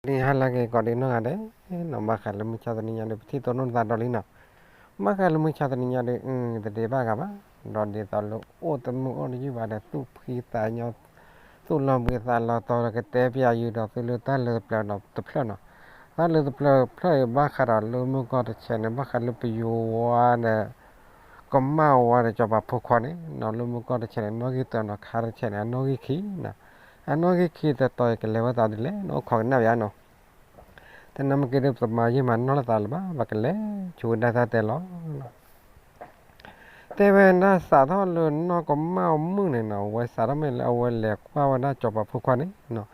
နံၤဟါလၢအဂ့ၤ ကိးဒံနီၢ်ဂၤဒဲးနီၤ, ဘၣ်ဃးလၢမုၢ်ဆါတနံၤညါဒီး ပထံၣ်တိၢ်နီၣ်သးဒီးလံနီၤ. ဘၣ်ဃးလၢမုၢ်ဆါတနံၤညါဒီး တဒ့ဘၣ်ဂၤဘၣ်, ဒီးဒ်သိးလၢအိၣ်တမုၢ်အိၣ်တယုၢ်ဘၣ်ဒီး သူၣ်ဖှံသးညီ သူၣ်လီၤဘှံးသးလီၤတီၤဒီး ကတဲပျးယုာ်ဒီးသုလၢတၢ်လၢတပျၢၤဒီးတဖျၢၣ်နီၤ. တၢ်လၢတပျၢၤတဖျၢၣ်အံၤ ဘၣ်ဃးဒီးလၢမုၢ်ကီၢ်တဆဲးန့ၣ် ဘၣ်ဃးလၢပယိၤဝါဒီး ကမၣ်ဝါဒီးစီၤပၤဖိခွါန့ၣ်နီၤ, လၢမုၢ်ကီၢ်တဆဲးန့ၣ် နီၣ်ဂံၢ်တၢနီၤ, ခါတဆဲးန့ၣ် အနီၣ်ဂံၢ်ခံနီၤ. အနီၣ်ဂံၢ်ခံတတီၤအံၤ ကလဲၤဝဲသးဒ်လဲၣ်နီၤ, အိၣ်ခိးကနၣ်ပယါနီၤ. တနံၤမ့ၢ်က့ၤဒီး ပမၤယံာ်မၤနီၢ်လိာ်သးလၢၤဘၣ်, ပကလဲၤဆိဝဲဒၣ်တၢ်တဲလီၤ. တဲဝဲဒၣ်စးထီၣ်လၢနီၢ်ကမၣ်မုၢ်န့ၣ်နီၤ, ဝဲစးထီၣ်မ့ၢ်လၢအဝဲလဲၤကွၢ်ဝဲဒၣ်စီၤပၤဖိခွါန့ၣ်နီၤ,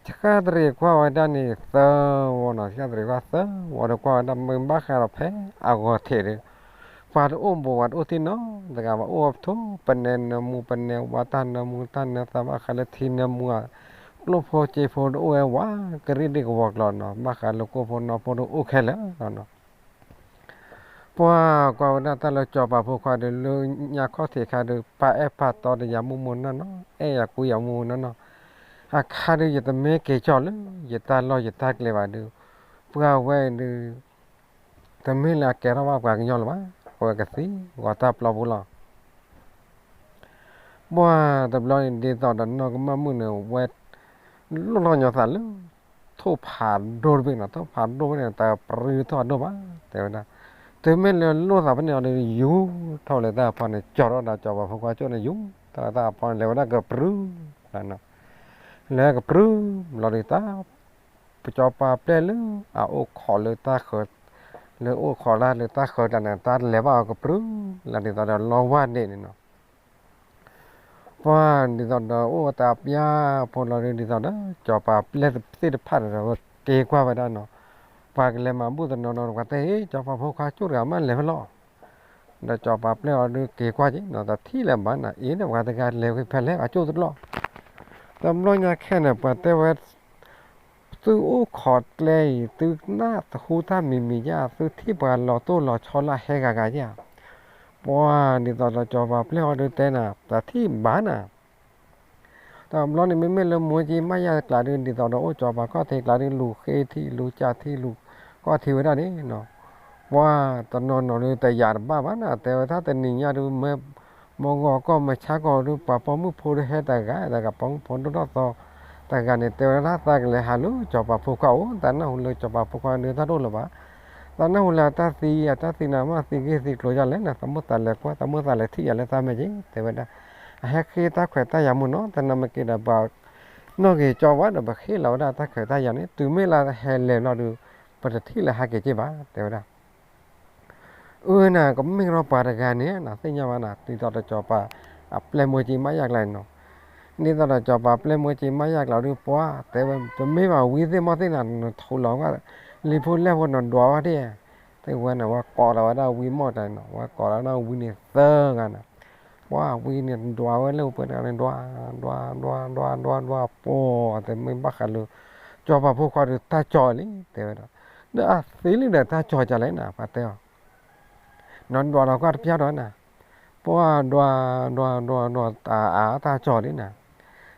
ဆှၣ်တရံးကွၢ်ဝဲဒၣ်န့ၣ်သၢဝီနီၤ, ဆှၣ်တရံးကွၢ်သၢဝီဒီး ကွၢ်ဝဲဒၣ်မ့ၢ်ဘၣ်ဃးဒီးဖဲအဂီၤထံးဒီး ပှၤတအိၣ်ဘူး ပှၤတအိၣ်တံၢ်နီတဂၤဘၣ်, အိၣ်ဝဲထိၣ်ပနဲနၢမူပနဲဝါ, တၢ်နၢမူတၢ်နၢသး ဘၣ်ဃးလၢထံနၢမူဧါ, ကျိၣ်ဖိစ့ဖိတအိၣ်ဝဲဝး ကရံၣ်ဒ့ၣ်ကဝီၤကျီၤနီၤ, ဘၣ်ဃးလၢကိၣ်ဖိနီဖိတအိၣ်ခဲလၢာ်လီၤနီၤ. ပှၤကွၢ်ဝဲဒၣ်တၢ်လၢစီၤပၤဖိခွါဒီး လၢညါခီၣ်ထံးခါဒီး ပာ်အဲၣ်ပာ်တီဒီးယၤမူးမူးနီၢ်နီၢ်, အဲၣ်ယၤကူယၤမူးမူးနီၢ်နီၢ်, အခါဒီး ယတမ့ၢ်က့ၤကၠီၣ်လၢယတၢ်လီၢ်ယတၢ်ကျဲဘၣ်ဒီး ပှၤဝဲအံၤဒီး တမ့ၢ်လၢအကဲထီၣ်ဘၣ်ပှၤကညီလၢၤဘၣ်, အဝဲကသံဂီၤတၢ်ပျီပူၤလီၤ. ပှၤတဘျီန့ၣ် ဒ်သိးဒီးနီၢ်ကမၣ်မုၢ်န့ၣ် ဝဲလိၣ်ထီၣ်ညီသးလၢ ထိၣ်ဖးဒိၣ်တဘ့ၣ်နီၤ, ထိၣ်ဖးဒိၣ်တဘ့ၣ်န့ၣ် တပြူၤထိၣ်ဖးဒိၣ်ဘၣ် တဲဝဲဒၣ်. တုၤမ့ၢ်လၢလိၣ်သးဖဲန့ၣ်အီၤဒီး ယူၤထီၣ်လၢတၢ်ဖီန့ၣ် ကၠီၣ်ထီၣ်ဒီးစီၤပၤဖိခွါကၠိၣ်န့ၣ် ယူၤထီၣ်လၢတၢ်ဖီန့ၣ် လဲၤဝဲဒၣ်ကပြူၤ လဲၤကပြူၤလီၤဒီး တၢ် စီၤပၤပျဲၢ်လၢအအိၣ်ခိးလၢတၢ်ဃၢၤ, လၢအိၣ်ခိးတၢ်လၢတၢ်ဃၢၤတၢ်န့ၣ် တၢ်လဲၤဘၣ်အီၤကပြူၤ လၢဒ်သိးဒီးလီဝါဒ့းန့ၣ်နီၤ. ပှၤဒ်သိးဒီးအိၣ်ဝဲတၢ်ပျၢ်ဖိလီၤဒီး ဒ်သိးဒီးစီၤပၤပျဲၢ်သ့ၣ်တဖၣ်ဒီး က့ၤကွၢ်ဝဲဒၣ်နီၤ. ပှၤကလဲၤမၤဘူၣ်တနီၤနီၤ ပှၤတဲ ဟ့ၣ် စီၤပၤဖိခွါကၠိၣ်တဂၤမ့ၢ်လဲၤဖဲလဲၣ် ဒီးစီၤပၤပျဲၢ်အီၤဒီးက့ၤကွၢ်က့ၤနီၤ, တထံၣ်လၢၤဘၣ်နီၤ, အ့ၣ် ဒီးပှၤတဂၤလဲၤဝဲဖဲလဲၣ် အကၠိၣ်တလီၢ်. တဘျီညါခဲန့ၣ် ပှၤတဲဝဲ သုအိၣ်ခိးကျဲအံၤ သုနၢ်သဟူတၢ်မံၤမံၤယါ, သုထံၣ်ပှၤလီၤတိၢ်လီၤဆီလၢအဟဲဂၤဂၤယါ. ပှၤဒ်သိးဒီးစီၤပၤပျဲၢ်အီၤဒုးတဲနၤ တထံၣ်ဘၣ်နၤ တဘျီန့ၣ် မ့မ့ၢ်လၢမိၢ်ကၠံမးယၤကျးဒုး ဒ်သိးဒီးအိၣ်စီၤပၤခီၣ်ထံးကျးဒုး လူၤဃ့ထံလူၤကၢ်ထံလူၤကီၢ်ထံဝဲဒၣ်န့ၣ်နီၤ. ပှၤတနီၤနီၤဒုး တယာ်တဘၣ်ဘၣ်နၤ, တဲဝဲဒၣ်တနံၤညါဒုး မ့ၢ်မုၢ်ဂီၤကီၢ်မုၢ်ဆါကီၢ်ဒုး ပှၤပိာ်မုၣ်ဖိဒုးဟဲတဂၤတဂၤ ပိာ်မုၣ်ဖိဒိၣ်ထီၣ်သီတဂၤန့ၣ် တဲဝဲဒၣ် သးကလဲၤဟးလၢစီၤပၤဖိခွါအိၣ်, သးနၢ်ဟူလၢစီၤပၤဖိခွါဒုးတၢ်တအိၣ်လၢၤဘၣ်. သးနၢ်ဟူလၢအတၢ်သံ အတၢ်သံနၤမးသံဂ့ၢ်သံကျိၤယါလဲၣ်နၤ, သးမိၣ်သးလဲၤကွၢ် သးမိၣ်သးလဲၤထံၣ်ယၤလၢသးမဲာ်က့ၤ တဲဝဲဒၣ်. အဟဲဃ့တၢ်ခွဲးတၢ်ယာ်မုၢ်နီၤ, တနံၤမ့ၢ်က့ၤဒီး ပှၤနီၣ်ဂ့ၤကၠီဝဲဒီး ပဃ့လီၤဝဲဒၣ်တၢ်ခွဲးတၢ်ယာ်န့ၣ် တုၤမ့ၢ်လၢဟဲလဲၤလီၤဒုး ပတထံၣ်လၢဟးက့ၤက့ၤဘၣ် တဲဝဲဒၣ်. အၢနၤ ကမ့ၢ်ကဒီးပှၤတဂၤန့ၣ်နၤ သ့ၣ်ညါဘၣ်နၤ, ဒ်သိးဒီးစီၤပၤအပျဲၢ်မိၢ်ကၠံမးယၤကျါန့ၣ်နီၤ. ဒ်သိးဒီးစီၤပၤပျဲၢ်မိၢ်ကၠံမးယၤကျါဒုး ပှၤတဲဝဲ တမ့ၢ်ဘၣ်ဝံသ့ၣ်မီၢ်သ့ၣ်နၤ နထူးလီၤဝဲ လံၤဖိလဲၢ်ဖိနဒွးဝဲဒၣ်, သ့ၣ်ဝဲန့ၣ် ဝဲကိးလီၤဝဲဒၣ်ဝံမီၢ်တၢ်နီၤ, ဝဲကိးလီၤဝဲဒၣ်ဝံန့ၣ်သၢဂၤနၤ. ပှၤဝံန့ၣ်ဒွးဝဲလၢပှဲၤတဂၤန့ၣ် ဒွး ဒွး ဒွး ဒွး ဒွး ပှၤ တမ့ၢ်ဘၣ်ဃးလၢ စီၤပၤဖိခွါဒီးတၢ်ကၠီလံ တဲဝဲဒၣ်. ဒီးအသ့လံဒီးတၢ်ကၠီကလဲၣ်နၤ ပှၤတဲအီၤ နဒွးဒီးကွၢ်တပျၢ်ဒီးနၤ, ပှၤဒွး ဒွး ဒွး ဒွး တၢ်အါတၢ်ကၠီဒ်နၤ,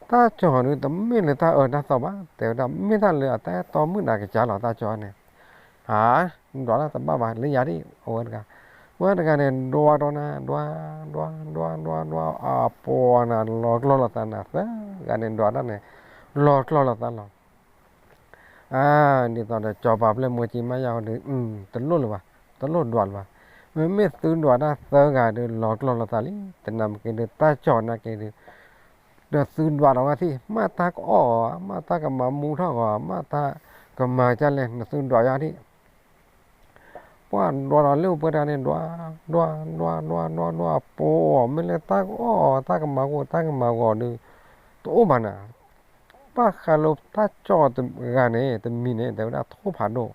တၢ်ကၠီဒုး တမ့ၢ်လၢတၢ်အၢတၢ်သီဘၣ် တဲဝဲဒၣ်, မ့ၢ်တၢ်လၢအတၢ်အဲၣ်တီမုၣ်နၤကစၢ်လီၤ တၢ်ကၠီန့ၣ်. ဧါ, နဒွးတၢ်တဘၣ်ဘၣ် လၢယၤဒ် အဝဲတဂၤ, ဝဲတဂၤန့ၣ် ဒွးဒီးနၤ ဒွး ဒွး ဒွး ဒွး ဒွး အပှၤနၤ လီၤကျီၢ်လိာ်သးနၤ သၢဂၤန့ၣ် ဒွးတၢ်န့ၣ် လီၤကျီၢ်လိာ်သးလီၤ. အါ, ဒ်သိးဒီးစီၤပၤပျဲၢ်မိၢ်ကၠံမးယၤဒုး တလိၣ်လၢၤဘၣ်, တလိၣ်ဒွးလၢၤဘၣ်. မ့မ့ၢ်သုဒွးတၢ်သၢဂၤဒုး လီၤကျီၢ်လိာ်သးလံ. တနံၤမ့ၢ်က့ၤဒုး တၢ်ကၠီနာ်က့ၤဒုး ဒီးသုဒွးဒီးဝဲထံၣ် မ့ၢ်တၢ်ကအီၣ်ဂီၤ, မ့ၢ်တၢ်ကမၤမူထီၣ်ဂီၤ, မ့ၢ်တၢ်ကမၤကလဲၣ် နသုဒွးယၤဒ် ပှၤဒွးဒီးလၢပှဲၤတဂၤန့ၣ် ဒွး ဒွး ဒွး ဒွး ဒွး ဒွး ပှၤမ့ၢ်လၢတၢ်ကအီၣ် တၢ်ကမၤဂီၤ တၢ်ကမၤဂီၤဒုး တအိၣ်ဘၣ်နၤ. ဘၣ်ဃးလၢတၢ်ကၠီတဂၤန့ၣ် တမံၤန့ၣ် တဲဝဲဒၣ်ထိၣ်ဖးဒိၣ်,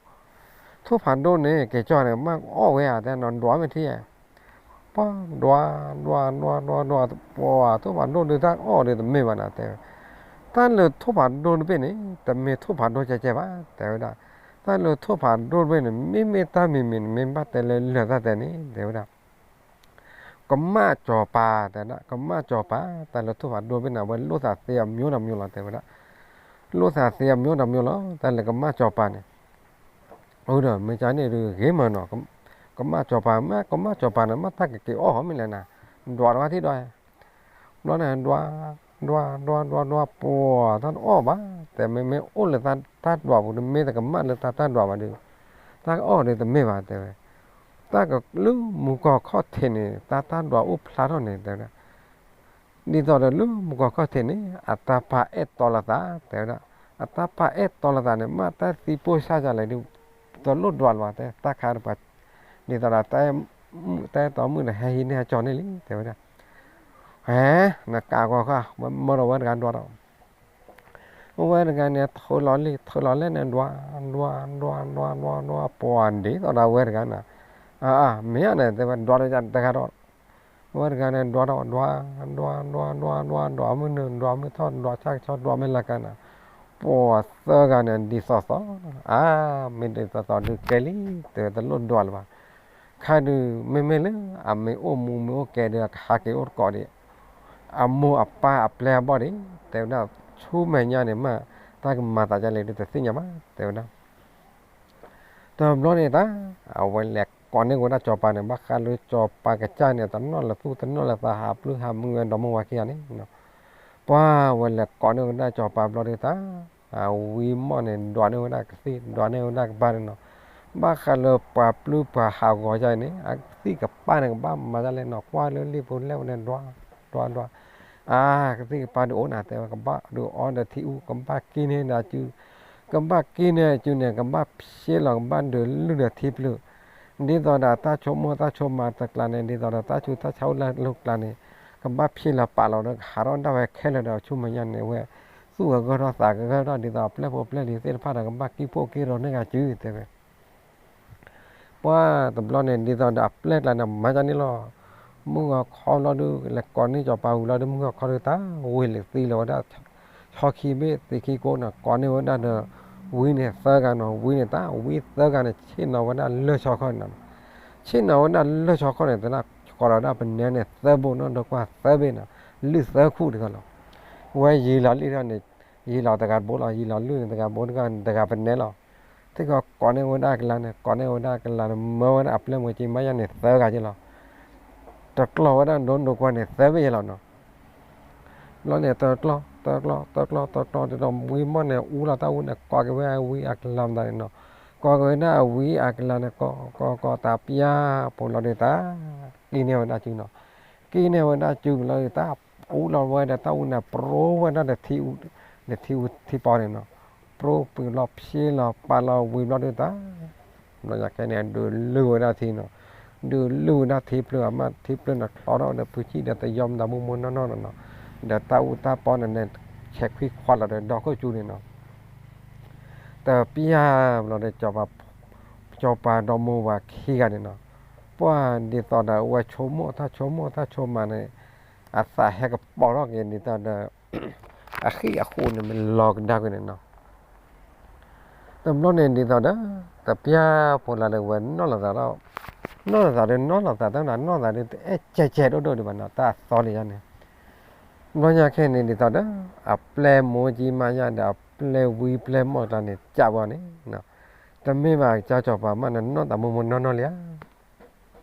ထိၣ်ဖးဒိၣ်န့ၣ် ကဲကၠီန့ၣ် မ့ၢ်ကအီၣ်ဝဲဧါ တဲနီၤ ဒွးမ့ၢ်ထံဧါ ပှၤဒွး ဒွး ဒွး ဒွး ဒွး ပှၤထိၣ်ဖးဒိၣ်ဒုးတၢ်ကအီၣ်ဒုးတမ့ၢ်ဘၣ်နၤ တဲဝဲ. တၢ်လၢထိၣ်ဖးဒိၣ်တဘ့ၣ်န့ၣ် တမ့ၢ်ထိၣ်ဖးဒိၣ်ကဲကဲဘၣ် တဲဝဲဒၣ်. တၢ်လၢထိၣ်ဖးဒိၣ်တဘ့ၣ်န့ၣ် မ့မ့ၢ်တၢ်မံၤမံၤန့ၣ် မ့ၢ်ဘၣ်တဲလၢလၢာ်တၢ်တဲန့ၣ် တဲဝဲဒၣ် ကမၣ်စီၤပၤ တဲဝဲဒၣ် ကမၣ်စီၤပၤ တၢ်လၢထိၣ်ဖးဒိၣ်တဘ့ၣ်န့ၣ် အဝဲလိၣ်သးသ့အမျိုးဒီးမျိုးလီၤ တဲဝဲဒၣ်. လိၣ်သးသ့အမျိုးဒီးမျိုးလီၤ တၢ်လဲၤကမၣ်စီၤပၤန့ၣ်, အိၣ်ဒီးမ့ၢ်ကန့ၣ်ဒုးဂ့ၤမးနီၤ, ကမၣ်စီၤပၤ မ့ၢ်ကမၣ်စီၤပၤန့ၣ် မ့ၢ်တၢ်ကက့ၤအီၣ်ဟီမ့ၢ်လဲၣ်နၤ, ဒွးတဝါထံၣ်ဒီး ဘျီန့ၣ် ဒွး ဒွး ဒွး ဒွး ဒွး ပှၤတၢ်တအီၣ်ဘၣ်, တဲမ့မ့ၢ်အိၣ်လၢတၢ်ဒွးပူၤဒီး မ့ၢ်တကမၣ်လၢတၢ်တၢ်ဒွးဘၣ်ဒီး တၢ်ကအီၣ်ဒီးတမ့ၢ်ဘၣ် တဲဝဲ, တၢ်ကလၢမူကီၢ်ခီၣ်ထံးန့ၣ် တၢ်တၢ်ဒွးအိၣ်ဖျါထီၣ်န့ၣ် တဲဝဲဒၣ် ဒ်သိးဒီးလၢမူကီၢ်ခီၣ်ထံးန့ၣ် အတၢ်ပာ်အဲၣ်တီလီၤသး တဲဝဲဒၣ်, အတၢ်ပာ်အဲၣ်တီလီၤသးန့ၣ် မ့ၢ်တၢ်သံပိၢ်စၢ်ယၤလဲၣ်ဒုး တလိၣ်ဒွးလၢၤဘၣ် တဲတၢ်ခါတပှၤ, ဒ်သိးဒီး တၢ်အဲၣ်တီမုၣ်ဒီး ဟဲဟံးန့ၢ်အကၠီန့ၣ်လံ တဲဝဲဒၣ်, ဟဲ နကးကီဃာ် မၢဒီးဝဲတဂၤဒွးဒီး အဝဲတဂၤန့ၣ် ထုးလီၤလံ ထုးလီၤလဲၣ်န့ၣ် ဒွး ဒွး ဒွး ဒွး ဒွး ဒွး ပှၤဒ်သိးဒီးအဝဲတဂၤန့ၣ်, အၢ မ့ၢ်ဧါန့ၣ် တဲဝဲ ဒွးဒီးတဂၤဒီး, အဝဲတဂၤန့ၣ် ဒွးဒီး ဒွး ဒွး ဒွး ဒွး ဒွး ဒွးမုၢ်နုာ် ဒွးမုၢ်ထီၣ် ဒွးဆၣ်ကဆီ ဒွးမ့ၢ်လၢကါန့ၣ်, ပှၤသၢဂၤန့ၣ် ဒ်သိးသိး, အၢ မ့ၢ်ဒ်သိးသိးဒုးကဲလံ တဲဝဲ တလိၣ်ဒွးလၢၤဘၣ် ခါဒုး မ့မ့ၢ်လၢ အမ့ၢ်အိၣ်မူမ့ၢ်အိၣ်ကဲဒီး ကဟးက့ၤအိၣ်တကိးဒံး, အမိၢ်အပၢ်အပျဲၢ်အဘီၣ်ဒံး တဲဝဲဒၣ်, ဆူမဲာ်ညါန့ၣ်မ့ၢ် တၢ်ကမၤသးဒ်လဲၣ်ဒုးတသ့ၣ်ညါဘၣ် တဲဝဲဒၣ်. တဘျီန့ၣ်တၢ် အဝဲလဲၤကိးန့ၢ်ဝဲဒၣ်စီၤပၤန့ၣ် ဘၣ်ဃးလၢစီၤပၤကစၢ်န့ၣ် တနီၣ်လၢသူၣ်တနီၣ်လၢသး ဟးပျုၢ်ဟးမုၢ်ဝဲဒီမါဝၤခံဂၤန့ၣ်, ပှၤဝဲလဲၤကိးန့ၢ်ဝဲဒၣ်စီၤပၤဘျီဒုးတၢ် အဝံမီၢ်န့ၣ် ဒွးန့ၢ်ဝဲဒၣ်ကသံၣ် ဒွးန့ၢ်ဝဲဒၣ်ကပၢ်န့ၣ်နီၤ, ဘၣ်ဃးလၢပှၤပျုၢ်ပှၤဟးဂီၤဒ်န့ၣ် အကသံၣ်ကပၢ်န့ၣ် ကဘၣ်မၤဒ်လဲၣ်နီၤ, ကွၢ်လၢလံာ်ဖိလဲၣ်ဝဲန့ၣ် ဒွး ဒွး ဒွး, အါ ကသံၣ်ကပၢ်ဒုးအိၣ်နၤ တဲဝဲ ကဘၣ်ဒုးအီဒီးထံအူ ကဘၣ်ကံၣ်န့ၢ်ဒီးစု ကဘၣ်ကံၣ်န့ၢ်စုန့ၣ် ကဘၣ်ဖျ့လီၤ ကဘၣ်ဒုးလုၢ်ဒီးထံဖျၢၣ်, ဒ်သိးဒီးတၢ်ဆိကမိၣ်တၢ်ဆိကမးတကျါန့ၣ် ဒ်သိးဒီးတၢ်ဆူးတၢ်ဆါအိၣ်လၢအကျါန့ၣ် ကဘၣ်ဖျ့လီၤပာ်လီၤဒီး ကဟးထီၣ်ဒၣ်ဝဲခဲလၢာ်ဒီး ဆူမဲာ်ညါန့ၣ် ဝဲ သူၣ်ဂဲၤဂီၢ်ထီၣ်သးဂဲၤဂီၢ်ထီၣ် ဒ်သိးအပျဲၢ်ဖိပျဲၢ်လံၤသ့ၣ်တဖၣ်ဒီး ကဘၣ်ကံၣ်ဖှိၣ်ကံၣ်ရိၤန့ၢ်ဂၤစု တဲဝဲ ပှၤတဘျီန့ၣ် ဒ်သိးဒီးအပျဲၢ်ကျါန့ၣ် မၤဒ်န့ၣ်လီၤ. မုၢ်ဂီၤခီလီၤဒုး လဲၤကိးန့ၢ်စီၤပၤဝံၤလီၤဒုး မုၢ်ဂီၤခီဒုးတၢ်ဝ့ၤလံၤသံလီၤဝဲဒၣ် ဆီခံဘ့ၣ်သံခံကိးန့ၣ် ကိးန့ၢ်ဝဲဒၣ်ဒီး ဝံန့ၣ်သၢဂၤနီၤ ဝံန့ၣ်တၢ်ဝံသၢဂၤန့ၣ် ဆ့ၣ်နီၤဝဲဒၣ်လၢၢ်ဆီခီန့ၣ်, ဆ့ၣ်နီၤဝဲဒၣ်လၢၢ်ဆီခီန့ၣ် သနာ်က့ဒီးဒၣ်ပနဲန့ၣ် သၢဘိနီၣ်ဒီးကွၢ်သၢဘ့ၣ်နီၤ လုၢ်သၢခူၣ်တခီလီၤ. ဝဲယံာ်လီၤလံထီၣ်န့ၣ် ယံာ်လီၤတဂၤတဘိလီၤ ယံာ်လီၤလုၢ်န့ၣ် တဂၤဘိတဂၤန့ၣ် တဂၤပနဲလီၤ. သ့ၣ်ခီကိးန့ၢ်ဝဲဒၣ်အကလၤန့ၣ် ကိးန့ၢ်ဝဲဒၣ်အကလၤန့ၣ် မၢဝဲဒၣ်အပျဲၢ်မိၢ်ကၠံမါယါန့ၣ် သၢဂၤက့လီၤ. တကျီၢ်ဝဲဒၣ်ဒိဒိကွၢ်န့ၣ် သၢဘ့ၣ်ယ့လီၤနီၤ. ဘျီန့ၣ် တကျီၢ် တကျီၢ် တကျီၢ် တကျီၢ် တကျီၢ် ဝံမီၢ်န့ၣ် အူလီၤတၢ်အူန့ၣ် ကိးက့ၤဝဲအဝံအကလၤမတၤန့ၣ်နီၤ. ကိးက့ၤဝဲဒၣ်အဝံအကလၤန့ၣ် ကိး ကိး ကိးတၢ်ပျၢ်ဖိလီၤဒုးတၢ် ကံၣ်န့ၢ်ဝဲဒၣ်စုနီၤ. ကံၣ်န့ၢ်ဝဲဒၣ်စုဘျီဒုးတၢ် အူလီၤဝဲဒီးတၢ်အူန့ၣ် ပရိဝဲဒၣ်ဒီးထံအူ ဒီးထံအူထံပီန့ၣ်နီၤ. ပရိပှ့ၤလီၤဖျ့လီၤပာ်လီၤဝံၤဘျီဒုးတၢ် ဘျီညါခဲန့ၣ် ဒုးလုၢ်ဝဲဒၣ်ထံနီၤ. ဒုးလုၢ်ဝဲဒၣ်ထံဖျၢၣ်အမး ထံဖျၢၣ်န့ၣ်ချီထီၣ်ဒီးဖုဆံၣ်ဒီးတယီမတၤမူမူနီၢ်နီၢ်နီၤနီၤ. ဒီးတၢ်အူတၢ်ပီန့ၣ်န့ၣ် ဆဲးခွံခွါလီၤဒီးဒီခိၣ်ကၠူန့ၣ်နီၤ. တပျၢ်ဘျီဒီး စီၤပၤဒီမါဝၤခံဂၤန့ၣ်နီၤ. ပှၤဒ်သိးဒီးဝဲဆိကမိၣ်တၢ်ဆိကမိၣ်တၢ်ဆိကမးန့ၣ် အသးဟဲကပီၤထီၣ်က့ၤဒ်သိးဒီး အဃံအဃိန့ၣ် မ့ၢ်လီၤကဒါကွံာ်န့ၣ်နီၤ. တဘျီန့ၣ်ဒ်သိးဒီး တပျၢ်ဖိလၢဒုးဝဲနီၢ်လိာ်သးဒီး နီၢ်လိာ်သးဒီးနီၢ်လိာ်သးတၢ်နီၢ်သးဒီးတအဲၣ်ကဲးကဲးဒိၣ်ဒိၣ်ဒံးဘၣ်နီၤ တၢ်အသီလံယါန့ၣ်. ဘျီညါခဲန့ၣ်ဒ်သိးဒီး အပျဲၢ်မိၢ်ကၠံမါယါဒီးအပျဲၢ်ဝံပျဲၢ်မီၢ်ကျါန့ၣ် ကးဝဲန့ၣ် တမ့ၢ်ဘၣ်ကစၢ်စီၤပၤမးန့ၣ် နီၢ်သးမူမူနီၢ်နီၢ်လံဧါ.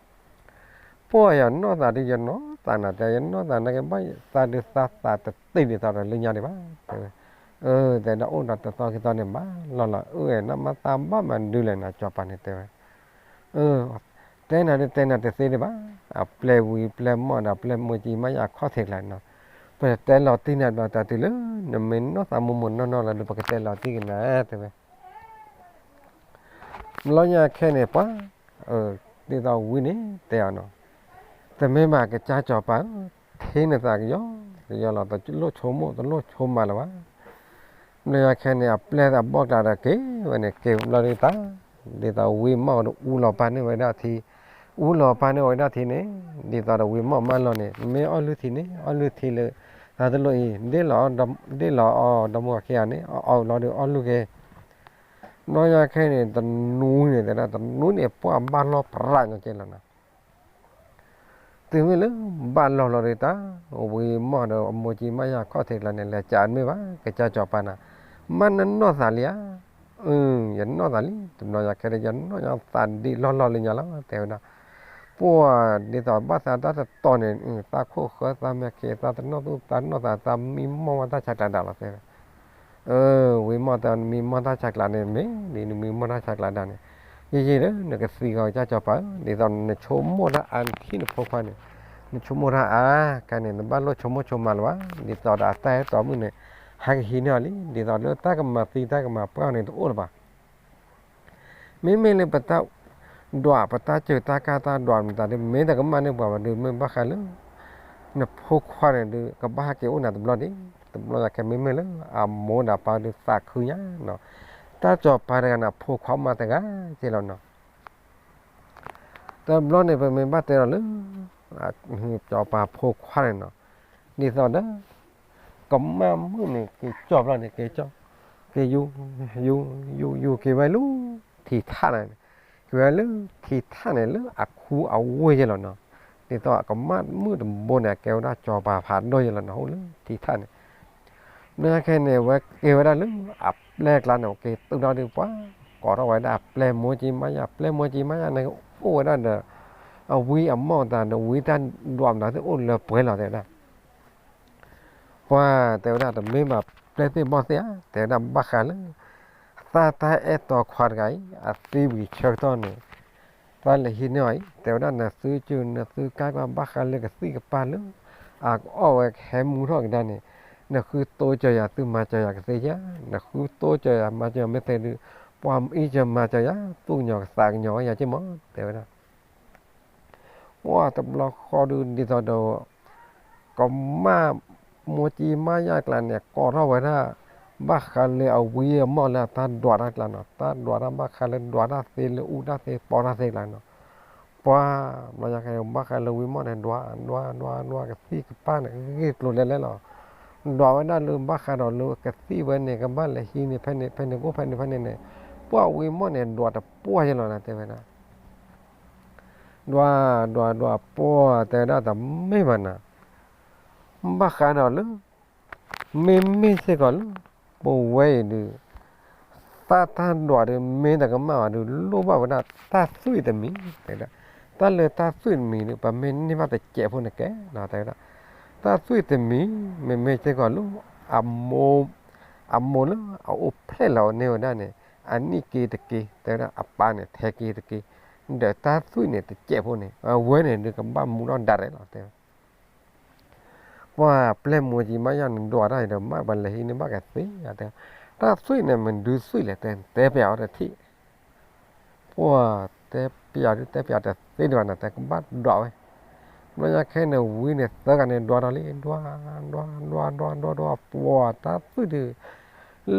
ပှၤယနီၢ်သးဒုးယနီၢ်သးနၤတဲ ယနီၢ်သးနကဘၣ်သးဒုးသးသးတသ့ဒ်သိးဒီးလၢညါဒံးဘၣ် တဲဝဲ. အၢ တဲဒၣ်အိၣ်ဒီးတသီခံသီန့ၣ်ဘၣ်လီၤလီၤ အၢ နမ့ၢ်သးဘၣ်မၤဒုးလဲၣ်နၤ စီၤပၤန့ၣ်တဲဝဲ. အၢ တဲနၤဒုးတဲနၤတသ့ဒံးဘၣ် အပျဲၢ်ဝံပျဲၢ်မီၢ်ဒီးအပျဲၢ်မိၢ်ကၠံမါယါအခီၣ်ထံးကျါန့ၣ်နီၤ. ပတဲလီၤတံၢ်နၤဘျီတၢ်တုၤလၢ နမ့ၢ်နီၢ်သးမူမူနီၢ်နီၢ်လၢဒုး ပကတဲလီၤတံၢ်က့ၤနၤ တဲဝဲ. ဘျီညါခဲန့ၣ်ပှၤ ဒ်သိးဝံန့ၣ်တဲအီၤနီၤ, တမ့ၢ်ဘၣ်ကစၢ်စီၤပၤဧၢ, ထံၣ်နသးကယီကယီလီၤ, တလိၣ်ဆိကမိၣ်တလိၣ်ဆိကမးလၢၤဘၣ်. ဘျီညါခဲန့ၣ် အပျဲၢ်သးဘီၣ်ကျါဒီးက့ၤဝဲန့ၣ် က့ၤဘျီဒုးတၢ်, ဒ်သိးဝံမီၢ်ဒီးအူလီၤပာ်န့ၢ်ဝဲဒၣ်ထံ, အူလီၤပာ်န့ၢ်ဝဲဒၣ်ထံန့ၣ်, ဒ်သိးဒီးဝံမီၢ်မၢလီၤန့ၣ် မ့ၢ်အီၣ်လုၢ်ထံန့ၣ် အီၣ်လုၢ်ထံလၢ တၢ်တလိၣ်အံၤ ဒ့ၣ်လီၤအီၤဒီမါဝၤခံဂၤန့ၣ် အီၣ်လီၤဒီးအီၣ်လုၢ်က့ၤ ဘျီညါခဲန့ၣ် တနူန့ၣ်တဲဒၣ် တနူန့ၣ် ပှၤဘၣ်လီၢ်ပြးညီကဲလီၤနီၤ. တုၤမ့ၢ်လၢဘၣ်လီၢ်လီၤဒီးတၢ်, ဝံမီၢ်ဒီးအမိၢ်ကၠံမါယါခီၣ်ထံးကျါန့ၣ် လဲၤကးတမ့ၢ်ဘၣ် ကစၢ်စီၤပၤနၤ, မ့ၢ်နနီၢ်သးလံဧါ. အၢ ယနီၢ်သးလံ, တဘျီညါခဲဒီး ယနီၢ်ညါသးဒံးလီၢ်လီၢ်လၢညါလီၤ တဲဝဲဒၣ်. ပှၢ်ဒ်သိးဘၣ်သးတၢ်တတီၤန့ၣ် သးခိၣ်ဃၢသးမဲာ်ခ့ သးတနီၢ်သူၣ်သးနီၢ်သး သးမံမီၢ်ဝဲတၢ်ဆါကျးဒၣ်လီၤ တဲဝဲ. အၢ ဝံၤမီၢ်တဲ နမံမီၢ်တၢ်ဆါကျးန့ၣ် မ့ၢ်ဒ်နမံမီၢ်တၢ်ဆါကျးဒၣ်န့ၣ် ယယံာ်လၢနကသံဂီၤကစၢ်စီၤပၤဧၢ, ဒ်သိးနဆိကမိၣ်တၢ်အါနထံၣ်နဖိခွါန့ၣ်, နဆိကမိၣ်တၢ်အါ, ခဲန့ၣ် နဘၣ်လိၣ်ဆိကမိၣ်ဆိကမးလၢၤဘၣ်, ဒ်သိးဒီးအတၢ်အဲၣ်တီမုၣ်န့ၣ် ဟဲကဟံးန့ၢ်အီၤလံ, ဒ်သိးလၢတၢ်ကမၤသံတၢ်ကမၤပှၢ်န့ၣ်တအိၣ်လၢၤဘၣ်. မ့မ့ၢ်လၢပတၢ်ဒွး ပတၢ်စၢၤတၢ်ကၢ်တၢ်ဒွးမတၤဒုး မ့ၢ်တကမၣ်န့ၢ်ပှၤဘၣ်ဒုး မ့ၢ်ဘၣ်ဃးလၢ နဖိခွါန့ၣ်ဒုး ကဘၣ်ဟဲက့ၤအိၣ်နၤတဘျီဒံး, တဘျီညါခဲမ့မ့ၢ်လၢ အမိၢ်ဒီးပၢ်ဒုးသးခုညါနီၤ, တၢ်စီၤပၤတဂၤန့ၣ် အဖိခွါမးတဂၤက့လီၤနီၤ. တဘျီန့ၣ် ပမ့ၢ်ဘၣ်တဲဒီးလၢ စီၤပၤဖိခွါန့ၣ်နီၤ, ဒ်သိးဒီး ကမၣ်မုၣ်န့ၣ် က့ၤကၠီဘျီန့ၣ် က့ၤကၠီ, က့ၤယူၤ ယူၤ ယူၤ ယူၤက့ၤဝဲလၢ ထံထၣ်န့ၣ်, က့ၤဝဲလၢထံထၣ်န့ၣ် လၢအခူအဝ့ၢ်ယဲလီၤနီၤ, ဒ်သိးကမၣ်မုၣ်တဘိန့ၣ် အကဲဝဲဒၣ်စီၤပၤဖးဒိၣ်ယဲလီၤနီၤ အိၣ်လၢထံထၣ်န့ၣ် နခဲန့ၣ် ဝဲက့ၤဝဲဒၣ်လၢအပျဲၢ်ကျါန့ၣ် က့ၤတုၤထီၣ်ဒုးပှၤ ကိးထီၣ်ဝဲဒၣ်အပျဲၢ်မိၢ်ကံမါယၤ ပျဲၢ်မိၢ်ကံမါယၤန့ၣ် အိၣ်ဝဲဒၣ်ဒီး အဝံအမီၢ်တၢ်ဒီးဝံတၢ်ဒွးမတၤသ့ၣ်အိၣ်လၢပှဲၤလီၤ တဲဝဲဒၣ်. ပှၤတဲဝဲဒၣ်တမ့ၢ်ဘၣ်ပျဲၢ်သ့ၣ်ဘီၣ်သ့ၣ်ဧါ, တဲဝဲဒၣ်ဘၣ်ဃးလၢ သးတၢ်အဲၣ်တီခွါတဂၤအံၤ အသံဝံၤဆၢကတီၢ်န့ၣ် သးလဲၤဟံးန့ၢ်အီၤအံၤ တဲဝဲဒၣ် နသုကၢ်နသုကၢ်ကွၢ် ဘၣ်ဃးလၢကသံၣ်ကပၢ်လၢ အကအီၣ်ဝဲကဟဲမူထီၣ်ကဒါန့ၣ်, နဃုတိစၢၤယၤ သုမၤစၢၤယၤကသ့ဧါ, နဃုတိစၢၤယၤ မၤစၢၤယၤမ့ၢ်သ့ဒုး ပှၤအံၤစၢၤမၤစၢၤယၤ သူၣ်ကညီၤကသးကညီၤဝဲယၤက့မး တဲဝဲဒၣ်. ပှၢ်တဘျီဃီဒုး ဒ်သိးဒီး ကမၣ်မိၢ်ကံမါယၤကျါန့ၣ် ကိးထီၣ်ဝဲဒၣ် ဘၣ်ဃးလၢအဝံအမီၢ်လၢအတၢ်ဒွးတၢ်ကျါနီၤ, တၢ်ဒွးတၢ်ဘၣ်ဃးလၢဒွးတၢ်သ့လၢအူတၢ်သ့ပီတၢ်သ့ကျါနီၤ. ပှၢ်ဘျီညါခဲ ဘၣ်ဃးလၢဝံမီၢ်န့ၣ် ဒွး ဒွး ဒွး ဒွး ကသံၣ်ကပၢ်န့ၣ် ဂ့ၢ်ကျိၤလဲၤလဲၤလီၤ. ဒွးဝဲဒၣ်လၢဘၣ်ဃးဒီးလၢကသံၣ်ဝဲန့ၣ် ကဘၣ်လဲၤဟံးန့ၢ်ဖဲန့ၣ် ဖဲန့ၣ်ကအိၣ်ဖဲန့ၣ်ဖဲန့ၣ်န့ၣ်, ပှၢ်ဝံမီၢ်န့ၣ် ဒွးတပှၢ်ယဲလီၤနၤ တဲဝဲဒၣ်. ဒွး ဒွး ဒွး ပှၢ်တဲဝဲဒၣ်တမ့ၢ်ဘၣ်နၤ, ဘၣ်ဃးဒီးလၢ မ့မ့ၢ်စ့ၢ်ကီးလၢ ပဝဲအံၤဒုး သးတၢ်ဒွးဒုး မ့ၢ်တကမၣ်ဘၣ်ဒုး လိၣ်ဘၣ်ဝဲဒၣ်တၢ်သွံၣ်တမံၤ တဲဝဲဒၣ်. တၢ်လၢတၢ်သွံၣ်တမံၤဒုး ပမ့ၢ်န့ၢ်ဘၣ်တစဲးဖိန့ၣ်ကဲနီၤ တဲဝဲဒၣ်. တၢ်သွံၣ်တမံၤ မ့မ့ၢ်စ့ၢ်ကီးလၢ အမိၢ် အမိၢ်လၢအအိၣ်ဖျဲၣ်လီၤန့ၢ်ဝဲဒၣ်န့ၣ် အနံၣ်က့တက့ တဲဝဲဒၣ် အပၢ်န့ၣ် ထဲက့တက့, ဒီးတၢ်သွံၣ်န့ၣ်တစဲးဖိန့ၣ် အဝဲန့ၣ်ဒုးကဘၣ်မူထီၣ်ဒၣ်ရဲၣ်လီၤ တဲဝဲ. ပှၢ်ပျဲၢ်မိၢ်ကံမါယၤန့ၣ် ဒွးတၢ်အံၤဒီး မ့ၢ်ပလဲၤဟံးန့ၢ်ဘၣ်ကသ့ဧါ တဲ, တၢ်သွံၣ်န့ၣ် မနုၤသွံၣ်လဲၣ် တဲ တဲပျးအီၤတထံၣ်. ပှၢ်တဲပျးဒုး တဲပျးတသ့ဒံးဘၣ်နၤ တဲကဘၣ်ဒွးဝဲ. ဘျီညါခဲန့ၣ် ဝံန့ၣ် သၢဂၤန့ၣ် ဒွးဒီးလံ ဒွး ဒွး ဒွး ဒွး ဒွး ဒွး ပှၢ်တၢ်သွံၣ်ဒုး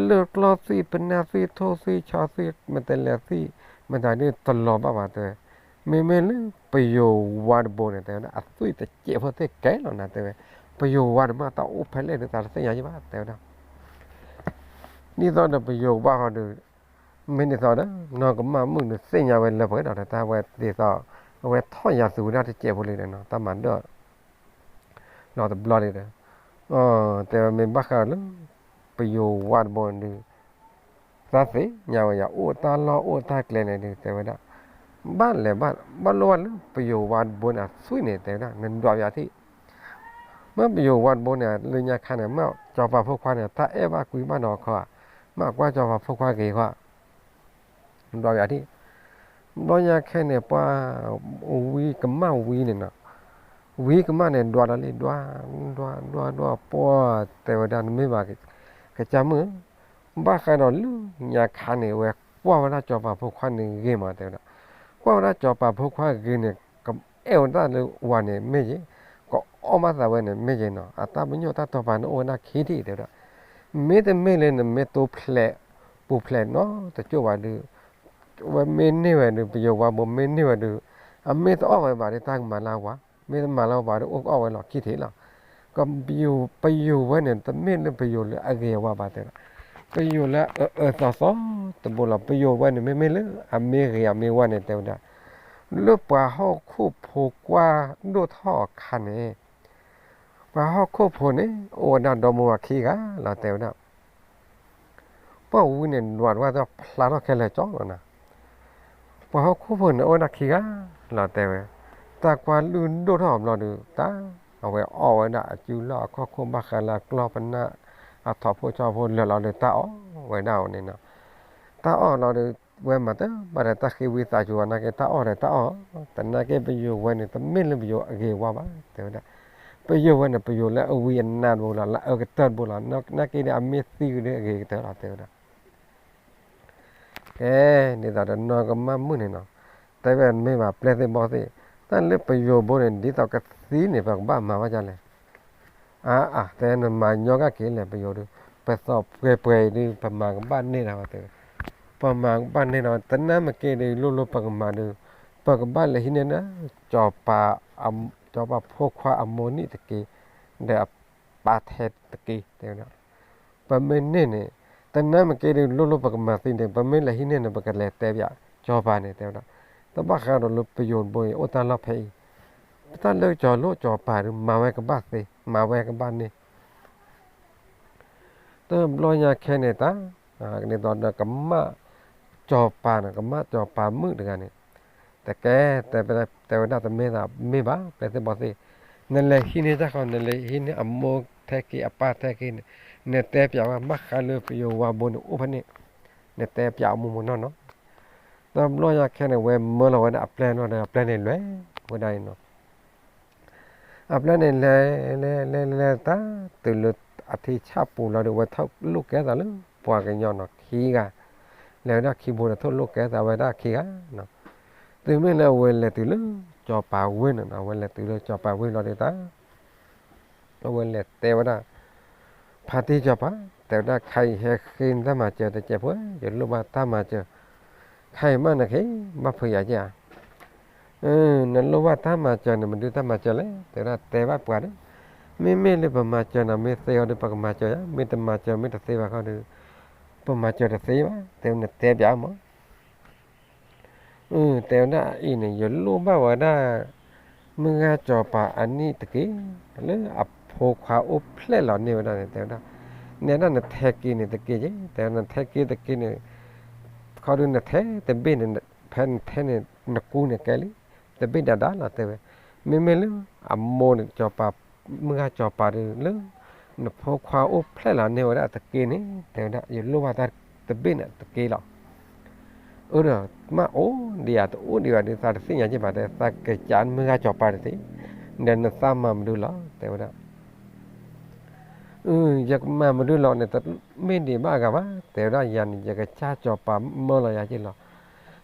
လၢကျီၢ်သွံၣ် ပနၢ်သွံၣ် ထိၣ်သွံၣ် ဆီသွံၣ် မတလဲၤသွံၣ် မတၤဒုးတလီၤဘၣ်ဘၣ် တဲဝဲ. မ့မ့ၢ်လၢပယိၤဝါတဘိန့ၣ် တဲဝဲဒၣ် အသွံၣ်တစဲးဖိသ့ၣ်ကဲလီၤနၤ တဲဝဲ. ပယိၤဝါန့ၣ်မ့ၢ်တၢ်အိၣ်ဖဲလဲၣ်ဒုး သးတသ့ၣ်ညါယံၤဘၣ် တဲဝဲဒၣ်. ဒ်သိးဒီးပယိၤဝါဃီဒုး မ့ၢ်ဒ်သိးဒီး နီၢ်ကမၣ်မုၣ်ဒုးသ့ၣ်ညါဝဲလၢပှဲၤဒီး တၢ်ဝဲဒ်သိး အဝဲထီၣ်ယၤသူဝဲဒၣ်တစဲးဖိလံဒီးနီၤ တၢ်မၤဒၢၣ် လီၤတဘျီလံဒီး တဲဝဲမ့ၢ်ဘၣ်ဃးလၢ ပယိၤဝါတဘိန့ၣ်ဒုး သးသ့ၣ်ညါဝဲယၤ အိၣ်တၢ်လီၢ်အိၣ်တၢ်ကျဲန့ၣ်ဒုး တဲဝဲဒၣ် ဘၣ်လဲၤဘၣ် ဘၣ်လိၣ်ဘၣ်လၢပယိၤဝါတဘိန့ၣ် အသွံၣ်န့ၣ် တဲဝဲဒၣ် နဒွးပယၤထံၣ် မ့ၢ်ပယိၤဝါတဘိန့ၣ် လၢညါခါန့ၣ် မ့ၢ်စီၤပၤဖိခွါန့ၣ် တၢ်အဲၣ်ဘၣ်ကွံဘၣ်နီၢ်ခီ မ့ၢ်ကွၢ်စီၤပၤဖိခွါဂ့ၤခီ ဒွးပယၤထံၣ် ဘျီညါခဲန့ၣ် ပှၤဝံကမၣ်ဝံန့ၣ်နီၤ ဝံကမၣ်န့ၣ် ဒွးဒီးလံ ဒွး ဒွး ဒွး ဒွး ပှၢ်တဲဝဲဒၣ် နမ့ၢ်ဘၣ် ကစၢ်မုၣ် ဘၣ်ဃးဒီးလၢညါခါန့ၣ် ဝဲကွၢ်ဝဲဒၣ်စီၤပၤဖိခွါန့ၣ်ဂ့ၤမး တဲဝဲဒၣ် ကွၢ်ဝဲဒၣ်စီၤပၤဖိခွါဂ့ၤန့ၣ် ကအဲၣ်ဝဲဒၣ်လၢဝၤန့ၣ်မ့ၢ်ယ့ၤ ကအီၣ်ဘၣ်သးဝဲန့ၣ်မ့ၢ်ယ့ၤနီၤ အတၢ်ပညိၣ်တၢ်တီၤပာ်န့ၣ်အိၣ်ဝဲဒၣ်ခံထံၣ် တဲဝဲဒၣ် မ့တမ့ၢ်လၢနမ့ၢ်တိဖျဲး ပူၤဖျဲးနီတကၠိၢ်ဘၣ်ဒုး ဝဲမ့ၢ်န့ၢ်ဝဲဒုး ပယိၤဝါဘိမ့ၢ်န့ၢ်ဝဲဒုး အမ့ၢ်တအီၣ်ဝဲဘၣ်ဒီး တၢ်ကမၤလၢဝၤ မ့ၢ်တမၤလၢဝၤဒီး အိၣ်ကအီၣ်ဝဲလီၤခံထံၣ်လီၤ. ပယိၤဝဲန့ၣ် တမ့ၢ်လၢပယိၤလၢအဂ့ၤအဝါဘၣ်တဲဒၣ် ပယိၤလၢအအၢအၢသီသီတဘိလီၤ. ပယိၤဝဲန့ၣ် မ့မ့ၢ်လၢအမ့ၢ်ဂ့ၤအမ့ၢ်ဝါန့ၣ် တဲဝဲဒၣ် လၢပှၤဟီၣ်ခိၣ်ဖိကွၢ်ဒိၣ်ထီၣ်အခါန့ၣ် ပှၤဟီၣ်ခိၣ်ဖိန့ၣ် အိၣ်ဝဲဒၣ်ဒီမိၢ်ဝၤခံဂၤလီၤ တဲဝဲဒၣ်. ပှၢ်ဝံၤန့ၣ် နွးတဝၢ်သီၣ်ဖျါထီၣ်ခဲလၢာ်ကၠီလီၤနၤ. ပှၤဟီၣ်ခိၣ်ဖိန့ၣ် အိၣ်ဝဲဒၣ်ခံဂၤလီၤတဲဝဲ, တၢ်ကွၢ်လုၢ်ဒိၣ်ထီၣ်အဘျီဒီး တၢ် အဝဲအီၣ်ဝဲဒၣ်အစုလီၢ်အခီၣ်ခိၣ်ဘၣ်ဃးလၢအကျီၢ်ပနၢ် အထိးဖိဆီဖိလၢာ်လီၤဒီး တၢ်အီၣ်ဝဲဒၣ်အီၤန့ၣ်နီၤ. တၢ်အီၣ်လီၤဒီး ဝဲမၤတဘၣ်ဒီးတၢ်ဃ့ဝံသးစူၤအီၤနာ်က့ တၢ်အီၣ်ဒီးတၢ်အီၣ်, သနာ်က့ပယိၤဝဲန့ၣ် တမ့ၢ်လၢပယိၤအဂ့ၤဝါဘၣ် တဲဝဲဒၣ်. ပယိၤဝဲန့ၣ် ပယိၤလၢအဝံအနါတဘိလီၤ, လၢအအၢကတၢၢ်တဘိလီၤ, နာ်က့ဒီးအမ့ၢ်သံကဒီးအဂ့ၤကတၢၢ်လီၤ တဲဝဲဒၣ်. ကဲ, ဒ်သိးဒီးနီၢ်ကမၣ်မုၣ်န့ၣ်နီၤ, တဲဝဲမ့ၢ်ဘၣ်ပျဲၢ်သ့ၣ်ဘီၣ်သ့ၣ်, တၢ်လၢပယိၤဘိန့ၣ် ဒ်သိးကသံန့ၣ် ပကဘၣ်မၤဘၣ်ဒ်လဲၣ်. အါအါ တဲနမၤညီကၣ်က့ၤလဲၣ်ပယိၤဒီး, ပသီၣ်ပှဲၤပှဲၤအံၤဒီး ပမၤကဘၣ်န့ၢ်ဒၣ်ဝဲတဲဝဲ, ပမၤကဘၣ်န့ၢ်ဒီး တနၢ်မ့ၢ်က့ၤဒီး လိၣ်လိၣ်ပကမၤဒီး, ပကဘၣ်လဲၤဟံးန့ၢ်ဒၣ် စီၤပၤ, စီၤပၤဖိခွါအမိၢ်နံၣ်တက့ၢ်, ဒီးအပၢ်ထဲတက့ၢ် တဲဝဲဒၣ်. ပမ့ၢ်န့ၢ်န့ၣ်, တနၢ်မ့ၢ်က့ၤဒီး လိၣ်လိၣ်ပကမၤသ့န့ၣ် ပမ့ၢ်လဲၤဟံးန့ၢ်န့ၣ် ပကလဲၤတဲပၠးစီၤပၤန့ၣ် တဲဝဲဒၣ်. တဘၣ်ဃးဒီးလၢပယိၤတဘိအံၤ အိၣ်တၢ်လီၢ်ဖဲအံၤ, ပတၢ်လၢကစီၤလိၣ်စီၤပၤဒီး မၤဝဲကဘၣ်သ့, မၤဝဲကဘၣ်န့ၢ် တဘျီညါခဲန့ၣ်တၢ်, ဒ်သိးဒီးကမၣ်စီၤပၤန့ၣ် ကမၣ်စီၤပၤမုၣ်တဂၤန့ၣ်, တကဲ, တဲဝဲဒၣ်တမ့ၢ်သးမ့ၢ်ဘၣ် ပျဲၢ်သ့ၣ်ဘီၣ်သ့ၣ်, နလဲၤဟံးန့ၢ်တၢ်ဃီ နလဲၤဟံးန့ၢ်အမိၢ်ထဲက့ၤအပၢ်ထဲက့ၤန့ၣ်, နတဲပၠးဝဲ ဘၣ်ဃးလၢပယိၤဝါဘိန့ၣ်အိၣ်ဖဲန့ၣ်, နတဲပၠးအမိၢ်မိၢ်နီၢ်နီၢ်. တဘျီညါခဲန့ၣ် ဝဲမၢလီၤဝဲဒၣ်အပျဲၢ်နီၤဒီး အပျဲၢ်န့ၣ်လဲၤဝဲဒၣ်အံၤနီၤ. အပျဲၢ်န့ၣ်လဲၤ, လဲၤလဲၤလဲၤလဲၤတၢ် တုၤလၢအထံဆၣ်ပူၤလီၤဒီး ဝဲထီၣ်လိာ်ကဲသးလၢပှၤကညီနီၤ ခံဂၤ, လဲၤဝဲဒၣ်ခံဘိဒီး ထီၣ်လိာ်ကဲသးဝဲဒၣ်ခံဂၤနီၤ. တုၤမ့ၢ်လၢအဝဲလဲၤတုၤလၢစီၤပၤဝ့ၢ်န့ၣ်နီၤ, အဝဲလဲၤတုၤလၢစီၤပၤဝ့ၢ်လီၤဒီးတၢ် အဝဲလဲၤတဲဝဲဒၣ် ဖါတံၢ်စီၤပၤ, တဲဝဲဒၣ် ခဲအံၤဟဲဃ့နတၢ်မၤစၢၤတစဲးဖိ, ယလိၣ်ဘၣ်တၢ်မၤစၢၤ, ခဲအံၤမးနက့ၤ ဘၣ်ဖုးယၤက့ၤဧါ. နလိၣ်ဘၣ်တၢ်မၤစၢၤန့ၣ် မဒုတၢ်မၤစၢၤလဲၣ်, တဲဝဲဒၣ် တဲဘၣ်ပှၤဒီး, မ့မ့ၢ်လၢပမၤစၢၤနၤ မ့ၢ်သ့အီၤဒီး ပကမၤစၢၤယၤ, မ့ၢ်တမၤစၢၤ မ့ၢ်တသ့ဘၣ်ခီဒီး ပမၤစၢၤတသ့ဘၣ်, တဲဝဲနတဲပၠးမး တဲဝဲဒၣ်အံၤန့ၣ် ယလိၣ်ဘၣ်ဝဲဒၣ် မုၢ်ဂၤစီၤပၤအနံၣ်တက့ၢ်, လၢအဖိခွါအိၣ်ဖျဲၣ်လီၤန့ၢ်ဝဲဒၣ်န့ၣ် တဲဝဲဒၣ်, နဲဒၣ်နထဲက့ၤန့ၣ်တက့ၢ်က့, တဲဝဲနထဲက့ၤတက့ၢ်န့ၣ်, ခီဒုးနထဲတဘ့ၣ်န့ၣ် ဖဲနထဲန့ၣ် နကူန့ၣ်ကဲလံ, တဘ့ၣ်ဒၣ်ဒၣ်လီၤတဲဝဲ, မ့မ့ၢ်လၢ အမိၢ်န့ၣ်စီၤပၤ, မုၢ်ဂၤစီၤပၤဒီးလၢ နဖိခွါအိၣ်ဖျဲၣ်လီၤန့ၢ်ဝဲဒၣ်တက့ၢ်န့ၣ် တဲဝဲဒၣ် ယလိၣ်ဘၣ်တၢ်တဘ့ၣ်န့ၣ်တက့ၢ်လီၤ. အၢဒီး မ့ၢ်အိၣ်ဒံးဧါ တအိၣ်ဒံးဘၣ်ဒီး သးတသ့ၣ်ညါက့ၤဘၣ် တဲ သးကစးမုၢ်ဂၤစီၤပၤတသ့, ဒီးနသးမၤမနုၤလီၤ တဲဝဲဒၣ်. ယကမၤမနုၤလီၤန့ၣ် တမ့ၢ်ဒံးဘၣ်အဂၤဘၣ် တဲဝဲဒၣ် ယၤန့ၣ် ယကစၢ်စီၤပၤမၢလီၤယၤက့ၤလီၤ.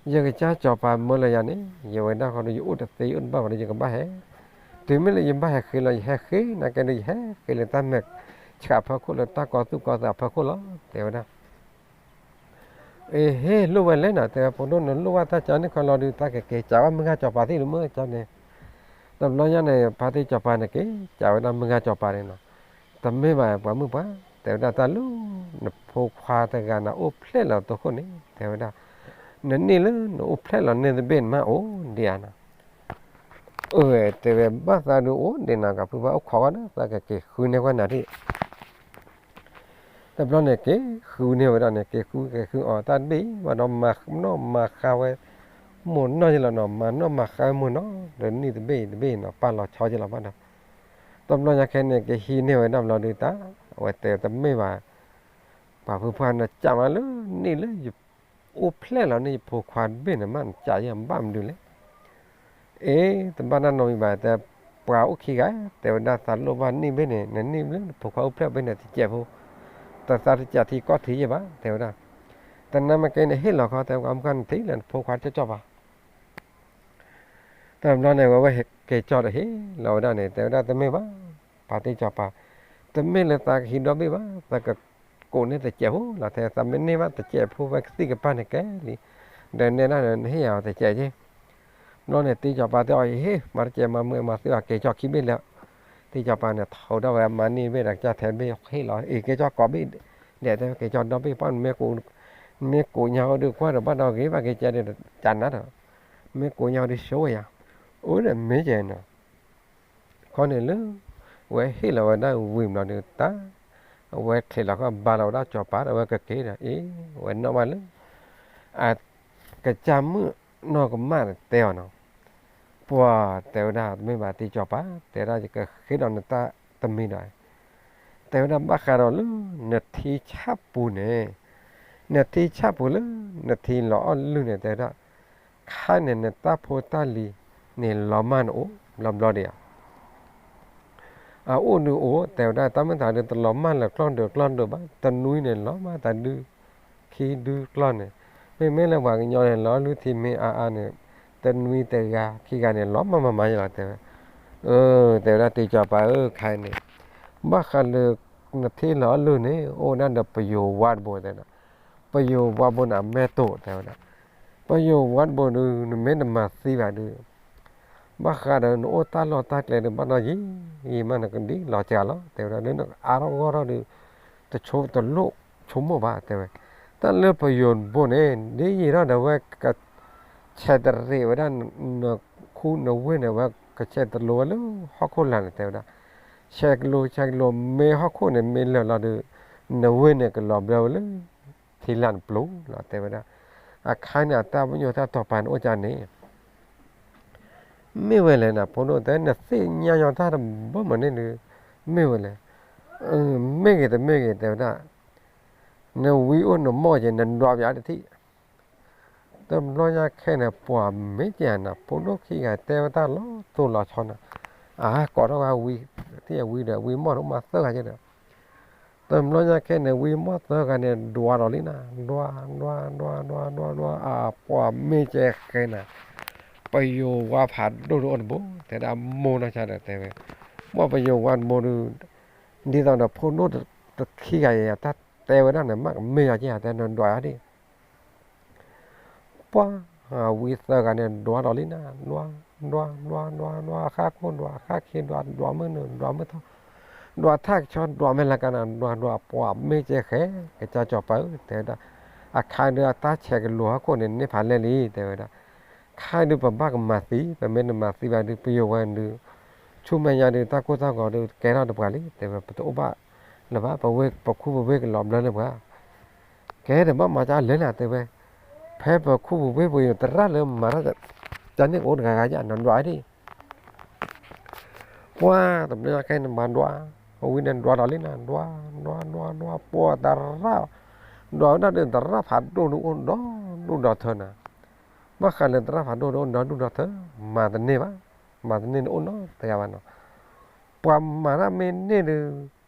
ယကစၢ်စီၤပၤမၢလီၤယၤန့ၣ် ယဝဲဒၣ်ဃီဒီး ယအိၣ်တသ့ ယအိၣ်တဘၣ်ဘၣ်ဒီး ယကဘၣ်ဟဲ, တုၤမ့ၢ်လၢယဘၣ်ဟဲဃ့လီၤ ယဟဲဃ့ နာ်က့ဒီး ယဟဲဃ့လၢတၢ်မဲာ်ဆှးအဖီခိၣ် လၢတၢ်ကီသူၣ်ကီသးအဖီခိၣ်လီၤ တဲဝဲဒၣ်. အ့ဟ့ၣ် လိၣ်ဝဲလဲၣ်နီၤ တဲဝဲ ဖိဒိၣ် နလိၣ်ဘၣ်တၢ်ကၠီန့ၣ်ခီလီၤဒုး သးကက့ၤစးဝဲမုၢ်ဂၤစီၤပၤသ့ၣ်လၢမုၢ်ကၠီန့ၣ်. တဘျီညါန့ၣ် ဖါတံၢ်စီၤပၤန့ၣ်က့ၤ စးဝဲဒၣ်မုၢ်ဂၤစီၤပၤန့ၣ်နီၤ. တမ့ၢ်ဘၣ်ပှၤမုၣ်ပှၢ် တဲဝဲဒၣ် တၢ်လၢ နဖိခွါတဂၤန့ၣ် အိၣ်ဖျဲၣ်လီၤတခိၣ်န့ၣ် တဲဝဲဒၣ် နန့ၢ်လၢနအိၣ်ဖျဲၣ်လီၤန့ၢ်တဘ့ၣ်န့ၣ် မ့ၢ်အိၣ်ဒံးဧါနီၤ. အၢ တဲဝဲ ဘၣ်သးဒုးအိၣ်ဒံးနီၤ ကဖုဘၣ်အိၣ်ခိးဝဲဒီး သးကက့ၤဃုန့ၢ်ဝဲနၤဒၣ် တဘျီန့ၣ် က့ၤဃုန့ၢ်ဝဲဒၣ်န့ၣ် က့ၤဃုက့ၤဃုအီၤ တၢ်တဘ့ၣ်ဘၣ်ဒီး မၤနီၣ်မၤဃါဝဲ မိၢ်နီၢ်က့ၤလီၤနီၤ မၤနီၣ်မၤဃါဝဲမိၢ်နီၢ် ဒီးနံၣ်တဘ့ၣ်တဘ့ၣ်နီၤ ပာ်လီၤဆီက့ၤလီၤဘၣ်ဒီး တဘျီညါခဲန့ၣ် ကဟံးန့ၢ်ဝဲဒၣ်ဘျီဒုးတၢ် အဝဲတဲတမ့ၢ်ဘၣ် ပှၤဖုဖုနစံးမးလၢနံၣ်လၢယအိၣ်ဖျဲၣ်လီၤန့ၢ်ယဖိခွါတဘ့ၣ်န့ၣ် မ့ၢ်နစံးယဘၣ်မနုၤလဲၣ် အ့ တဘၣ်တၢ်နီတမံၤဘၣ် တဲ ပှၤအိၣ်ခံဂၤ တဲဝဲဒၣ်သးလိၣ်ဘၣ်နံၣ်ဘ့ၣ်န့ၣ် နနံၣ်လၢနဖိခွါအိၣ်ဖျဲၣ်ဘ့ၣ်န့ၣ် တစဲးဖိ တသးတစဲးထံကီၢ်ထံယဲၢ်ဘၣ် တဲဝဲဒၣ် တနၢ်မ့ၢ်က့ၤန့ၣ် ဟ့ၣ်လီၤခီ တဲဝဲ မုၢ်ခီန့ၣ်ထံၣ်လၢနဖိခွါတကၠီၣ်ပၤ တဘျီန့ၣ် ဝဲဝဲက့ၤကၠီၣ်ဒီးဟ့ၣ်လီၤဝဲဒၣ်န့ၣ် တဲဝဲဒၣ်တမ့ၢ်ဘၣ် ပှၤတ့ၢ်ကၠီၣ်ပၤ တမ့ၢ်လၢသးကဟံးဒီဘ့ၣ်ဘၣ် သးကကိးန့ၢ်တစဲးဖိလီၤ တဲသးမ့ၢ်န့ၢ်ဘၣ်တစဲးဖိဝဲကသံၣ်ကပၤန့ၣ်ကဲလံ ဒီးနဲဒၣ်န့ၣ် နဟ့ၣ်ယၤအီၤတစဲးက့ ဘျီန့ၣ် တ့ၢ်ကၠီၣ်ပၤတဲအီၤ ယဟ့ၣ် မၤတစဲးမၤမုာ်မၤသံအီၤ က့ၤကၠီၣ်ခံဘ့ၣ်လၢ တ့ၢ်ကၠီၣ်ပၤန့ၣ် ထီဒါဝဲမၤန့ၢ်ဘ့ၣ်ဒီးကစၢ်ထဲဘ့ၣ်ဟ့ၣ်လီၤ အ့ၣ် က့ၤကၠီၣ်ကိးဘ့ၣ် ဒဲးတဲ က့ၤကၠီၣ်ဒီဘ့ၣ်ပှၢ် မ့ၢ်ကိးညါအီၤဒုးကွၢ်ဒီးဘၣ်ဒီးဂ့ၤဘၣ်က့ၤကဲဒီး ကနၤဒီး မ့ၢ်ကိးညါအီၤဒုးဆိဝဲယၤ အိၣ်ဒီးမ့ၢ်ကဲနီၤ ခီန့ၣ်လၢ ဝဲဟ့ၣ်လီၤဝဲဒၣ်ဝံၤဘျီဒုးတၢ် အဝဲချံးလီၤခီၣ်ဘါလီၤဝဲဒၣ်စီၤပၤဒီး အဝဲကက့ၤဒီး အ့ ဝဲနီၣ်ဘၣ်လၢ အကစၢ်မုၣ်နီၢ်ကမၣ်တဲအီၤနီၤ, ပှၤတဲဝဲဒၣ် တမ့ၢ်ဘၣ်တံၤစီၤပၤ, တဲဒၣ်ယကဃ့ဒီးနတၢ်တမံၤဒီး တဲဝဲဒၣ် ဘၣ်ဃးဒီးလၢ နထံဆၣ်ပူၤန့ၣ်, နထံဆၣ်ပူၤလၢ နထံလီၤအီၣ်လုၢ်န့ၣ် တဲဝဲဒၣ် ခါန့ၣ် နတၢ်ဖိတၢ်လံၤန့ၣ် လီၤမၢ်နအိၣ်ဘျီဘျီဒံးဧါ. အအိၣ်ဒုးအိၣ် တဲဝဲဒၣ် တၢ်မ့ၢ်သးဒုး တလီၤမၢ်လၢကျီၢ်ဒိၣ်ကျီၢ်ဒိၣ်ဘၣ်, တနွံန့ၣ် လီၤမၢ်တၢ်ဒုး ခံဒုကျီၢ်န့ၣ်, မ့မ့ၢ်လၢပှၤကညီန့ၣ် လီၤလုၢ်ထံမ့ၢ်အါအါန့ၣ် တနွံတဂၤခံဂၤန့ၣ် လီၤမၢ်မၤမၤယလီၤ တဲဝဲ. အၢ တဲဝဲဒၣ် တံၤစီၤပၤဧၢ ခါအံၤန့ၣ် ဘၣ်ဃးလၢ နထံလီၤအီၣ်လုၢ်န့ၣ် အိၣ်ဝဲဒၣ်ဒီးပယိၤဝါတဘိ တဲဝဲဒၣ်. ပယိၤဝါဘိန့ၣ် အမဲာ်တိၢ် တဲဝဲဒၣ်. ပယိၤဝါတဘိဒုး နမ့ၢ်တမၤသံဘၣ်ဒုး ဘၣ်ဃးဒီးနအိၣ်တၢ်လီၢ်တၢ်ကျဲဒုး ဘၣ်နီၢ်ယံာ်ယံာ်မး နကဒ်လီၤစှၤလီၤ တဲဝဲဒၣ်. လၢနကအါထီၣ်ဂီၢ်ထီၣ်ဒုး တဆိတလိၣ်ဆိကမိၣ်ဘၣ် တဲဝဲ. တၢ်လၢပယိၤဘိန့ၣ် ဒ်ယံာ်ထီၣ်ဒီး အဝဲကဆဲးတရံးဝဲဒၣ် နခူနဝ့ၢ်န့ၣ် အဝဲကဆဲးတလိၤဝဲလၢဟီၣ်ခိၣ်လာ်န့ၣ် တဲဝဲဒၣ်. ဆဲးကလိၤ ဆဲးကလိၤ မ့ၢ်ဟီၣ်ခိၣ်န့ၣ် မ့ၢ်လၢာ်လီၤဒုး နဝ့ၢ်န့ၣ် ကလီၤဘျၢဝဲလၢ ထံလာ်နပျိၤလီၤ တဲဝဲဒၣ်. အခါန့ၣ် အတၢ်ပညိၣ်တၢ်တီၤပာ်န့ၣ်အိၣ်ကၢ်န့ၣ် မ့ၢ်ဝဲလဲၣ်နၤ ဖိဒိၣ်တဲ နသ့ၣ်ညါညီတၢ်တဘၣ်မနုၤန့ၣ်ဒုး မ့ၢ်ဝဲလဲၣ်. မ့ၢ်ဂ့ၤတမ့ၢ်ဂ့ၤ တဲဝဲဒၣ်, နဝံအိၣ်နမိၢ်က့ၤ နဒွးပယါတထံၣ်. တဘျီညါခဲန့ၣ် ပှၤမ့ၢ်ကဲနၤ ဖိဒိၣ်ခံဂၤတဲဝဲတၢ်လီၤတိၢ်လီၤဆီနၤ, အကိးထီၣ်ဝဲဝံ ထံၣ်ဝံဒီး ဝံမိၢ်ဒိၣ်မးသၢဂၤက့ၤဒီး တဘျီညါခဲန့ၣ် ဝံမိၢ်သၢဂၤန့ၣ် ဒွးဒီးလံနၤ, ဒွး ဒွး ဒွး ဒွး ဒွး ဒွး အပှၤမ့ၢ်ကဲဃဲနၤ, ပယိၤဝါဖးဒိၣ်ဒိၣ်အိၣ်တဘိ တဲဒၣ်မိၢ်နီၢ်ဆါဒီးတဲဝဲ, ပှၤပယိၤဝါတဘိဒုး ဒ်သိးဒီးဖိဒိၣ်တခံဂၤအံၤ တၢ်တဲဝဲဒၣ်န့ၣ် မ့ၢ်ကမ့ၢ်ယၤက့ၤ တဲနဒွးယါဒံး ပှၤဝံသၢဂၤန့ၣ် ဒွးဒီးလံနၤ, ဒွး ဒွး ဒွး ဒွး ဒွး အဃၣ်ခိၣ်ဒွး အဃၣ်ခ့ဒွး ဒွးမုၢ်နုာ် ဒွးမုၢ်ထီၣ် ဒွးထၣ်ကဆီ ဒွးမဲာ်လၤကၤနၤ ဒွး ဒွး ပှၤမ့ၢ်ကဲဃဲ ကစၢ်စီၤပၤဧၢ တဲဝဲဒၣ်. အခါဒုးအတၢ်ဆဲးကလိၤဟီၣ်ခိၣ်န့ၣ် န့ၢ်ဖးလဲၢ်လံ တဲဝဲဒၣ်. ခါဒုးပဘၣ်ကမၤသံ ပမ့ၢ်တမၤသံဘၣ်ဒုး ပယိၤဝဲဒုး ဆူမဲာ်ညါဒုး တၢ်ကိၢ်တၢ်ဂီၤဒုး ကဲထီၣ်တပှၤလံ တဲဝဲ ပတအိၣ်ဘၣ်လၢၤဘၣ် ပဝ့ၢ်ပခူၣ်ပဝ့ၢ်ကလီၤဘျၢလၢပှၤ ကဲတဘၣ်မၤကလဲၣ်နၤ တဲဝဲ, ဖဲပခူၣ်ပဝ့ၢ်ပယိၤသရၣ်လၢမၤတၢ် ကန့ၣ်ကအိၣ်တဂၤဂၤယါ နဒွးဒံး ပှၤတဘျီညါခဲန့ၣ် မၤဒွး, အဝံန့ၣ်ဒွးဒီးလံနၤ ဒွး ဒွး ဒွး ဒွး ပှၤသရၣ်, ဒွးဝဲဒၣ်ဒီးသရၣ်ဖးဒိၣ်ဒုးအိၣ်ဒီဒူၣ်ဒီထၢနၤ, ဘၣ်ဃးလၢသရၣ်ဖးဒိၣ်ဒုးအိၣ်ဒီဒူၣ်ဒီထၢ, မၤတန့ၢ်ဘၣ်, မၤတန့ၢ်န့ၣ်အိၣ်နီတဂၤဘၣ်နီၤ, ပှၤမၤတၢ်မ့ၢ်န့ၢ်ဒုး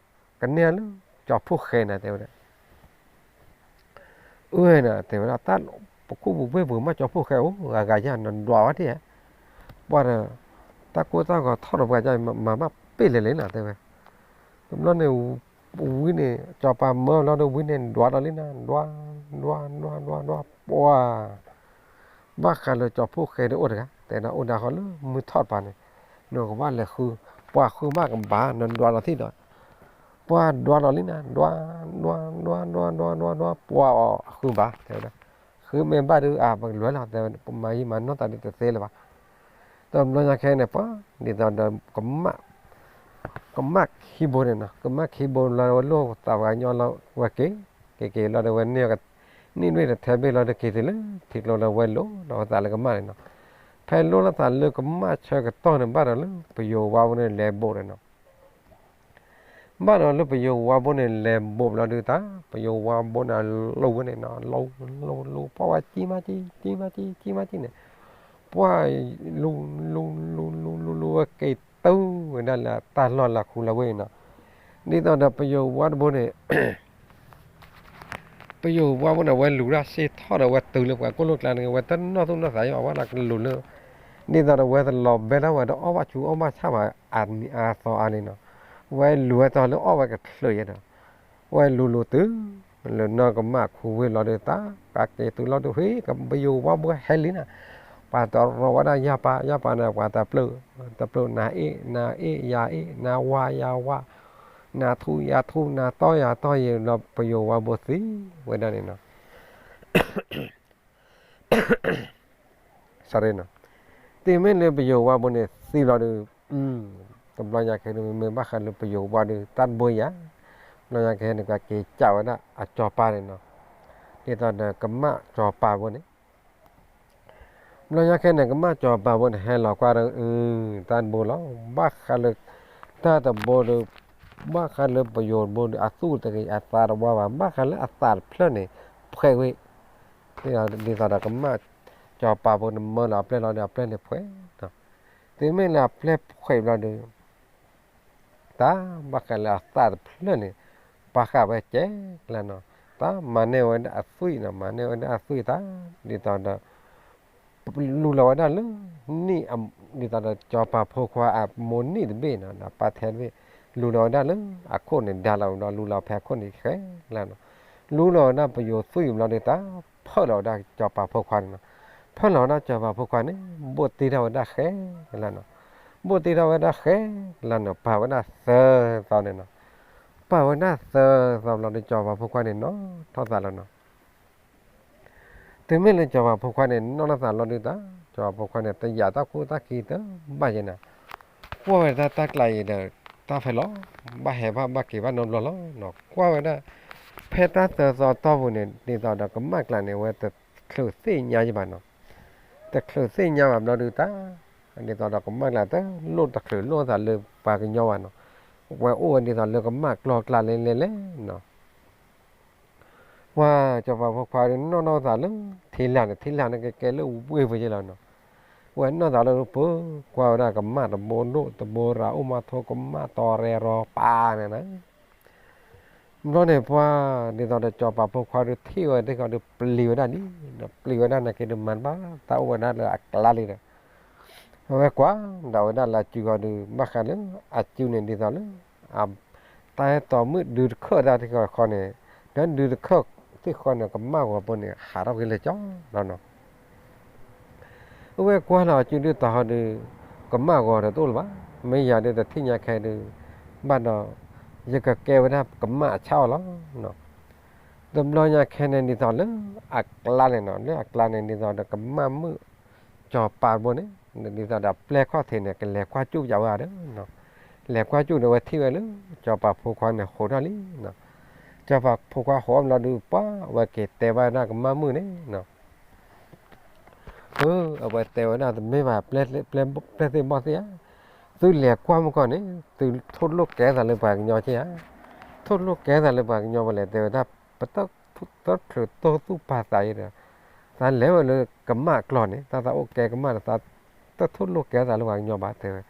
ကန့ၢ်လၢ ကၠီၤဖိၣ်ဃဲနၤ တဲဝဲဒၣ် အၢ နၤ တဲဝဲဒၣ် တၢ်ပခူၣ်ပဝ့ၢ်ပူၤမး ကၠီၤဖိၣ်ဃဲအိၣ် ဂၤဂၤယါ နဒွးဝဲဒၣ်ဧါ, ပှၤဒီး တၢ်ကိၢ်တၢ်ဂီၤထီၣ်ဒီးပှၤကမၤဘၣ်ပ့ၢ်လဲၣ်လဲၣ်နၤ တဲဝဲ, တဘျီန့ၣ် ဝံန့ၣ် စီၤပၤမၢလီၤဒီးဝံန့ၣ် ဒွးဒီးလံနၤ ဒွး ဒွး ဒွး ဒွး ဒွး ပှၤ ဘၣ်ဃးလၢကၠီၤဖိၣ်ဃဲဒုးအိၣ်တဂၤ တဲဒၣ်အိၣ်ဒၣ်ဃီလၢမုၢ်ထီၣ်တပၤန့ၣ်, နကဘၣ်လဲၤဃု, ပှၤဃုဘၣ်ကဘၣ် နဒွးဒီးသံဒီး, ပှၤဒွးဒီးလံနၤ ဒွး ဒွး ဒွး ဒွး ဒွး ဒွး ဒွး ပှၤအီၤအဃုဘၣ် တဲဝဲဒၣ်, ဃုမ့ၢ်ဘၣ်ဒုးအပကလွဲလီၤ တဲဝဲ ပမၤယံာ်မၤနီၢ်သးဒုးတသ့လၢၤဘၣ်, တဘျီညါခဲန့ၣ် ပှၤ ဒ်သိးဒီး ကမၣ်ခံဘိန့ၣ်နီၤ ကမၣ်ခံဘိလီၤဝဲလိၣ်သးပှၤကညီလီၤဝဲက့ၤ, က့ၤက့ၤလီၤဒီးဝဲန့ၢ် န့ၢ်ဒွဲၣ်တထဲဘ့ၣ်လီၤဒီးက့ၤတုၤလၢထံကျိလီၤဝဲလိၣ်ဒီးသးလၢကမၣ်န့ၣ်နီၤ, ဖဲလိၣ်လီၤသးလၢကမၣ်ဆၢကတီၢ်န့ၣ် ဘၣ်ဒီးလၢပယိၤဝါဘိန့ၣ်လဲၤဘိးန့ၣ်နီၤ ဘၣ်ဒီးလၢပယိၤဝါဘိန့ၣ် လဲၤဘိးဘျီဒုးတၢ် ပယိၤဝါဘိန့ၣ် လူၤဝဲန့ၣ်နီၤ လူၤ လူၤ လူၤ ပှၤဝဲကံမးကံ ကံမးကံ ကံမးကံန့ၣ်, ပှၤ လူၤ လူၤ လူၤ လူၤ လူၤ လူၤ လူၤဝဲက့ၤတုၤဝဲဒၣ်လၢတၢ်လီၢ်လၢခူလၢဝ့ၢ်နီၤ, ဒ်သိးဒီးပယိၤဝါတဘိန့ၣ် ပယိၤဝါဘိန့ၣ် အဝဲလူၤတၢ်စ့ၢ်ထီၣ်ဒီး အဝဲတုၤလၢပှၤကိၣ်လိာ်ကျါန့ၣ် အဝဲတနီၣ်သူၣ်နီၣ်သးယါ အဝဲဒၣ်ကလူၤလၢ ဒ်သိးဒီးဝဲတလီၤဘဲလၢဝဲဒီးအီၣ်ဘၣ်ဆူးအီၣ်ဘၣ်ဆၣ်ဘၣ် အနံၤအါသီအါလံနီၤ, ဝဲလူၤဝဲတီၤလၢအီၣ်ဝဲကချုးယဲဒီး ဝဲလူၤလူၤတုၤ လၢနီၢ်ကမၣ်ခူဝ့ၢ်လီၤဒီးတၢ် ကးက့ၤတုၤလီၤဒီး ဟ့ၣ် ကပယိၤဝါဘိဟဲလံနၤ, ပှၤတရီဝဲဒၣ်ယၢ်ပၢ် ယၢ်ပၢ်န့ၣ် ပှၤတပျၢၣ် တပျၢၣ် နၤအ့ၣ် နၤအ့ၣ် ယၤအ့ၣ် နၤဝါ ယၤဝါ နၤထူ ယၤထူ နၤတီ ယၤတီ ယံၤလီၤ ပယိၤဝါဘိသံဝဲဒၣ်န့ၣ်နီၤ sorry နီၤ, တုၤမ့ၢ်လၢပယိၤဝါဘိန့ၣ်သံလီၤဒီး တဘျီညါခဲဒုး မ့ၢ်ဘၣ်ဃးလၢပယိၤဝါဒီး တၢ်တဘိယၤ, ဘျီညါခဲန့ၣ် ကက့ၤကးဝဲဒၣ်အစီၤပၤန့ၣ်နီၤ, ဒ်သိးဒီးကမၣ်စီၤပၤဖိန့ၣ် ဘျီညါခဲန့ၣ် ကမၣ်စီၤပၤဖိန့ၣ် ဟဲလီၤကွၢ်ဒီး အ တၢ်တဘိလီၤ, ဘၣ်ဃးလၢ တၢ်တဘိဒီး ဘၣ်ဃးလၢပယိၤတဘိဒီး အသူၣ်တဂ့ၤ အသးတဝါဘၣ်, ဘၣ်ဃးလၢအသးတဖျၢၣ်န့ၣ် ဖှဲးဝဲ, ဒ်သိးဒီးကမၣ်စီၤပၤဖိန့ၣ် မၢလီၤအပျဲၢ်လီၤဒီး အပျဲၢ်န့ၣ်ဖှဲးနီၤ, တုၤမ့ၢ်လၢအပျဲၢ်ဖှဲးဘျီဒီး တၢ်ဘၣ်ဃးလၢအသးတဖျၢၣ်န့ၣ် ပာ်ဃာ်ဝဲကဲကျါနီၤ, တၢ်မၤန့ၢ်ဝဲဒၣ်အသွံၣ်နီၤ, မၤန့ၢ်ဝဲဒၣ်အသွံၣ်တၢ် ဒ်သိးဒီး လူလီၤဝဲဒၣ်လၢ နံၣ် ဒ်သိးဒီးစီၤပၤဖိခွါအမိၢ်နံၣ်တဘ့ၣ်နီၤ ဒီးပၢ်ထဲတဘ့ၣ် လူလီၤဝဲဒၣ်လၢအခိၣ်န့ၣ် ဒါလီၤဝဲဒီး လူလီၤဖဲအခိၣ်န့ၣ်ဃဲကျါနီၤ, လူလီၤဝဲဒၣ်ပယိၤသွံၣ်ဘျီဒီး တၢ်ဖၢၣ်လီၤဝဲဒၣ်စီၤပၤဖိခွါန့ၣ်နီၤ, ဖၢၣ်လီၤဝဲဒၣ်စီၤပၤဖိခွါန့ၣ် ဘိၣ်တ့ထီၣ်ဝဲဒၣ်ဃဲကျါနီၤ, ဘိၣ်တ့ထီၣ်ဝဲဒၣ်ဃဲကျါနီၤ ပာ်ဝဲဒၣ်သၢသီန့ၣ်နီၤ, ပာ်ဝဲဒၣ်သၢသီဘျီဒီး စီၤပၤဖိခွါန့ၣ် နီၣ်ထီၣ်သးလီၤနီၤ, တုၤမ့ၢ်လၢစီၤပၤဖိခွါန့ၣ် နီၣ်ထီၣ်သးလီၤဒုးတၢ် စီၤပၤဖိခွါန့ၣ် တယာ်တၢ်ခိၣ်တၢ်ခံတဘၣ်ယဲနီၤ, ကွၢ်ဝဲဒၣ်တၢ်ကျးအံၤဒီး တၢ်ဖဲလီၤ ဘၣ်ဟဲဘၣ်ဘၣ်က့ၤဘၣ်နီတဘျီလီၤနီၤ, ကွၢ်ဝဲဒၣ် ဖဲတၢ်သၢသီတီၢ်ပူၤန့ၣ် ဒ်သိးဒီးကမၣ်ကျါန့ၣ် အဝဲတချုးသ့ၣ်ညါယဘၣ်နီၤ, တချုးသ့ၣ်ညါဘၣ်ဘျီဒုးတၢ် ဒ်သိးဒီးကမၣ်ကျါတလိၣ်တချုးလိၣ်သးလၢပှၤကညီဘၣ်နီၤ, ဝဲအိၣ်ဝဲဒ်သိးလၢကမၣ်ကျီကျါလဲလဲလဲနီၤ ပှၤစီၤပၤဖိခွါဒုး နီၣ်နီၣ်သးလၢ ထံလာ်န့ၣ် ထံလာ်န့ၣ် ကကဲလၢဝ့ၢ်ပူၤယဲလီၤနီၤ, ဝဲနီၣ်သးလၢပူၤ ကွၢ်ဝဲဒၣ်ကမၣ်တဘိဒိၣ်တဘိရၤ အိၣ်မါထိကမၣ်တီၤရဲၣ်ရီၤပာ်န့ၣ်နီၤ, ဘျီန့ၣ်ပှၤ ဒ်သိးဒီးစီၤပၤဖိခွါဒုးထံၣ်ဝဲတခီဒုး ပျံၤဝဲဒၣ်လံ, ပျံၤဝဲဒၣ်နာ်က့ဒုး မၤတဘၣ် သးအိၣ်ဝဲဒၣ်လၢအကျါလံဒီး အဝဲကွၢ်ဒၣ်ဝဲဒၣ်လၢအစုခီဒုး ဘၣ်ဃးလၢအစုန့ၣ် ဒ်သိးလၢ တၢ်အဲၣ်တီမုၣ်ဒုးတခၢၣ်တၢ်သ့ၣ်ဃီန့ၣ်, ဒီးဒုးတခၢၣ်သ့ၣ်ဃီန့ၣ် ကမၣ်ဂီၤဖိန့ၣ် ဟးထီၣ်က့ၤလၢကၠီလီၤနီၤ, အဝဲကွၢ်လီၤအစုဒုးတဟီဒုး ကမၣ်ဂီၤဒီးတအိၣ်လၢၤဘၣ်, မ့ၢ်ယၤဒုးတထံၣ်ညါခဲဒုး ဘၣ်ဒီး ယကကဲဝဲဒၣ်ကမၣ်အဆၣ်အီၤလီၤနီၤ, တဘျီညါခဲန့ၣ် ဒ်သိးလၢအကျါန့ၣ်နီၤ, လၢအကျါန့ၣ် ဒ်သိးဒီးကမၣ်မုၣ် စီၤပၤတဘိန့ၣ် ဒ်သိးဒီးပျဲၢ်ခီၣ်ထံးန့ၣ် ကလဲၤကွၢ်စူၣ်ယၤဝဲဧါဒီး လဲၤကွၢ်စူၣ်ဒီး ဝဲထံၣ်ဝဲလၢ စီၤပၤဖိခွါန့ၣ် ဟိးထီၣ်လံနီၤ, စီၤပၤဖိခွါဟိးထီၣ်ဘျီဒုး ပှၤအဝဲက့ၤတဲဘၣ်ဒၣ်ကမၣ်မုၣ်န့ၣ်နီၤ အဝဲတဲဝဲဒၣ် တမ့ၢ်ဘၣ် ပျဲၢ်သ့ၣ်ဘီၣ်သ့ၣ်ဧါ, သုလဲၤကွၢ်မုၢ်ကီၢ်န့ၣ် သုထိၣ်လိာ်ကဲသးလၢပှၤကညီက့ဧါ, ထိၣ်လိာ်ကဲသးလၢပှၤကညီ ပလဲၤတဲဝဲဒၣ် ပတချုးတိၢ်သူၣ်ပာ်သးအံၤဒီး သးလဲၤဝဲလၢကမၣ်ကျီၢ်န့ၣ် တၢ်သးအိၣ်ကဲကမၣ်ဒီး သးတထိၣ်လိာ်ကဲသးလၢပှၤကညီဘၣ် တဲဝဲ,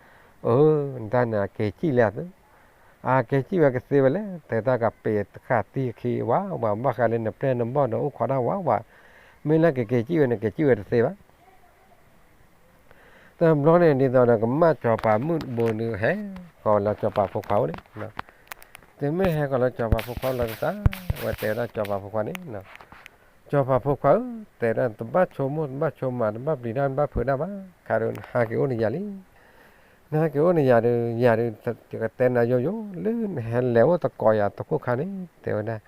အၢ နတၢ်န့ၣ် အက့ၤစံၣ်လဲၣ်သု အက့ၤစံၣ်ဝဲကသ့ဝဲလဲၣ် တဲတၢ်ကပ့ၤတဃာ်သံအခံဝးဝး ဘၣ်ဃးလၢနပျဲၢ်နဘီၣ်ဒီးအိၣ်ခိးတၢ်ဝးဝး, မ့ၢ်လၢကက့ၤစံၣ်ဝဲန့ၣ် က့ၤစံၣ်ဝဲတသ့ဘၣ် တဘျီန့ၣ် ဒ်သိးဒီးကမၣ်စီၤပၤမုၣ်တဘိန့ၣ် ဟဲဃီၤလၢစီၤပၤဖိခွါအိၣ်န့ၣ်, တုၤမ့ၢ်ဟဲဃီၤလၢစီၤပၤဖိခွါလီၤတၢ် အဝဲတဲဝဲဒၣ်စီၤပၤဖိခွါန့ၣ်, စီၤပၤဖိခွါဧၢ, တဲဒၣ်တဘၣ်ဆိကမိၣ် တဘၣ်ဆိကမး တဘၣ်ပျံၤတၢ် တဘၣ်ဖုးတၢ်ဘၣ်, ခါဒီးနဟးက့ၤအိၣ်နယၤလံ နဟဲက့ၤအိၣ်နယၤဒီး ယၤဒီး ယကတဲနၤယိယိ လၢနဟဲလဲၤအိၣ်သကိးယၤတခိၣ်ခါန့ၣ် တဲဝဲဒၣ်,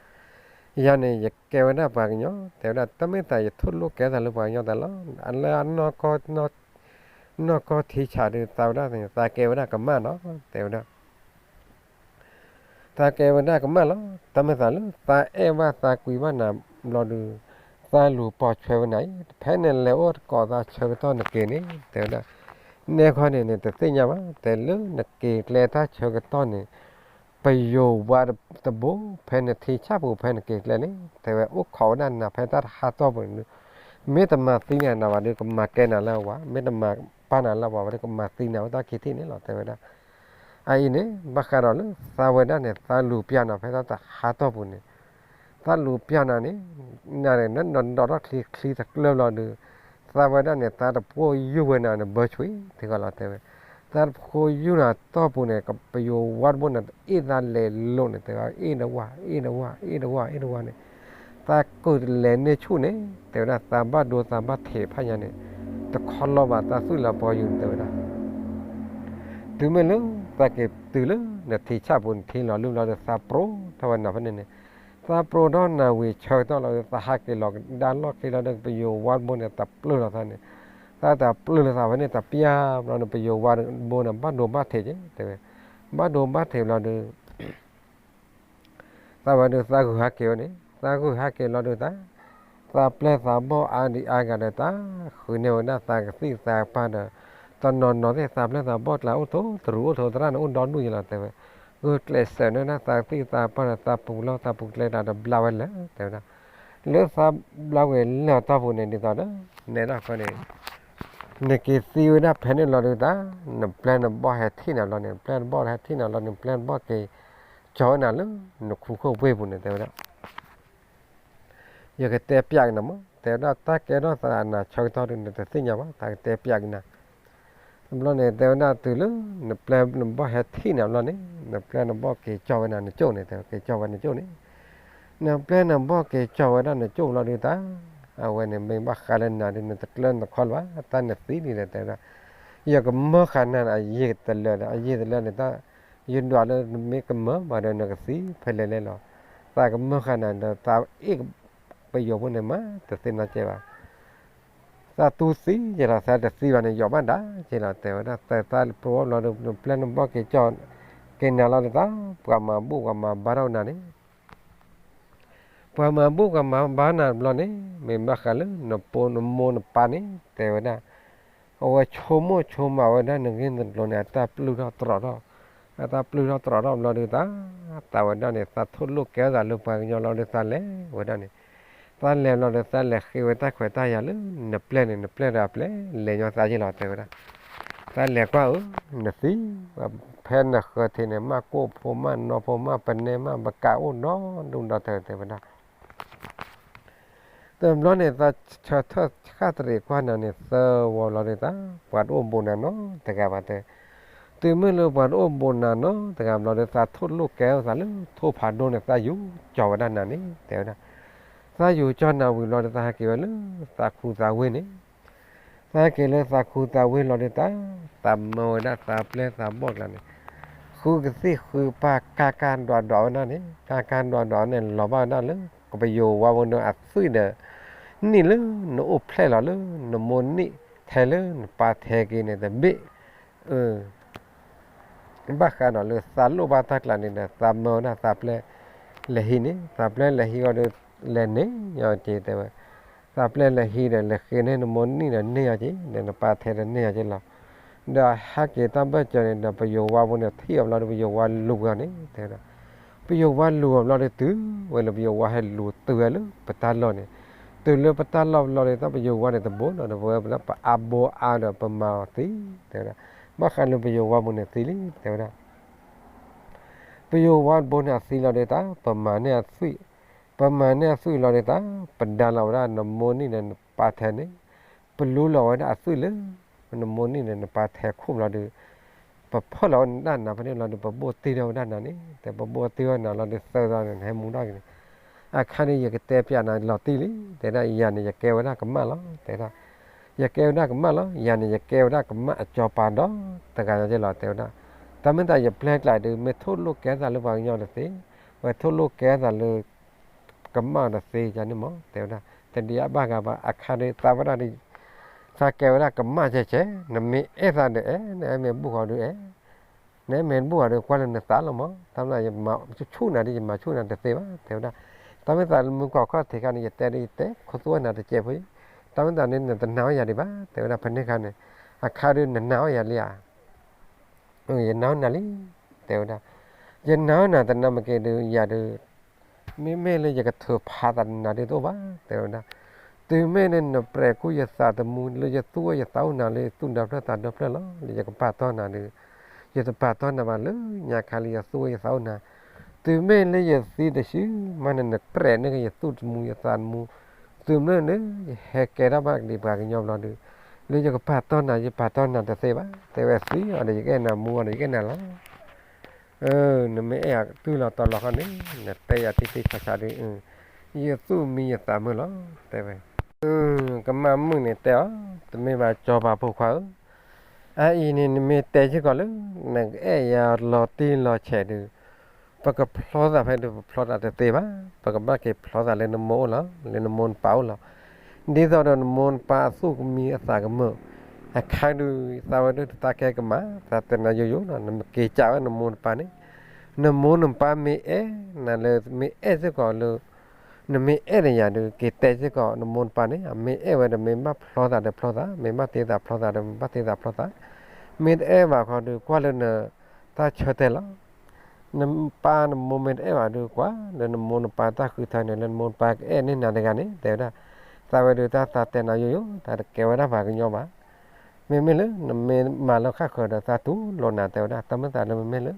ယၤန့ၣ် ယကဲဝဲဒၣ်ပှၤကညီ တဲဝဲဒၣ် တမ့ၢ်သးယထိၣ်လိာ်ကဲသးလၢပှၤကညီသးလီၤ, လၢအနီၢ်ကီၢ်ထံဆးဒုး သးဝဲဒၣ် သးကဲဝဲဒၣ်ကမၣ်နီၤ တဲဝဲဒၣ် သးကဲဝဲဒၣ်ကမၣ်လီၤ, တမ့ၢ်သးလၢသးအဲၣ်ဘၣ်သးကွံဘၣ်နၤဘျီဒုး သးလူၤပိာ်ဆွဲဝဲနၤအံၤ ဖဲနလဲၤအိၣ်သကိးသးဆၢကတီၢ်နက့ၤန့ၣ် တဲဝဲဒၣ်, နဲခီန့ၣ် နတသ့ၣ်ညါဘၣ် တဲလၢနက့ၤကျဲတၢ်ဆၢကတီၢ်န့ၣ် ပယိၤဝါတဘိ ဖဲနထံဆၣ်ပူၤ ဖဲနက့ၤကျဲန့ၣ် တဲဝဲ အိၣ်ခိးဝဲဒၣ်နၤဖဲတၢ်တဟါတီၢ်ပူၤန့ၣ် မ့ၢ်တမၤသံနၤနၤဘၣ်ဒီး ကမၤကဲနၤလၢအဝၤ မ့ၢ်တမၤပာ်နၤလၢအဝၤဘၣ်ဒီး ကမၤသံနၤဝဲတၢ်ခံထံၣ်န့ၣ်လီၤ တဲဝဲဒၣ်. အအံၤန့ၣ် ဘၣ်ဃးဒီးလၢသးဝဲဒၣ်န့ၣ် သးလူၤပျၢ်နၤဖဲတၢ်တဟါတီၢ်ပူၤန့ၣ် သးလူၤပျၢ်နၤန့ၣ် နၤန့ၣ် နဒီးထီၣ်ချံချံတကျၢၢ်ဘျီဒီး သးဝဲဒၣ်န့ၣ် သးတဖိယူၢ်ဝဲနၤန့ၣ် ဘၢဆွံ တဲဃီလီၤ တဲဝဲ. သးတဖိယူၢ်နၤတီၢ်ပူၤန့ၣ် ပယိၤဝါတဘိန့ၣ် အ့ၣ်သးလဲၤလိာ်န့ၣ် တဲဝဲ အ့ၣ်နဝါ အ့ၣ်နဝါ အ့ၣ်နဝါ အ့ၣ်နဝါန့ၣ် သးကလဲၤန့ၢ်ဆူၣ်န့ၣ် တဲဝဲဒၣ် သးဘၣ်ဒိသးဘၣ်ထံးဖးညါန့ၣ် တခီလီၤဘၣ်သးသွံၣ်လၢပီယူၤန့ၣ် တဲဝဲဒၣ်. တုၤမ့ၢ်လၢသးက့ၤတုၤလၢနထံဆၣ်ပူၤန့ၣ် ထံလီၤလုၢ်ဘျီဒီး သးပြိထီၣ်ဝဲနၤဖဲန့ၣ်န့ၣ် သးပြိထီၣ်နၤဝံၤဆၢကတီၢ်လီၤဒီး သးဟးက့ၤလီၤကဒါလီၢ်ခံလီၤဒီး ပယိၤဝါတဘိန့ၣ် တပျုၢ်လီၤသးန့ၣ် သးတပျုၢ်လီၤသးဖဲန့ၣ် တပျၢ်ဘျီန့ၣ် ပယိၤဝါတဘိန့ၣ် ဘၣ်ဒိဘၣ်ထံးက့ၤ တဲဝဲ. ဘၣ်ဒိဘၣ်ထံးဘျီဒီး သးဝဲဒုးသးဂုာ်ဟဲက့ၤဝဲန့ၣ် သးဂုာ်ဟဲက့ၤလီၤဒုးတၢ်, သးပျဲၢ်သးဘီၣ်အါဒံးအါဂၤဒီးတၢ် ဃုန့ၢ်ဝဲဒၣ်သးကသံၣ်သးကပၤဒီး တနီၤနီၤသ့ၣ်သးပျဲၢ်သးဘီၣ်ကျါအိၣ်ထီၣ်တရူးအိၣ်ထီၣ်သရၣ်န့ၣ်အိၣ်ဒီဒူၣ်ယလီၤတဲဝဲ, ဂုာ်ကျဲးစၢးန့ၢ်ဝဲဒၣ်သးကသံၣ်သးကပၤဒီးသးပူၤလီၢ်သးပူၤကျဲကျါဒီးဘျါဝဲလၢာ်တဲဝဲဒၣ်, လၢသးဘျါဝဲလၢာ်တီၢ်ပူၤန့ၣ်ဒ်သိးဒီး နဲဒၣ်ဃီန့ၣ် နက့ၤသံဝဲဒၣ်ဖဲန့ၣ်လီၤဒုးတၢ်, နပျဲၢ်နဘီၣ်ဟဲထံၣ်နၤဘျီန့ၣ် နပျဲၢ်နဘီၣ်ဟဲထံၣ်နၤလီၤန့ၣ် နပျဲၢ်နဘီၣ်က့ၤ ကၠီၤဝဲနၤလၢ နခူခိၣ်ပှ့ၢ်ပူၤန့ၣ်တဲဝဲဒၣ်, ယကတဲပျးက့ၤနၤမး တဲဝဲဒၣ် တၢ်ကဲထီၣ်သးနၤဆၢကတီၢ်ဒုး နတသ့ၣ်ညါဘၣ် တၢ်ကတဲပျးက့ၤနၤ, တဘျီန့ၣ် တဲဝဲဒၣ်တုၤလၢ နပျဲၢ်နဘီၣ်ဟဲထံၣ်နၤဘျီန့ၣ် နပျဲၢ်နဘီၣ်က့ၤကၠီၤဝဲနၤနကၠိၣ်န့ၣ် တဲဝဲက့ၤကၠီၤဝဲနကၠိၣ်န့ၣ်, နပျဲၢ်နဘီၣ်က့ၤကၠီၤဝဲဒၣ်နကၠိၣ်ဘျီဒုးတၢ်, အဝဲန့ၣ်မ့ၢ်ဘၣ်ဃးလၢနၤဒုး နတကျၢၤနတခီလၢၤဘၣ် တၢ်နသံလံဒီးတဲဝဲဒၣ်, ယကမၢဃာ်နၤန့ၣ် အယံာ်တလၢာ်ဒီး အယံာ်တလၢာ်န့ၣ်တၢ်, ယဒွးလၢနမ့ၢ်ကမၢဘၣ်ဒီးနကသံဖဲလဲၣ်လဲၣ်လီၤ, သးကမၢဃာ်နၤဒီး သးအ့ၣ်ပယီၤဖိန့ၣ်မး တသ့ၣ်နီၣ်ကဲဘၣ် သးတူၢ်သံယဲလီၤ သးတသံဘၣ်န့ၣ် ယီၤဘၣ်ဒၣ်ကဲလီၤ တဲဝဲဒၣ် သးသးပဝီဘျီဒီး နပျဲၢ်နဘီၣ်က့ၤကၠီၤက့ၤနၤလီၤဒုးတၢ်, ပှၤမၤဘူၣ်ပှၤမၤဘါထီၣ်နၤန့ၣ် ပှၤမၤဘူၣ်ပှၤမၤဘါနၤတဘျီန့ၣ် မ့ၢ်ဘၣ်ဃးလၢနပိနမိၢ်နပၢ်န့ၣ် တဲဝဲဒၣ်, အဝဲဆိကမိၣ်ဆိကမးဝဲဒၣ်နဂ့ၢ်နကျိၤန့ၣ် အတၢ်ပျုၢ်ထီၣ်တြီၤထီၣ်, အတၢ်ပျုၢ်ထီၣ်တြီၤထီၣ်ဘျီဒုးတၢ်, သးဝဲဒၣ်န့ၣ် သးထိၣ်လိာ်ကဲသးလၢပှၤကညီလီၤဒုး သးလဲၤဝဲဒၣ်န့ၣ်, သးလဲၤဘျီဒီး သးလဲၤဃ့ဝဲတၢ်ခွဲးတၢ်ယာ်လၢ နပျဲၢ်န့ၣ် နပျဲၢ်ဒီးအပျဲၢ် လဲၤညီသးယဲလီၤ တဲဝဲဒၣ် သးလဲၤကွၢ်ဧၢ, နသံ, ဖဲနဃၢၤထံးန့ၣ် မ့ၢ်ကိၣ်ဖိမ့ၢ်နီၢ်ဖိမ့ၢ်ပနဲမ့ၢ်ပကးအိၣ်ဒီဒူၣ်ဒီထၢတဲဝဲဒၣ်, တဘျီန့ၣ် သးဆၢထၢၣ်ဃၣ်တရံးကွၢ်နၤန့ၣ် သၢဝီလီၤဒုးတၢ်, ပှၤတအိၣ်ဘူးနၤနီတဂၤဘၣ်တဲ, တုၤမ့ၢ်လၢပှၤတအိၣ်ဘူးနၤနီတဂၤဘျီဒီး သးထိၣ်လိာ်ကဲသးလၢထိၣ်ဖးဒိၣ်န့ၣ် သးယူၤကၠီၤဝဲဒၣ်နၤန့ၣ် တဲဝဲဒၣ်, သးယူၤကၠီၤနၤဝံၤဘျီဒီး သးဟဲက့ၤဝဲလၢသးခူသးဝ့ၢ်န့ၣ် သးဟဲက့ၤလၢသးခူသးဝ့ၢ်လီၤဒုးတၢ်, သးမၢဝဲဒၣ်သးပျဲၢ်သးဘီၣ်ကျါန့ၣ်, ဃုကသံၣ်ဃုကပၤ ကါကါဒွးဒွးဝဲဒၣ်န့ၣ် ကါကါဒွးဒွးန့ၣ် လီၤဘၣ်ဝဲဒၣ်လၢ ကပယိၤဝါဖိန့ၣ်အသွံၣ်ဒီး နံၣ်လၢနအိၣ်ဖျဲၣ်လီၤလၢ နမိၢ်နံၣ်ထဲလၢနပၢ်ထဲက့ၤန့ၣ်တဘ့ၣ် ဘၣ်ဃးဒီးလၢသးလိၣ်ဘၣ်တၢ်ကျါန့ၣ်ဒီး သးမၢဝဲဒၣ်သးပျဲၢ်လဲၤဟံးန့ၣ် သးပျဲၢ်လဲၤဟံးအီၤဒီး လဲၤန့ၢ်အီၤက့ၤတဲဝဲ, သးပျဲၢ်လဲၤဟံးဒီး လဲၤဃ့န့ၢ်နမိၢ်နံၣ်ဒီးန့ၢ်အီၤက့ၤ ဒီးနပၢ်ထဲဒီးန့ၢ်အီၤက့ၤလီၤ. ဒီးဟဲက့ၤတၢ်ဘၢၣ်စၢၤန့ၣ်ဒီး ပယိၤဝါဖိန့ၣ်ထံၣ်အီၤဘျီဒီး ပယိၤဝါလူၤဝဲအီၤန့ၣ်တဲဝဲဒၣ်, ပယိၤဝါလူၤအီၤဘျီဒီးတုၤဝဲလၢပယိၤဝါဟဲလူၤတုၤဝဲလၢပတၢ်လီၢ်န့ၣ်, တုၤလၢပတၢ်လီၢ်ဘျီဒီး တၢ်ပယိၤဝါန့ၣ်တဘိလီၤဒီး ပဝဲပအါဘိအါဒီးပမၤအီၤသံ တဲဝဲဒၣ်, ဘၣ်ဃးလၢပယိၤဝါပူၤန့ၣ်သံလံ တဲဝဲဒၣ် ပယိၤဝါဘိန့ၣ်အသံလီၤဒီးတၢ် ပမၤန့ၢ်အသွံၣ်, ပမၤန့ၢ်အသွံၣ်လီၤဒီးတၢ် ပဒါလီၤဝဲဒၣ်နမိၢ်နံၣ်ဒီးနပၢ်ထဲန့ၣ်, ပလူလီၤဝဲဒၣ်အသွံၣ်လၢ နမိၢ်နံၣ်ဒီးနပၢ်ထဲခိၣ်ဘျီဒီး ပဖီၣ်လီၤဝဲဒၣ်နၤဖဲန့ၣ်လီၤဒီး ပဘိၣ်တ့ထီၣ်ဝဲဒၣ်နၤန့ၣ် တဲပဘိၣ်တ့ထီၣ်နၤလီၤဒီး သၢသီန့ၣ် နဟဲမူထီၣ်က့ၤန့ၣ်, အခါန့ၣ် ယကတဲပျးနၤလီၤတံၢ်လံ တဲဒၣ်ယၤန့ၣ် ယကဲဝဲဒၣ်ကမၣ်လီၤ တဲဒၣ် ယကဲဝဲဒၣ်ကမၣ်လီၤ ယၤန့ၣ် ယကဲဝဲဒၣ်ကမၣ်အစီၤပၤဒီး တဂၤညီက့လီၤ တဲဝဲဒၣ်, တၢ်မ့ၢ်သးယပျဲၢ်ကျါဒုး မ့ၢ်ထိၣ်လိာ်ကဲသးလၢပှၤကညီတသ့, ဝဲထိၣ်လိာ်ကဲသးလၢ ကမၣ်တသ့ယၤန့ၣ်မး တဲဝဲဒၣ်, တဒံးအဘၣ်ဂၤဘၣ် အခါဒုး သးဝဲဒၣ်ဒုး သးကဲဝဲဒၣ်ကမၣ်ဆဲးဆဲး, နမ့ၢ်အဲၣ်သးဒီးအဲၣ်, နမ့ၢ်ဘူၣ်ဃီဒုးအဲၣ်, နမ့ၢ်ဘူၣ်ဃီဒုးကွၢ်လၢနသးလီၤမး, တၢ်မ့ၢ်သးယမၤဆူၣ်နၤဒုး ယမၤဆူၣ်နၤတသ့ဘၣ် တဲဝဲဒၣ်, တၢ်မ့ၢ်သးလၢမုၢ်ကီၢ်ခီၣ်ထံးခါန့ၣ် ယတဲဒုးယတဲ ခိၣ်သူဝဲနၤတစဲးဖိ, တၢ်မ့ၢ်သးန့ၣ် နတနာ်ဝဲယၤဒံးဘၣ် တဲဝဲဒၣ် ဖဲန့ၣ်ခါန့ၣ်, အခါဒုးနနာ်ဝဲယၤလံဧါ ယနာ်ဝဲနၤလံ, တဲဝဲဒၣ်, ယနာ်ဝဲနၤတနာ်မ့ၢ်က့ၤဒုး ယၤဒုး မ့မ့ၢ်လၢယကထုးဖးသးနၤဒုးတအိၣ်ဘၣ် တဲဝဲဒၣ်, တုၤမ့ၢ်လၢနပြဲးကူၣ်ယသးသမူ လၢယသူၣ်အိၣ်ယသးအိၣ်နၤလၢယသူၣ်ဒီဖျၢၣ်သးဒီဖျၢၣ်လီၤ လၢယကပာ်တီၢ်နၤဒုး, ယတပာ်တီၢ်နၤဘၣ်လၢညါခါလၢယသူၣ်အိၣ်ယသးအိၣ်နၤ, တုၤမ့ၢ်လၢယသံတစုမးန့ၣ် နပြဲးန့ၢ်က့ၤယသူၣ်တမူယသးတမူ, တုၤမ့ၢ်လၢ ယဟဲကဲထီၣ်ဘၣ်ကဒံးပှၤကညီဘျီဒုး, လၢယကပာ်တီၢ်နၤ ယပာ်တီၢ်နၤတသ့ဘၣ် တဲဝဲသံအီၤဒီး ယကအဲၣ်နၤမူအီၤဒီး ယကအဲၣ်နၤလီၤ နမ့ၢ်အဲၣ်အကတုၢ်လီၤတီၤလီၤဃီန့ၣ် နတဲယၤတံၢ်တံၢ်ဆးဆးဒုး, ယသူၣ်မံယသးမုာ်လီၤ တဲဝဲ, ကမၣ်မုၣ်န့ၣ်တဲအီၤ, တမ့ၢ်ဘၣ်စီၤပၤဖိခွါဧၢ, အအံၤန့ၣ် နမ့ၢ်တဲစ့ၢ်ကီးလၢ နကအဲၣ်ယၤလီၤတံၢ်လီၤဆဲးဒုး ပကဖျီသးဖဲဒုး ပဖျီသးတသ့ဘၣ်, ပကဘၣ်က့ၤဖျီသးလၢနမိၢ်အိၣ်လီၤ လၢနမိၢ်နပၢ်အိၣ်လီၤ ဒ်သိးဒီးနမိၢ်နပၢ်အသူၣ်ကမံအသးကမုာ်, အခါဒုး သးဝဲဒၣ်တၢ်ကဲကမၣ် သးတဲနၤယိယိလီၤ နမ့ၢ်က့ၤကးဝဲနမိၢ်နပၢ်န့ၣ်, နမိၢ်နပၢ်မ့ၢ်အဲၣ်နၤလၢ မ့ၢ်အဲၣ်စ့ၢ်ကီးလၢ နမ့ၢ်အဲၣ်နယၤဒီး က့ၤတဲစ့ၢ်ကီးနမိၢ်နပၢ်န့ၣ် မ့ၢ်အဲၣ်ဝဲဒီး မ့ၢ်ဘၣ်ဖျီသးဒီးဖျီသး, မ့ၢ်ဘၣ်တ့သးဖျီသးဒီး မ့ၢ်ဘၣ်တ့သးဖျီသး, မ့ၢ်တအဲၣ်ဘၣ်ခီဒီး ကွၢ်လၢနတၢ်ဆၢတဲာ်လီၤ. နပၢ်နမိၢ်မ့ၢ်တအဲၣ်ဘၣ်ဒီး ကွၢ်လၢနမိၢ်နပၢ်တၢ်ဃုထၢန့ၣ် လၢနမိၢ်နပၢ်ကအဲၣ်န့ၢ်နၤတဂၤန့ၣ် တဲဝဲဒၣ်, သးဝဲဒီးတၢ်သးတဲနၤယိယိ, တၢ်တကဲဝဲဒၣ်ပှၤကညီဘၣ်. မ့မ့ၢ်လၢနမ့ၢ်မၤလၢဃၣ်ဃၢၤဒီး သးတူၢ်လိာ်နၤ တဲဝဲဒၣ်, တၢ်မ့ၢ်သးလၢမ့မ့ၢ်လၢ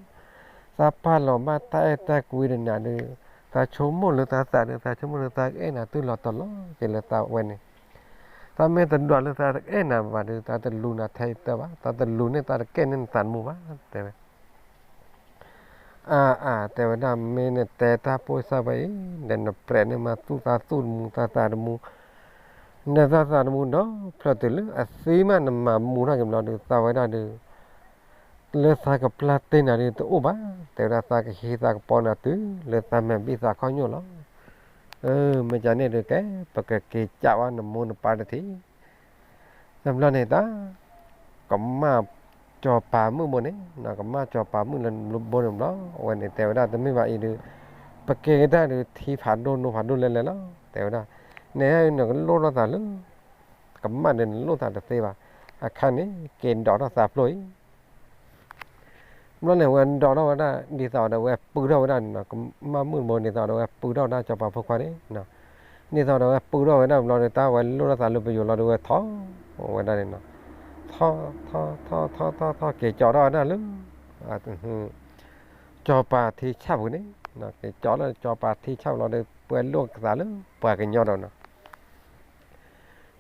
သးပာ်လီၤဘၣ်တၢ်အဲၣ်တၢ်ကွံဒီးနၤဒီး သးဆိကမိၣ်လၢသးသးဒီး သးဆိကမိၣ်လၢသးကအဲၣ်နၤ တူၢ်လိာ်တီၤလီၤက့ၤလၢသးဝဲန့ၣ်, သးမ့ၢ်တဒွးလၢသးတအဲၣ်နၤဘၣ်ဒီး သးတလူၤနၤထဲအံၤတၢ်ဘၣ်, သးတလူၤန့ၢ်သးတကဲန့ၢ်နသးတမူဘၣ် တဲဝဲ. အါအါ တဲဝဲဒၣ်, မ့ၢ်နတဲတၢ်ပိၢ်စၢ်ဝဲအံၤ ဒီးနပြဲးန့ၢ်မၤသူၣ်သးသူၣ်တမူ သးသးတမူ, နသးသးတမူဒီး ဖျၢၣ်တုၤလၢအသံမး နမၤမူထီၣ်က့ၤဘျီဒီး သးဝဲဒၣ်ဒီး လၢသးကပျၢ်တ့ၢ်နၤဒီးတအိၣ်ဘၣ်, တဲဝဲဒၣ်, သးကဟံးသးကပီၤနၤတုၤလၢသးမဲာ်ဘံၣ်သးခီၣ်ညိၣ်လီၤ. မ့ၢ်ကန့ၣ်ဒီးကဲ ပကက့ၤကးဝဲနမိၢ်နပၢ်တထံၣ် တဘျီန့ၣ်တၢ် ကမၣ်စီၤပၤမုၣ်ဘိန့ၣ်, ကမၣ်စီၤပၤမုၣ်လၢဘိန့ၣ်ဘျီ, အဝဲန့ၣ်တဲဝဲဒၣ် တမ့ၢ်ဘၣ်အံၤဒီး ပကဲကဒါဒီးထံဖးဒိၣ်နိဖးဒိၣ်လဲၣ်လဲၣ်လီၤ တဲဝဲဒၣ်, နနကလိၣ်ထီၣ်သးလၢ ကမၣ်ဒီးနလိၣ်သးတသ့ဘၣ်, အခါန့ၣ် က့ၤဒိးထီၣ်သးဖျိအံၤ ဘျီန့ၣ် ဝဲဒိးထီၣ်ဝဲဒၣ် ဒ်သိးဒီးဝဲပုၢ်ထီၣ်ဝဲဒၣ်န့ၣ်နီၤ, ကမၣ်မုၣ်တဘိ ဒ်သိးဒီးဝဲပုၢ်ထီၣ်ဝဲဒၣ်စီၤပၤဖိခွါန့ၣ်, ဒ်သိးဒီးဝဲပုၢ်ထီၣ်ဝဲဒၣ်ဘျီဒီး တၢ်ဝဲလိၣ်ထီၣ်သးလၢပယိၤလီၤဒီးဝဲထီၣ်ဝဲဒၣ်န့ၣ်နီၤ, ထီၣ်ထီၣ်ထီၣ်ထီၣ်ထီၣ်ထီၣ် က့ၤကၠီထီၣ်ဝဲဒၣ်လၢ စီၤပၤထံဆၣ်ပူၤန့ၣ်, က့ၤကၠီလၢစီၤပၤထံဆၣ်ပူၤလီၤဒီး ပှဲၤလိၣ်ကသးလၢပှၤကညီဒီးနီၤ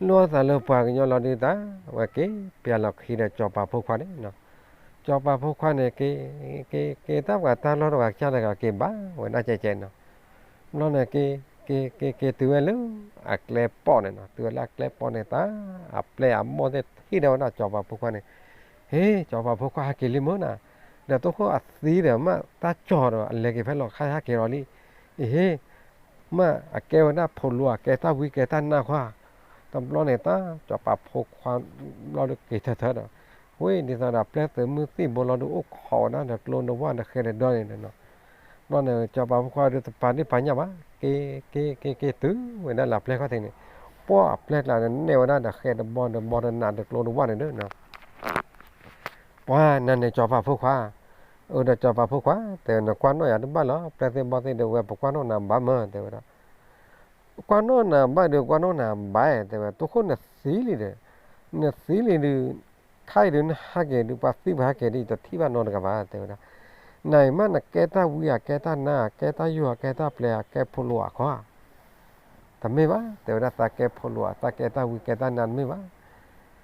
လိၣ်သးလၢပှၤကညီလီၤဒုးတၢ်, ဝဲက့ၤပျဲလီၤခံဒီးစီၤပၤဖိခွါန့ၣ်, စီၤပၤဖိခွါန့ၣ် က့ၤ က့ၤ က့ၤတၢ်ပှၤတၢ်လီၢ်တဝၤကစၢ်တဂၤက့ၤဘၣ်ဝဲဒၣ်ကဲကဲနီၤ, ဘျီန့ၣ်က့ၤ က့ၤ က့ၤ က့ၤတုၤဝဲလၢ အကျဲပီၣ်န့ၣ်နီၤ, တုၤဝဲလၢအကျဲပီၣ်န့ၣ်တၢ်, အပျဲၢ်အဘီၣ်သ့ၣ်ထံၣ်ဒီးဝဲဒၣ်စီၤပၤဖိခွါန့ၣ်, ဟ့ စီၤပၤဖိခွါဟဲက့ၤလံမ့ၢ်နၤ, ဒီးတိခိၣ်အသံဒီးမ့ၢ်တၢ်ကၠီၤဒီး အလဲၤက့ၤဖဲလီၤခါဟဲက့ၤလီၤလံ, အဟ့ မ့ၢ်အကဲဝဲဒၣ်ဖိလူၤ အကဲတၢ်ဝံကဲတၢ်နါခွါ, တဘျီန့ၣ်တၢ် စီၤပၤဖိခွါဘျီဒီးက့ၤထၢထၢဒီး, ဝဲဒ်သိးဒီးအပျဲၢ်သုးမုၢ်သံၣ်ဘိလီၤဒီး အိၣ်ခိးဝဲဒၣ်ဒီးကျိတဝၢ်ဒီးဃဲဒီးဒီန့ၣ်ဒီးနီၤ, ဘျီန့ၣ် စီၤပၤဖိခွါဒီးတပာ်ဒ့ၣ်ပာ်ညၣ်ဘၣ်, က့ၤ က့ၤ က့ၤ က့ၤတုၤဝဲဒၣ်လၢအပျဲၢ်ခီၣ်ထံးန့ၣ်, ပှၤအပျဲၢ်ကျါန့ၣ် နဲၣ်ဝဲဒၣ်ဒီးဃဲတဘီဒီးဘီဒီးနးဒီးကျိတဝၢ်န့ၣ်ဒီး ပှၤနၤန့ၣ် စီၤပၤဖိခွါ, အၢ ဒီးစီၤပၤဖိခွါ တဲဝဲ နကွၢ်နီၣ်ယၤတဘၣ်လီၤ, ပျဲၢ်သ့ၣ်ဘီၣ်သ့ၣ်ဒီးဝဲ ပကွၢ်နီၣ်နၤဘၣ်မး တဲဝဲဒၣ်, ကွၢ်နီၣ်နၤဘၣ်ဒီး ကွၢ်နီၣ်နၤဘၣ် တဲဝဲ, တိခိၣ်နသံလံဒီး, နသံလံဒီး, ခါအံၤဒီးနဟးက့ၤဒီး ပှၤသံပှၤဟးက့ၤဒီး ယတထံၣ်ဘၣ်နီတဂၤဘၣ် တဲဝဲဒၣ်, နၤအံၤမးနကဲတၢ်ဝံဧါ ကဲတၢ်နါဧါ ကဲတၢ်ယိၢ်ဧါ ကဲတၢ်ပျဲၤဧါ ကဲဖိလူၤဧါခီဧါ တမ့ၢ်ဘၣ် တဲဝဲဒၣ်, သးကဲဖိလူၤဧါ သးကဲတၢ်ဝံကဲတၢ်နါတမ့ၢ်ဘၣ်,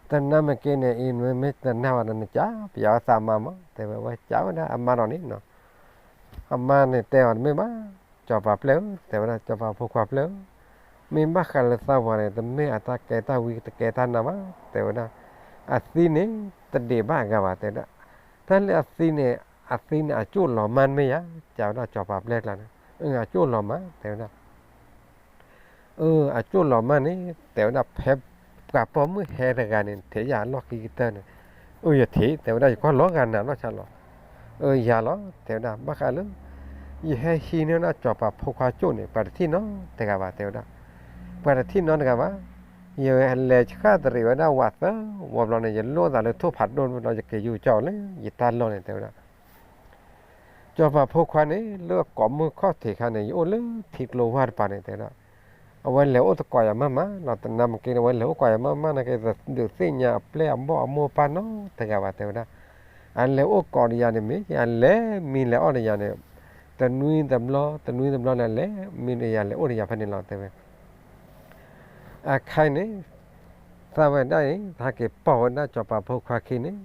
တနါမ့ၢ်က့န့ၣ်အံၤ မ့ၢ်တနါဘၣ်ဒီး နကးပယၤဝဲသးမါမး တဲဝဲ, ဝဲကးဝဲဒၣ်အမါဒီးန့ၣ်နီၤ, အမါန့ၣ်တဲအီၤတမ့ၢ်ဘၣ်, စီၤပၤပျဲၢ်ဧၢ တဲဝဲဒၣ်, စီၤပၤဖိခွါပျဲၢ်ဧၢ, မ့ၢ်ဘၣ်ဃးလၢသးပှၤန့ၣ် တမ့ၢ်အတၢ်ကဲတၢ်ဝံတကဲတၢ်နါဘၣ် တဲဝဲဒၣ်, အသံန့ၣ် တဒံးဘၣ်အဂၤဘၣ် တဲဝဲဒၣ်, တၢ်လၢအသံန့ၣ် အသံန့ၣ် အကၠိၣ်လီၤမၢ်မ့ၢ်ယၤ, ကးဝဲဒၣ်စီၤပၤပျဲၢ်ကျါန့ၣ်, အကၠိၣ်လီၤမၢ် တဲဝဲဒၣ် အၢ အကၠိၣ်လီၤမၢ်န့ၣ် တဲဝဲဒၣ် ဖဲပှၤပိာ်မုၣ်ဟဲတဂၤန့ၣ် ထဲယၤအလီၢ်ခံကတၢၢ်န့ၣ်, အၢ ယထံၣ် တဲဝဲဒၣ်, ယကွၢ်လီၤဂာ်နၤလီၤဆါလီၤ, အၢ ယၤလီၤ တဲဝဲဒၣ်, ဘၣ်ဃးလၢ ယဟဲဟံးန့ၢ်ဒၣ်စီၤပၤဖိခွါကၠိၣ်န့ၣ် ပှၤတထံၣ်နီတဂၤဘၣ် တဲဝဲဒၣ်, ပှၤတထံၣ်နီတဂၤဘၣ်, ယလဲၤဆှၣ်တရံးဝဲဒၣ်ဝးသၢဝီဘျီန့ၣ် ယလိၣ်သးလၢထိၣ်ဖးဒိၣ်ဘျီ ယက့ၤယူၤကၠီလၢယတၢ်လီၢ်န့ၣ် တဲဝဲဒၣ် စီၤပၤဖိခွါန့ၣ် လၢအကိးမုၢ်ခီၣ်ထံးခါန့ၣ် ယအိၣ်လၢထံကျိဝၢ်တပၤန့ၣ် တဲဝဲဒၣ်, အဝဲလဲၤအိၣ်သကိးယၤမးမးလီၤ, တနါမ့ၢ်က့န့ၣ် အဝဲလဲၤအိၣ်ကိးယၤမးမးန့ၣ်က့ ဒုးသ့ၣ်ညါအပျဲၢ်အဘီၣ်အမိၢ်အပၢ်နီတဂၤဘၣ် တဲဝဲဒၣ်, အလဲၤအိၣ်ကိးဒီးယၤန့ၣ်မ့ၢ် အလဲၤမံလဲၤအီၣ်ဒီးယၤန့ၣ်, တနွံတဘျီ တနွံတဘျီန့ၣ် အလဲၤမံဒီးယၤလဲၤအိၣ်ဒီးယၤဖဲန့ၣ်လီၤ တဲဝဲ အခါအံၤန့ၣ် သးဝဲဒၣ်အံၤ သးဟဲက့ၤပိာ်ဝဲဒၣ်စီၤပၤဖိခွါခံန့ၣ်,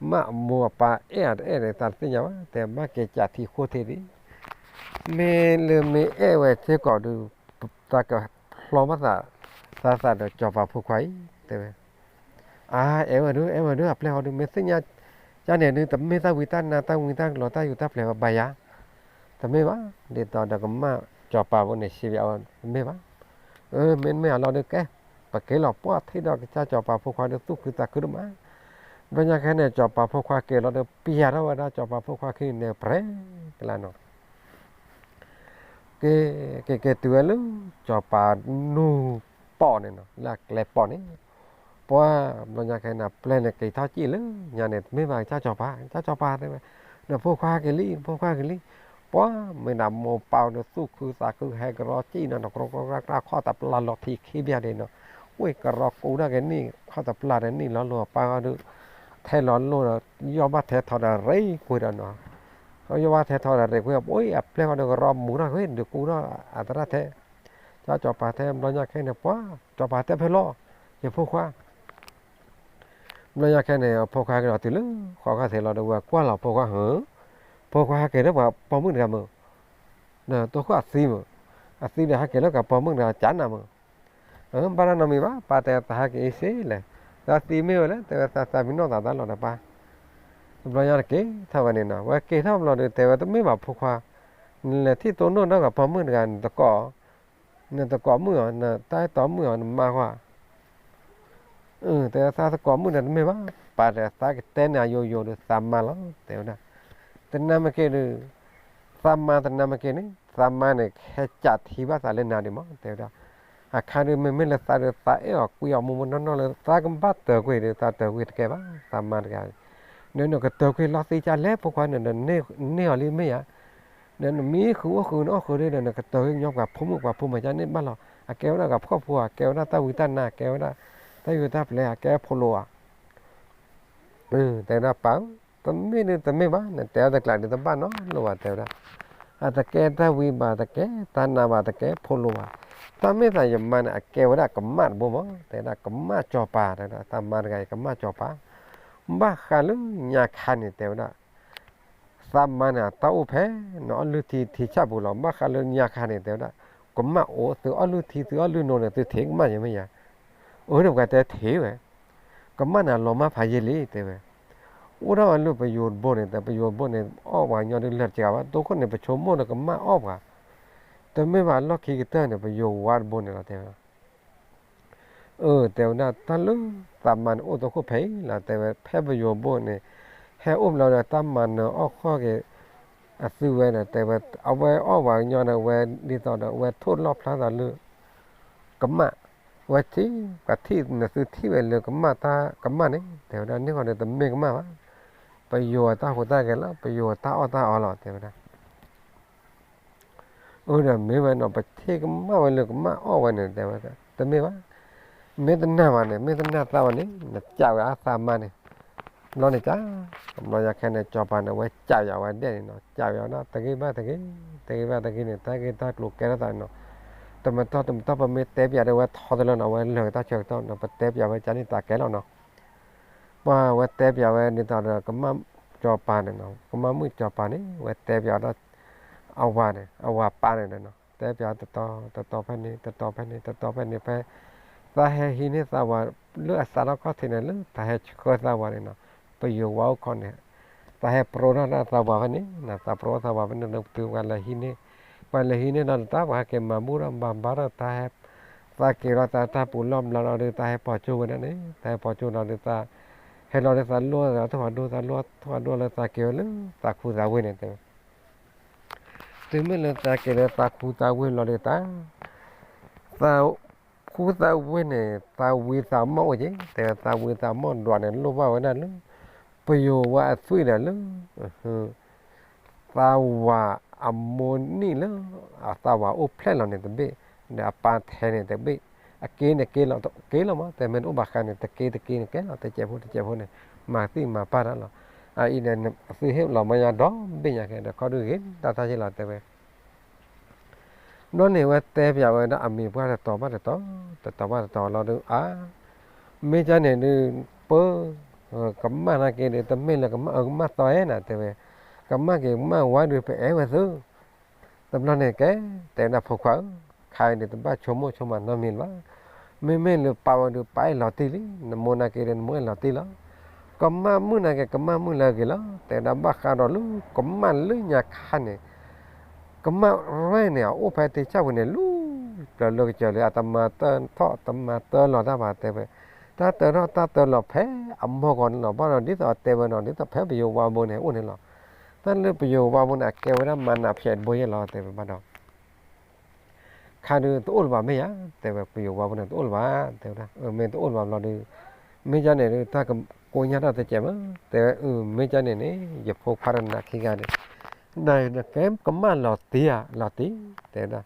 မ့ၢ်အမိၢ်အပၢ်အဲၣ်အတအဲၣ်ဒီး သးတသ့ၣ်ညါဘၣ်, တဲဘၣ်က့ၤကးထံဃိထံဒံး, မ့ၢ်လၢမ့ၢ်အဲၣ်ဝဲစ့ၢ်ကီးဒီး သးကဖျီဘၣ်သး သးသးဒီးစီၤပၤဖိခွါအံၤ တဲဝဲ အါ အဲၣ်ဝဲဒုး အဲၣ်ဝဲဒုး အပျဲၢ်ဃီဒုး မ့ၢ်သ့ၣ်ညါ ကန့ၣ်ဒုး တမ့ၢ်တၢ်ဝံတၢ်နါ တၢ်ဝံတၢ်ကလီၤ တၢ်ယူးတၢ်ပျဲၤဝဲဘၣ်ယၤ, တမ့ၢ်ဘၣ်, ဒ်သိးဒီးကမၣ်စီၤပၤဖိန့ၣ် စံးဝဲအဝဲ တမ့ၢ်ဘၣ်, အၢ မ့တမ့ၢ်အလီၢ်ဒုးကဲ, ပက့ၤလီၤ ပှၢ်ထံၣ်ဒီးကစၢ်စီၤပၤဖိခွါဒုးသူၣ်ခုသးခုဒိၣ်မး, ဘျီညါခဲန့ၣ် စီၤပၤဖိခွါက့ၤလီၤဒီး ပျဲထီၣ်ဝဲဒၣ်စီၤပၤဖိခွါခံန့ၣ် ပြဲ ကဲဝဲဒၣ်လၢကျဲနီၤ, ကဲ ကဲ ကဲတုၤဝဲလၢ စီၤပၤနူၢ်ပီၣ်န့ၣ်နီၤ လၢအကျဲပီၣ်န့ၣ်, ပှၤဘျီညါခဲန့ၣ် အပျဲၢ်န့ၣ်က့ၤထီၣ်စံၣ်လၢညါန့ၣ် တမ့ၢ်ဘၣ်ကစၢ်စီၤပၤ ကစၢ်စီၤပၤတဲဝဲ, နဖိခွါက့ၤလံ နဖိခွါက့ၤလံ, ပှၤမ့ၢ်ဒၣ်မိၢ်ပၢ်ဒီးသူၣ်ခုသးခုဟဲကရီကံၣ်နီၤ နကရီကရီကရီခီၣ်တပျၢ်လီၤထံခံဘၣ်ဒဲးနီၤ, ဝ့ၢ်ကရီကူဒၣ်က့ၤနံၣ်ခီၣ်တပျၢ်ဒီးနံၣ်လီၤလိၤပၢ်အီၤဒုး, ထဲလီၤလိၤဒီး ယီၢ်ဘၣ်ထဲထီၣ်ဒီးရ့ကွံာ်ဒီးနီၤ, ယီၢ်ဘၣ်ထဲထီၣ်ဒီးရ့ကွံာ် ပှၤအပျဲၢ်ဃီဒီးကရီမူထီၣ်ကွံာ် ဒုးကူထီၣ်အသရၣ်ထဲ, ကစၢ်စီၤပၤထဲဘျီညါခဲန့ၣ် ပှၤစီၤပၤတဲဖဲလီၤ, ယဖိခွါ ဘျီညါခဲန့ၣ် အဖိခွါကဒီးတုၤလၢ ဃီခီၣ်ထံးလီၤဒီး ဝဲကွၢ်လီၤဖိခွါဧၢ, ဖိခွါဟဲက့ၤလၢပှၤပိာ်မုၣ်တဂၤမုၢ်, ဒီးတိခိၣ်အသံမုၢ်, အသံဒီးဟဲက့ၤလၢကပှၤပိာ်မုၣ်တဂၤကၢ်နၤမုၢ်, ဘၣ်တၢ်နီတမံၤဘၣ် ပၢ်တဲသးဟဲက့ၤအံၤစ့လဲၣ်, သးသံမ့ၢ်ဝဲလဲၣ် တဲဝဲသးသးမံနီၢ်သးတၢ်လီၤဒီးပၢ်, တဘျီညါတက့ၤထီၣ်ဝဲန့ၣ်နီၤ ဝဲက့ၤထီၣ်ဘျီဒီး တဲဝဲတမ့ၢ်ဘၣ်ဖိခွါ, နလဲၤထံၣ်တိၢ်နီၣ်ဒီးကပှၤပိာ်မုၣ်တဂၤ နတကိး, နတကိးမုၣ်အီၤ နတၢ်အဲၣ်တီမုၣ်အီၤ နမါဃီ တဲဝဲသးသကိးမုၣ်ဒီးတမ့ၢ်ဘၣ်, ပၢ်တဲသးကတဲန့ၣ်အယိယိဒီးသးမါလီၤ တဲဝဲဒၣ်, တနၢ်မ့ၢ်က့ၤဒီး, သးမါတနၢ်မ့ၢ်က့ၤန့ၣ် သးမါန့ၣ် ဟဲကးထံဘၣ်သးလၢနၤဒံးမး တဲဝဲဒၣ်, အခါဒီးမ့မ့ၢ်လၢသးဒီးသးအဲၣ်အီၤကွံအီၤမိၢ်မိၢ်နီၢ်နီၢ်လၢသးကဘၣ်တၢၤကွံာ်ဒီး သးတၢၤကွံာ်တကဲဘၣ် သးမါတဂၤ, နနကတၢၤကွံာ်လီၤသံကၢ်လဲၣ် ဖိခွါန့ၣ်ဒီး န့ၢ်အီၤလံမ့ၢ်ဧါ ဒီးနမ့ၢ်ဃုာ်အိၣ်ဃုာ်နအီၣ်ဃုာ်ဒီး နကတၢၤကွံာ်ညီပှၤဖိမုၣ်ပှၤဖိမုၣ်ကန့ၢ်ဘၣ်လီၤ, အကဲဝဲဒၣ်ကဖှီၣ်ဖိဧါ ကဲဝဲဒၣ်တၢ်ဝံတၢ်နါ ကဲဝဲဒၣ်တၢ်ယိၤတၢ်ပျဲ အကဲဖိလိၤဧါ, တဲဝဲဒၣ်ပၢ်ဧၢ, တမ့ၢ်ဒုးတမ့ၢ်ဘၣ် နတဲအီၤတကျးဒုးတဘၣ်နီတလိၤဘၣ် တဲဝဲဒၣ်, အတကဲတၢ်ဝံဘၣ် တကဲတၢ်နါဘၣ် တကဲဖိလိၤဘၣ်, တၢ်မ့ၢ်သးယမါန့ၣ် အကဲဝဲဒၣ်ကမၣ်တဘိမး တဲဝဲဒၣ် ကမၣ်စီၤပၤ တဲဝဲဒၣ် သးမါတဂၤအံၤ ကမၣ်စီၤပၤ, ဘၣ်ဃးလၢညါခါန့ၣ် တဲဝဲဒၣ် သးမါန့ၣ် တၢ်အိၣ်ဖဲ နအီၣ်လုၢ်ထံထံဆၣ်ပူၤလီၤ, ဘၣ်ဃးလၢညါခါန့ၣ် တဲဝဲဒၣ် ကမၣ်အိၣ် သုအီၣ်လုၢ်ထံသုအီၣ်လုၢ်နိန့ၣ် သုထံၣ်ကမၣ်ယမ့ၢ်ယၤ, အၢ ဒီးပှၤတဲထံၣ်ဝဲ, ကမၣ်န့ၣ်လီၤမၢ်ဖးယံာ်လံ တဲဝဲ, အိၣ်ထီၣ်ဝဲလၢပယိၤတဘိန့ၣ် တဲပယိၤတဘိန့ၣ် အီၣ်ပှၤကညီဒုးလၢာ်တကးဘၣ် တိခိၣ်န့ၣ် ပဆိကမိၣ်ဒီးကမၣ်အီၣ်ပှၤ, တမ့ၢ်ဘၣ်လီၢ်ခံကတၢၢ်န့ၣ် ပယိၤဝါတဘိန့ၣ်လီၤ တဲဝဲ အၢ တဲဝဲဒၣ် တၢ်လၢသးမါန့ၣ်အိၣ်တိခိၣ်ဖဲအံၤလီၤ တဲဝဲ ဖဲပယိၤဘိန့ၣ် ဟဲအိၣ်ဘျီဒီးတၢ်မၤနၢၤအီၣ်ဃီၣ်က့ၤ အသုဝဲဒီး တဲဝဲ အဝဲအီၣ်ပှၤကညီဒီး ဝဲဒ်သိးဒီး ဝဲထိၣ်လီၣ်ဖျါသးလၢ ကမၣ်, ဝဲထံၣ် ပှၤထံၣ်နသုထံၣ်ဝဲလၢကမၣ်တၢ် ကမၣ်န့ၣ် တဲဝဲဒၣ် န့ၢ်ဃီဒီးတမ့ၢ်ကမၣ်ဘၣ်, ပယိၤအတၢ်ဟူးတၢ်ဂဲၤလီၤ ပယိၤအတၢ်အီၣ်တၢ်အီလီၤ တဲဝဲဒၣ် အၢ ဒီးမ့ၢ်ဝဲနီၤ ပထံၣ်ကမၣ်ဝဲလၢကမၣ်အီၣ်ဝဲန့ၣ် တဲဝဲ တမ့ၢ်ဘၣ်, မ့ၢ်တနာ်ဘၣ်န့ၣ် မ့ၢ်တနာ်သးဘၣ်န့ၣ် နကးဝဲအသးမါန့ၣ်, ဘျီန့ၣ်က ဘျီညါခဲန့ၣ် စီၤပၤန့ၣ် အဝဲကးယၤဝဲဒဲးန့ၣ်နီၤ ကးယၤဝဲဒၣ် တဂ့ၤဘၣ်တဂ့ၤ, တဂ့ၤဘၣ်တဂ့ၤန့ၣ် တၢ်ဂ့ၢ်တၢ်ကျိၤကဲထီၣ်သးန့ၣ်နီၤ, တမတီၢ်တမတီၢ် ပမ့ၢ်တဲပၠးဒီးဝဲထီတလၢနီၤ အဝဲလၢာ်ကတၢၢ်ဆၢကတီၢ်နီၤ ပတဲပၠးဝဲကန့ၣ်တၢ်ကဲလီၤနီၤ ပှၤဝဲတဲပၠးဝဲဒ်သိးဒီး ကမၣ်စီၤပၤန့ၣ်နီၤ ကမၣ်မုၣ်စီၤပၤန့ၣ် ဝဲတဲပၠးဒီး အဝၤန့ၣ် အဝၤပၢ်န့ၣ်ဒီးနီၤ တဲပၠးတတီၤ တတီၤဖဲန့ၣ် တတီၤဖဲန့ၣ် တတီၤဖဲန့ၣ် ဖဲ သးဟဲဟံးန့ၢ်သးဝၤ လၢအစးထီၣ်ခီၣ်ထံးန့ၣ် လၢတၢ်ဟဲဆှၢသးဝၤန့ၣ်နီၤ ပယိၤဝါအိၣ်ခီန့ၣ် သးဟဲပရိသးဝၤဖဲန့ၣ်နီၤ သးပရိသးဝၤဖဲန့ၣ် တုၤပှၤလဲၤဟံးန့ၢ် ပှၤလဲၤဟံးန့ၢ်ဒီးတၢ် ပှၤဟဲက့ၤမၤဘူၣ်ထီၣ်ဘၣ်ဘၣ်ဒီး တၢ်ဟဲ သးက့ၤဒီးသးတၢ်ပူၤလီၢ်ဘျီလီၤဒီး တၢ်ဟဲပိာ်ကၠိဝဲဒၣ်န့ၣ် တၢ်ဟဲပိာ်ကၠိလီၤဒီးသး ဟဲလီၤဒီးသးလိၣ်သးထီၣ်ဖးဒိၣ် သးလိၣ်ထီၣ်ဖးဒိၣ်လၢသးက့ၤဝဲလၢသးခူသးဝ့ၢ်န့ၣ်တဲဝဲ တုၤမ့ၢ်လၢသးက့ၤလၢသးခူသးဝ့ၢ်လီၤဒီးတၢ် သးခူသးဝ့ၢ်န့ၣ် သးဝံသးမီၢ်အိၣ်က့ၤ တဲဝဲသးဝံသးမီၢ်ဒွးန့ၣ် လိၣ်ဘၣ်ဝဲဒၣ်လၢ ပယိၤဝါအသွံၣ်ဒီးလၢ သးဝၤအမိၢ်နံၣ်လၢ အသးဝၤအိၣ်ဖျဲၣ်လီၤန့ၣ်တဘ့ၣ် ဒီးအပၢ်ထဲန့ၣ်တဘ့ၣ် အက့န့ၣ်က့လီၤ က့လီၤမး တဲမ့ၢ်တအိၣ်ဘၣ်ဃးန့ၣ် တက့တက့န့ၣ်ကဲလီၤ တစဲးဖိတစဲးဖိန့ၣ် မၤသံၣ်မၤပၢ်တၢ်လီၤ အအံၤဒီး သုဟ့ၣ်လီၤမၢယါဒီဘ့ၣ်ညါခဲဒီး ခီဒုဂ့ၤတၢ်တၢ်ယ့ၢ်လီၤတဲဝဲ ဘျီန့ၣ်ဝဲတဲပၠးဝဲဒၣ်အမံၤပှၢ်တတီၤဘၣ်တတီၤ တတီၤဘၣ်တတီၤလီၤဒီး အါ မ့ၢ်ကန့ၣ်ဒုး ပၢ ကမၣ်နာ်က့ဒီး တမ့ၢ်လၢကမၣ်အၢကမၣ်သီအဲၣ်နၤတဲဝဲ ကမၣ်က့ၤကမၣ်ဝါဒုးပအဲၣ်ဝဲသု တဘျီန့ၣ်ကဲ တဲဝဲဒၣ်ဖိခွါဧၢ ခါအံၤန့ၣ် တဘၣ်ဆိကမိၣ်ဆိကမးနီတမံၤလၢၤဘၣ်. မ့မ့ၢ်လၢပၢ်ဝဲဒုး ပၢ်အဲၣ်လီၤတံၢ်လံ, နမိၢ်နာ်က့ဒီး နမိၢ်အဲၣ်လီၤတံၢ်လီၤ. ကမၣ်မုၣ်နာ်က့ ကမၣ်မုၣ်လၢအဂ့ၤလီၤ. တဲဝဲဒၣ်ဘၣ်ဃးဒီးလၢကမၣ်လၢညါခါန့ၣ် ကမၣ်ရဲၣ်န့ၣ် အအိၣ်ဖဲတ့ၢ်ဆၣ်ပူၤန့ၣ် လူၤပျၢၤလၢကစၢၤလၢအတမၤတၢ်ထီၣ်တမၤတၢ်လီၤတၢ်ဘၣ်တဲဝဲ, တၢ်တၢ်ထီၣ်တၢ်တၢ်လီၤဖဲအမိၢ်ဂီၤန့ၣ်လီၤ. ဘၣ်ဒီးဒ်သိးအတဲဝဲနီၤ ဒ်သိးဖဲပယိၤဝါဘိန့ၣ်အိၣ်န့ၣ်လီၤ. တၢ်လၢပယိၤဝါဖိန့ၣ် အကဲဝဲဒၣ်မၤနးဖျဲးတဘိယဲၢ်လီၤ တဲဝဲဘၣ်ဒီး ခါဒုးတအိၣ်လၢၤဘၣ်မ့ၢ်ဧါ, တဲဝဲပယိၤဝါဖိန့ၣ် တအိၣ်လၢၤဘၣ် တဲဝဲဒၣ်, မ့ၢ်တအိၣ်လၢၤဘၣ်ဘျီဒီး မ့ၢ်ကန့ၣ်ဒုး တၢ်ကကိညၢ်ထီၣ်တစဲးမး, တဲဝဲ မ့ၢ်ကန့ၣ်န့ၣ် ယဖိခွါတနၤခံဂၤန့ၣ် နကဲကမၣ်လီၤတံၢ်ဧါ လီၤတံၢ် တဲဝဲဒၣ်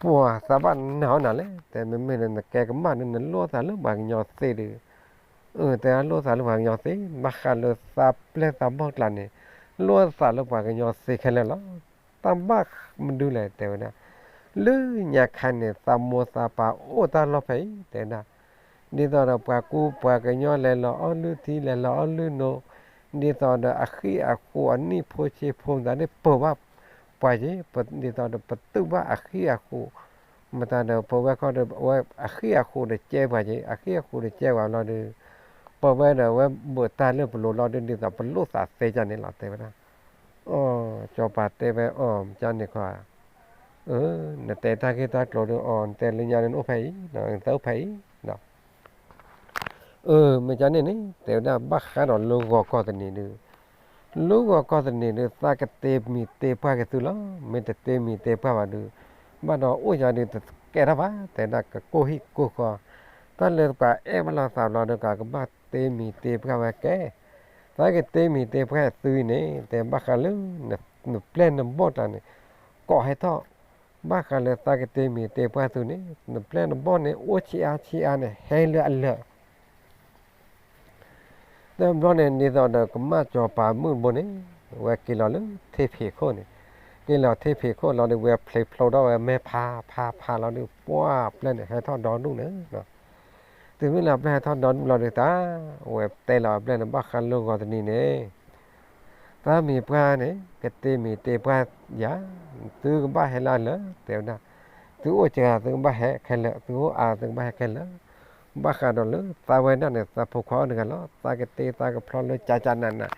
ပှၤသးဘၣ်နးအီၤနၤလဲၣ်, တဲမ့မ့ၢ်လၢနကဲကမၣ်ဒုး နလိၣ်သးလၢပှၤကညီသ့ဒုး, တဲလိၣ်သးလၢပှၤကညီသ့, ဘၣ်ဃးလၢသးပျဲၢ်သးဘီၣ်ကျါန့ၣ် လိၣ်သးလၢပှၤကညီသ့ခဲလၢာ်လီၤ. တၢ်ဘၣ်မနုၤလဲၣ် တဲဝဲဒၣ်, လၢညါခါန့ၣ် သးမိၢ်သးပၢ်အိၣ်တၢ်လီၢ်ဖဲအံၤ တဲဝဲဒၣ်, ဒ်သိးဒီးပှၤကူပှၤကညီလဲၤလီၤအီၣ်လုၢ်ထံ လဲၤလီၤအီၣ်လုၢ်နိ, ဒ်သိးဒီးအဃံအဃိးအနံၣ်ဖိဆံးဖိမတၤန့ၣ် ပၢၤဘၣ်ပှၤက့ၤ, ဒ်သိးဒီးပတုာ်ဘၣ်အဃံအဃိး, မတၤဒီးပဝဲခီဒီး အဝဲအဃံအဃိးဒီးကဲပှၤက့ၤ, အဃံအဃိးဒီးကဲပှၤဘျီဒီး ပဝဲဒီးအဝဲဘၣ်တၢ်လၢပလိၤလီၤဒုး ဒ်သိးပလိၣ်သးသ့ကန့ၣ်လီၤ တဲဝဲဒၣ်. အီ စီၤပၤတဲဝဲအီၤ ကန့ၣ်ခီ နတဲတၢ်ဂ့ၢ်တၢ်ကျိၤဒုးအီ နတဲလၢညါဒုးနအိၣ်ဖဲအံၤ, နတအိၣ်ဖဲအံၤ မ့ၢ်ကန့ၣ်န့ၣ် တဲဝဲဒၣ် ဘၣ်ဃးဒီးလၢဂီၤကီၢ်သနံၤဒုး, လၢဂီၤကီၢ်သနံၤဒုး သးကတ့မံၤတ့ပှၢ်က့ၤသုလီၤ. မ့ၢ်တတ့မံၤတ့ပှၢ်ဘၣ်ဒုး ဘၣ်ဒီးအိၣ်ယၤဒုးတကဲထီၣ်ဘၣ်, တဲဒၣ်ကကိၢ်ဟံၣ်ကိၢ်ဃီ, တၢ်လၢပှၤအဲၣ်ဘၣ်လိာ်သးဘျီဒီး ကဘၣ်တ့မံၤတ့ပှၢ်ဝဲကဲ, သးကတ့မံၤတ့ပှၢ်သုအံၤန့ၣ် တဲဘၣ်ဃးလၢ နပျဲၢ်နဘီၣ်ကျါန့ၣ် ကိးဟဲထီၣ်, ဘၣ်ဃးလၢသးကတ့မံၤတ့ပှၢ်သုန့ၣ် နပျဲၢ်နဘီၣ်န့ၣ် အိၣ်ဆံးအါဆံးအါန့ၣ် ဟဲလၢအလၢာ် တဘျီန့ၣ် ဒ်သိးဒီးကမၣ်စီၤပၤမုၣ်တဘိန့ၣ် ဝဲက့ၤလီၤလၢထံဖံးခိၣ်န့ၣ်, က့ၤလီၤထံဖံးခိၣ်လီၤဒီး ဝဲဖျ့ဖျိထီၣ်ဝဲမဲာ်ဖးဖးဖးလီၤဒီး ပှၢ်ပျဲၢ်န့ၣ် ဟဲထီၣ်ဒီဒူၣ်န့ၣ်, တုၤမ့ၢ်လၢပျဲၢ်ဟဲထီၣ်ဒီဒူၣ်လီၤဒီးတၢ် ဝဲတဲလီၤအပျဲၢ်န့ၣ် ဘၣ်ဃးလၢဂီၤတနံၤန့ၣ် သးမံၤပှၢ်န့ၣ် ကတ့မံၤတ့ပှၢ်ယၤ, သုကဘၣ်ဟဲလၢလၢာ် တဲဝဲဒၣ်, သုအိၣ်စှၤသုကဘၣ်ဟဲခဲလၢာ်, သုအိၣ်အါသုကဘၣ်ဟဲခဲလၢာ်, ဘၣ်ဃးဒီးလၢသးဝဲဒၣ်န့ၣ် သးဖိခွါအိၣ်တဂၤလီၤ, သးကတ့သးကဖျီလၢကကနးနး,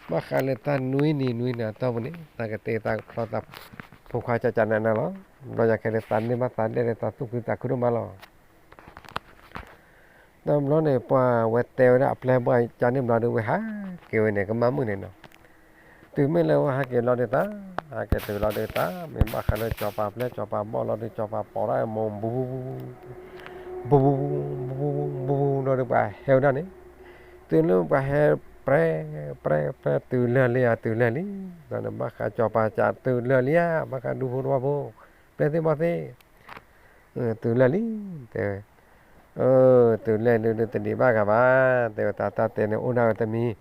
ဘၣ်ဃးလၢတၢ်နွံနံၤနွံနၤအတီၢ်ပူၤန့ၣ် သးကတ့သးကဖျီသးဖိခွါကကနးနးလီၤ. ဘျီယၤခဲလၢာ်သးန့ၢ်ဘၣ်သးဒဲၣ်လၢသးသူၣ်ခုသးခုဒိၣ်မးလီၤ. တဘျီန့ၣ် ပှၤဝဲတဲဝဲဒၣ်အပျဲၢ်ဘီၣ်ကန့ၣ်ဘျီဒီး ဝဲဟးက့ၤဝဲန့ၣ် ကမၣ်မုၣ်န့ၣ်နီၤ, တုၤမ့ၢ်လၢဝဲဟးက့ၤလီၤဒီးတၢ်, ဟးက့ၤတုၤလီၤဒီးတၢ် မ့ၢ်ဘၣ်ဃးလၢစီၤပၤပျဲၢ်စီၤပၤဘီၣ်လီၤဒီး စီၤပၤပိာ်ထီၣ်အမိၢ် ဘူး ဘူး ဘူး ဘူး ဒီးပှၤဟဲဝဲဒၣ်န့ၣ်, တုၤလၢပှၤဟဲပြဲ ပြဲ ပြဲ တုၤလၢာ်လံဧါ တုၤလၢာ်လံ, ဘၣ်ဃးစီၤပၤကတုၤလၢာ်လံဧါ ဘၣ်ဃးဒူဖိတဝီဖိ ပျဲၢ်သ့ၣ်ဘီၣ်သ့ၣ် တုၤလၢာ်လံ, တဲဝဲ, တုၤလၢာ်လံဒီးတဒံးဘၣ်ဂၤဘၣ်, တဲဝဲတၢ်တၢ်တဲန့ၣ်အိၣ်ဒၣ်ဝဲတမံၤ,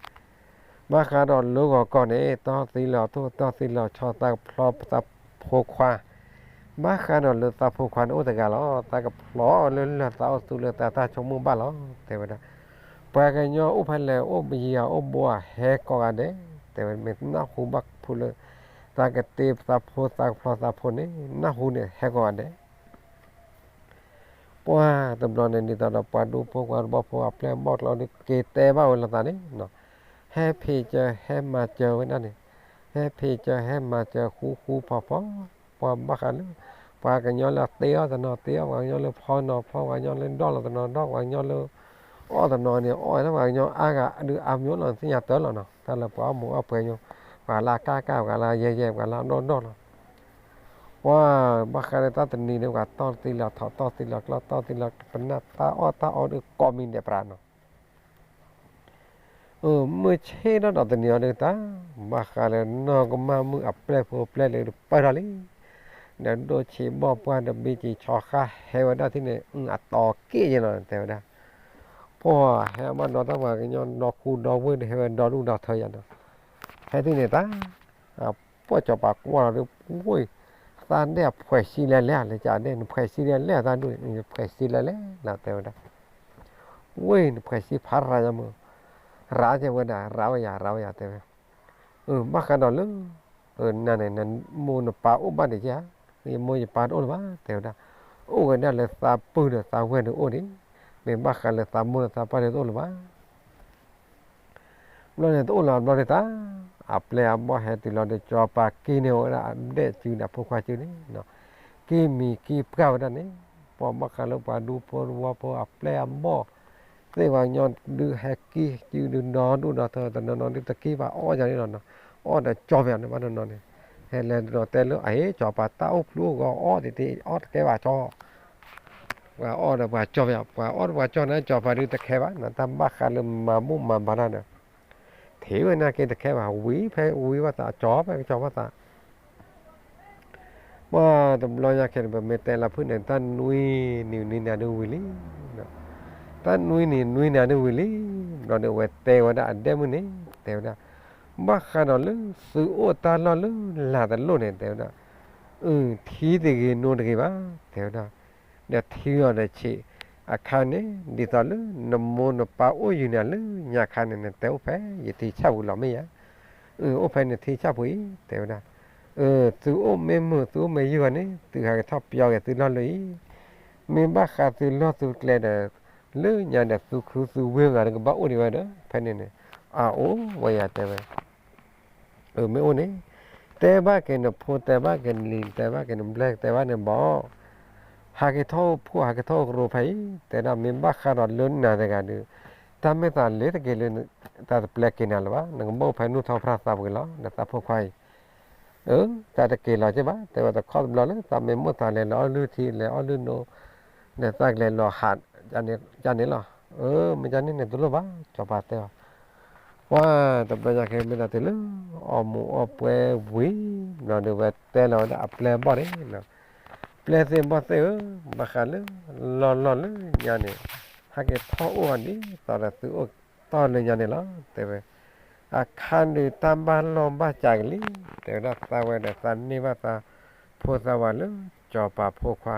ဘၣ်ဃးဒီးလၢဂီၤကီၢ်န့ၣ် တီၢ်သံလီၤထိၣ် တီၢ်သံလီၤဆီ သးကဖျီသးဖိခွါ, ဘၣ်ဃးဒီးလၢသးဖိခွါန့ၣ်အိၣ်တဂၤလီၤ, သးကဖျီလၢလၢာ် သးအိၣ်သူလၢသးတၢ်ဆိကမိၣ်ဘၣ်လီၤ, တဲဝဲဒၣ်, ပှၤကညီအိၣ်ဖဲလဲၣ် အိၣ်ယံၤဧါ အိၣ်ဘူးဧါ ဟဲကိးဂၤဒဲး, တဲဝဲ မ့ၢ်နၢ်ဟူဘၣ်ဖုးလၢ သးကတ့သးဖိသးကဖျီသးဖိန့ၣ် နၢ်ဟူန့ၣ် ဟဲကိးဂၤဒဲး ပှၢ်တဘျီန့ၣ် ဒ်သိးဒီးပှၤဒူဖိပှၤတဘီၣ်ဖိအပျဲၢ်အဘီၣ်ကျါဒီး က့ၤတဲဘၣ်ဝဲလိာ်သးန့ၣ်, ဟဲဖံးစၢၤ ဟဲမၤစၢၤဝဲဒၣ်န့ၣ်, ဟဲဖံးစၢၤ ဟဲမၤစၢၤ ဃူဃူဖိးဖိး, ပှၤဘၣ်ဃးလၢ ပှၤကညီလၢတ့အီၣ်တနီၤတ့အီၣ်, ပှၤကညီလၢဖီနီၤဖီ, ပှၤကညီလၢဒီၣ်လီၤတနီၤဒီၣ်, ပှၤကညီလၢ အီၣ်တနီၤန့ၣ် အီၣ်ဝဲဒၣ် ပှၤကညီအါဂၤဒုးအါမံၤလီၤ, သ့ၣ်ညါတၢ်လီၤနီၤ, တၢ်လၢပှၤအီၣ်မူးအီၣ်ပှဲၤညိ, ပှၤလၢအကၢ်ကၢ်, ပှၤလၢအယဲၢ်ယဲၢ်, ပှၤလၢအဒီၣ်ဒီၣ်လီၤ. ပှၤဘၣ်ဃးဒီးတၢ်တနံၤဒီး ပှၤတီၢ်သံလီၤထိၣ် တီၢ်သံလီၤကျီ တီၢ်သံလီၤပနၢ် တၢ်အီၣ်တၢ်အီဒီးကိးမံၤဒဲးပြးနီၤ. မုၢ်ဆ့ၣ်ထီၣ်ဒီးတနံၤအံၤဒီးတၢ် ဘၣ်ဃးလၢနီၢ်ကမၣ်မုၣ်အပျဲၢ်ဖိပျဲၢ်လံၤဒီးပၢၢ်ထီၣ်လံ, ဒီးဒိၣ်ဆံးဘီၣ်ပှၢ်ဒီးဘံက့ၤဆီဃါဟဲဝဲဒၣ်ထံၣ်န့ၣ် အတီၤက့ၣ်ယဲလီၤ တဲဝဲဒၣ်. ပှၤဟဲဘၣ်ဒီးတၢ်ပှၤကညီဒီခူဒီဝ့ၢ်ဒီး ဟဲဝဲဒီဒူၣ်ဒီထၢယၤဒီး ဟဲထံၣ်န့ၣ်တၢ် ပှၢ်စီၤပၤကွၢ်လီၤဒီး ဝ့ၢ် သးဒဲၣ်အဖှဲးဆံလဲၣ်လဲၣ် လဲၤကးဒဲၣ် နဖှဲးဆံလဲၣ်လဲၣ် သးဒူၣ် နဖှဲးဆံလဲၣ်လဲၣ်လီၤ တဲဝဲဒၣ်. ဝ့ၢ် နဖှဲးဆံဖးရၤယမုၢ် ရၤတဲဝဲဒၣ် ရၤဝဲယၤ ရၤဝဲယၤ တဲဝဲ. ဘၣ်ဃးဒီးလၢ နၤန့ၣ် နမိၢ်နပၢ်အိၣ်ဘၣ်ဒံးဧါ. ယမိၢ်ယပၢ်တအိၣ်လၢၤဘၣ် တဲဝဲဒၣ်. အိၣ်ဝဲဒၣ်လၢသးပုၢ်ဒီးသးဝဲၢ်ဒုးအိၣ်ဒံး, မ့ၢ်ဘၣ်ဃးလၢသးမိၢ်လၢသးပၢ်ဒုးတအိၣ်လၢၤဘၣ်. ဘျီန့ၣ်တအိၣ်လၢၤဘျီန့ၣ်တၢ် အပျဲၢ်အဘီၣ်ဟဲတုၤလီၤဒီး စီၤပၤက့ၤန့ၢ်ဝဲဒၣ်အဒဲၣ်စုဒီးအဖိခွါစုန့ၣ်, က့ၤမံၤက့ၤပှၢ်ဝဲဒၣ်န့ၣ်, ပှၤဘၣ်ဃးလၢပှၤဒူဖိတဝီဖိအပျဲၢ်အဘီၣ် သ့ၣ်ပှၤကညီဒုးဟဲက့ၤစုဒုးဒီဒူၣ်ဒီထၢ တနီၤနီၤဒုးတက့ၤဘၣ်အီၣ်ယၤန့ၣ်လီၤနီၤ. အီၣ်ဒီးကၠီဖဲန့ၣ်ဘၣ်တနီၤန့ၣ်, ဟဲလဲၤဒီးတဲလၢ အဟ့ ကၠီၤပၤတၢ်အိၣ်ဖျိအိၣ်ဂီၤအီၣ်တ့ၢ်တ့ၢ် အီၣ်တကဲဘၣ်ကၠီ, ပှၤအီၣ်ဒီးပှၤကၠီဖဲ, ပှၤအီၣ်ဒီးပှၤကၠီန့ၣ် ကၠီၤပၤဒုးတခဲဘၣ်နီၤ, တၢ်ဘၣ်ဃးလၢမၤဘူၣ်မၤဘါတၢ်ဒီး ထံၣ်ဝဲန့ၣ်က့တခဲဘၣ်, ဝံၤဖဲဝံၤဘၣ်သး ကၠီဖဲကၠီဘၣ်သး ပှၤတဘျီညါခဲန့ၣ် ပမ့ၢ်တဲလၢဖုၣ်န့ၣ် တၢ်နွံနံၤနွံနၤဒုးဝံၤလံ, တၢ်နွံနံၤနွံနၤဒုးဝံၤလံ, ဘျီဒီးအဝဲတဲဝဲဒၣ်အဒဲမုၣ်န့ၣ် တဲဝဲဒၣ်, ဘၣ်ဃးဒီးလၢသုအိၣ်တၢ်လီၢ်လၢလၤတလိၣ်န့ၣ် တဲဝဲဒၣ်, အၢ ထံတဂ့ၤနိတဂ့ၤဘၣ် တဲဝဲဒၣ်, ဒီးထံအီၤဒီးဆံး, အခါန့ၣ် ဒ်သိးလၢနမိၢ်နပၢ်အိၣ်ယုာ်နၤလၢညါခါန့ၣ် နတဲအိၣ်ဖဲယထံဆၣ်ပူၤလီၤမ့ၢ်ဧါ, အၢ အိၣ်ဖဲနထံဆၣ်ပူၤအံၤ တဲဝဲဒၣ်, အၢ သုအိၣ်မ့ၢ်မုာ်သုအိၣ်မ့ၢ်ယုာ်ဘၣ်န့ၣ် သုဟးက့ၤထီၣ်ပျီက့ၤသုလီၢ်လၢအံၤ, မ့ၢ်ဘၣ်ဃးသုလီၢ်သုကျဲဒီး လၢညါဒီးသုခူသုဝ့ၢ်ဂၤဒီးကဘၣ်အိၣ်ဒံးဝဲဒီး ဖဲန့ၣ်န့ၣ်, အအိၣ်ဝဲယၤတဲဝဲ အၢ မ့ၢ်အိၣ်န့ၣ်, တဲဘၣ်က့ၤနဖိ တဲဘၣ်က့ၤနလံၤ တဲဘၣ်က့ၤနဘျဲၣ် တဲဘၣ်န့ၣ်ဘၣ်, ဟးက့ၤထီၣ်အိၣ်ဖှိၣ် ဟးက့ၤထီၣ်အိၣ်ကရူၢ်ဖဲအံၤ တဲဒၣ်မ့ၢ်ဘၣ်ဃးဒီးလၢနၤတဂၤဒီး, တၢ်မ့ၢ်သးလ့ၤတက့ၤလၢ တၢ်တပျဲက့ၤနၤလၢၤဘၣ် နကဘၣ်အိၣ်ဖဲနူၢ်ထီၣ်ဖရၣ်သးပူၤက့ၤလီၤ နသးဖိခွါအံၤ အၢ တၢ်တက့ၤလီၤက့ၤဘၣ် တဲဝဲတခီတဘျီလၢသးမ့ၢ်မိၣ်သးလဲၤလီၤအီၣ်လုၢ်ထံလဲၤအီၣ်လုၢ်နိ, ဒီးသးကလဲၤလီၤဟး, ကန့ၣ်လီၤ, အၢ မ့ၢ်ကန့ၣ်န့ၣ်တလိၣ်ဘၣ် ကၠီၤပၤတဲအီၤ, ပှၤတဘျီညါခဲမ့ၢ်ဒၣ်တုၤလၢ, အီၣ်မူးအီၣ်ပွဲဝံၤ, ဘျီဒီးဝဲတဲလီၤဝဲဒၣ်အပျဲၢ်ဘီၣ်န့ၣ်, ပျဲၢ်သ့ၣ်ဘီၣ်သ့ၣ်ဧၢ, ဘၣ်ဃးလၢ, လီၢ်လီၢ်လၢညါန့ၣ်, ဟဲက့ၤထီၣ်အိၣ်အီၤဒ်သိးဒီးသုအိၣ်တီၢ်လၢညါန့ၣ်လီၤ တဲဝဲ အခါဒုးတၢ်ဘၣ်လီၢ်ဘၣ်စးက့ၤလံ, တဲဝဲဒၣ်သးဝဲဒီးသးန့ၢ်ဘၣ်သး, ဖိသးဝးလၢကၠီၤပၤဖိခွါ,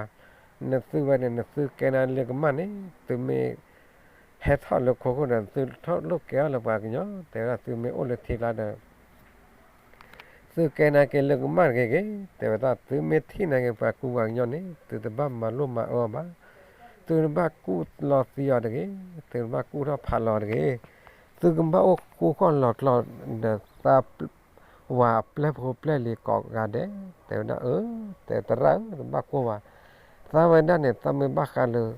နသုဝဲန့ၣ် နသုကဲနၤလၢကမၣ်န့ၣ် သုမ့ၢ်, ဟဲထီၣ်လၢခိခိၣ်ဒီး သုထီၣ်လိၣ်ကဲအီၤလၢပှၤကညီ, တဲဝဲဒၣ်သုမ့ၢ်အိၣ်လၢထံကျါဒီး သုကဲနၤက့ၤလၢကမၣ်တဂ့ၤဂ့ၤ, တဲဝဲဒၣ်သုမ့ၢ်ထံၣ်နၤက့ၤပှၤကူပှၤကညီန့ၣ် သုတဘၣ်မၤလိမၤအၢအီၤဘၣ်, သုတဘၣ်ကူၣ်လီၤသံအီၤတဂ့ၤ, သုတဘၣ်ကူၣ်ထီၣ်ဖးလီၤတဂ့ၤ, သုကဘၣ်အိၣ်ဃူဃီၣ်လီၤကျီၤဒီးသး, ဝၤအပျဲၢ်ဖိပျဲၢ်လံၤကိးဂၤဒဲး, တဲဝဲဒၣ်အၢ, တဲသရၣ်ဧၢ တဘၣ်ကိၢ်ဘၣ်, သးဝဲဒၣ်န့ၣ် သးမ့ၢ်ဘၣ်ဃးလၢ,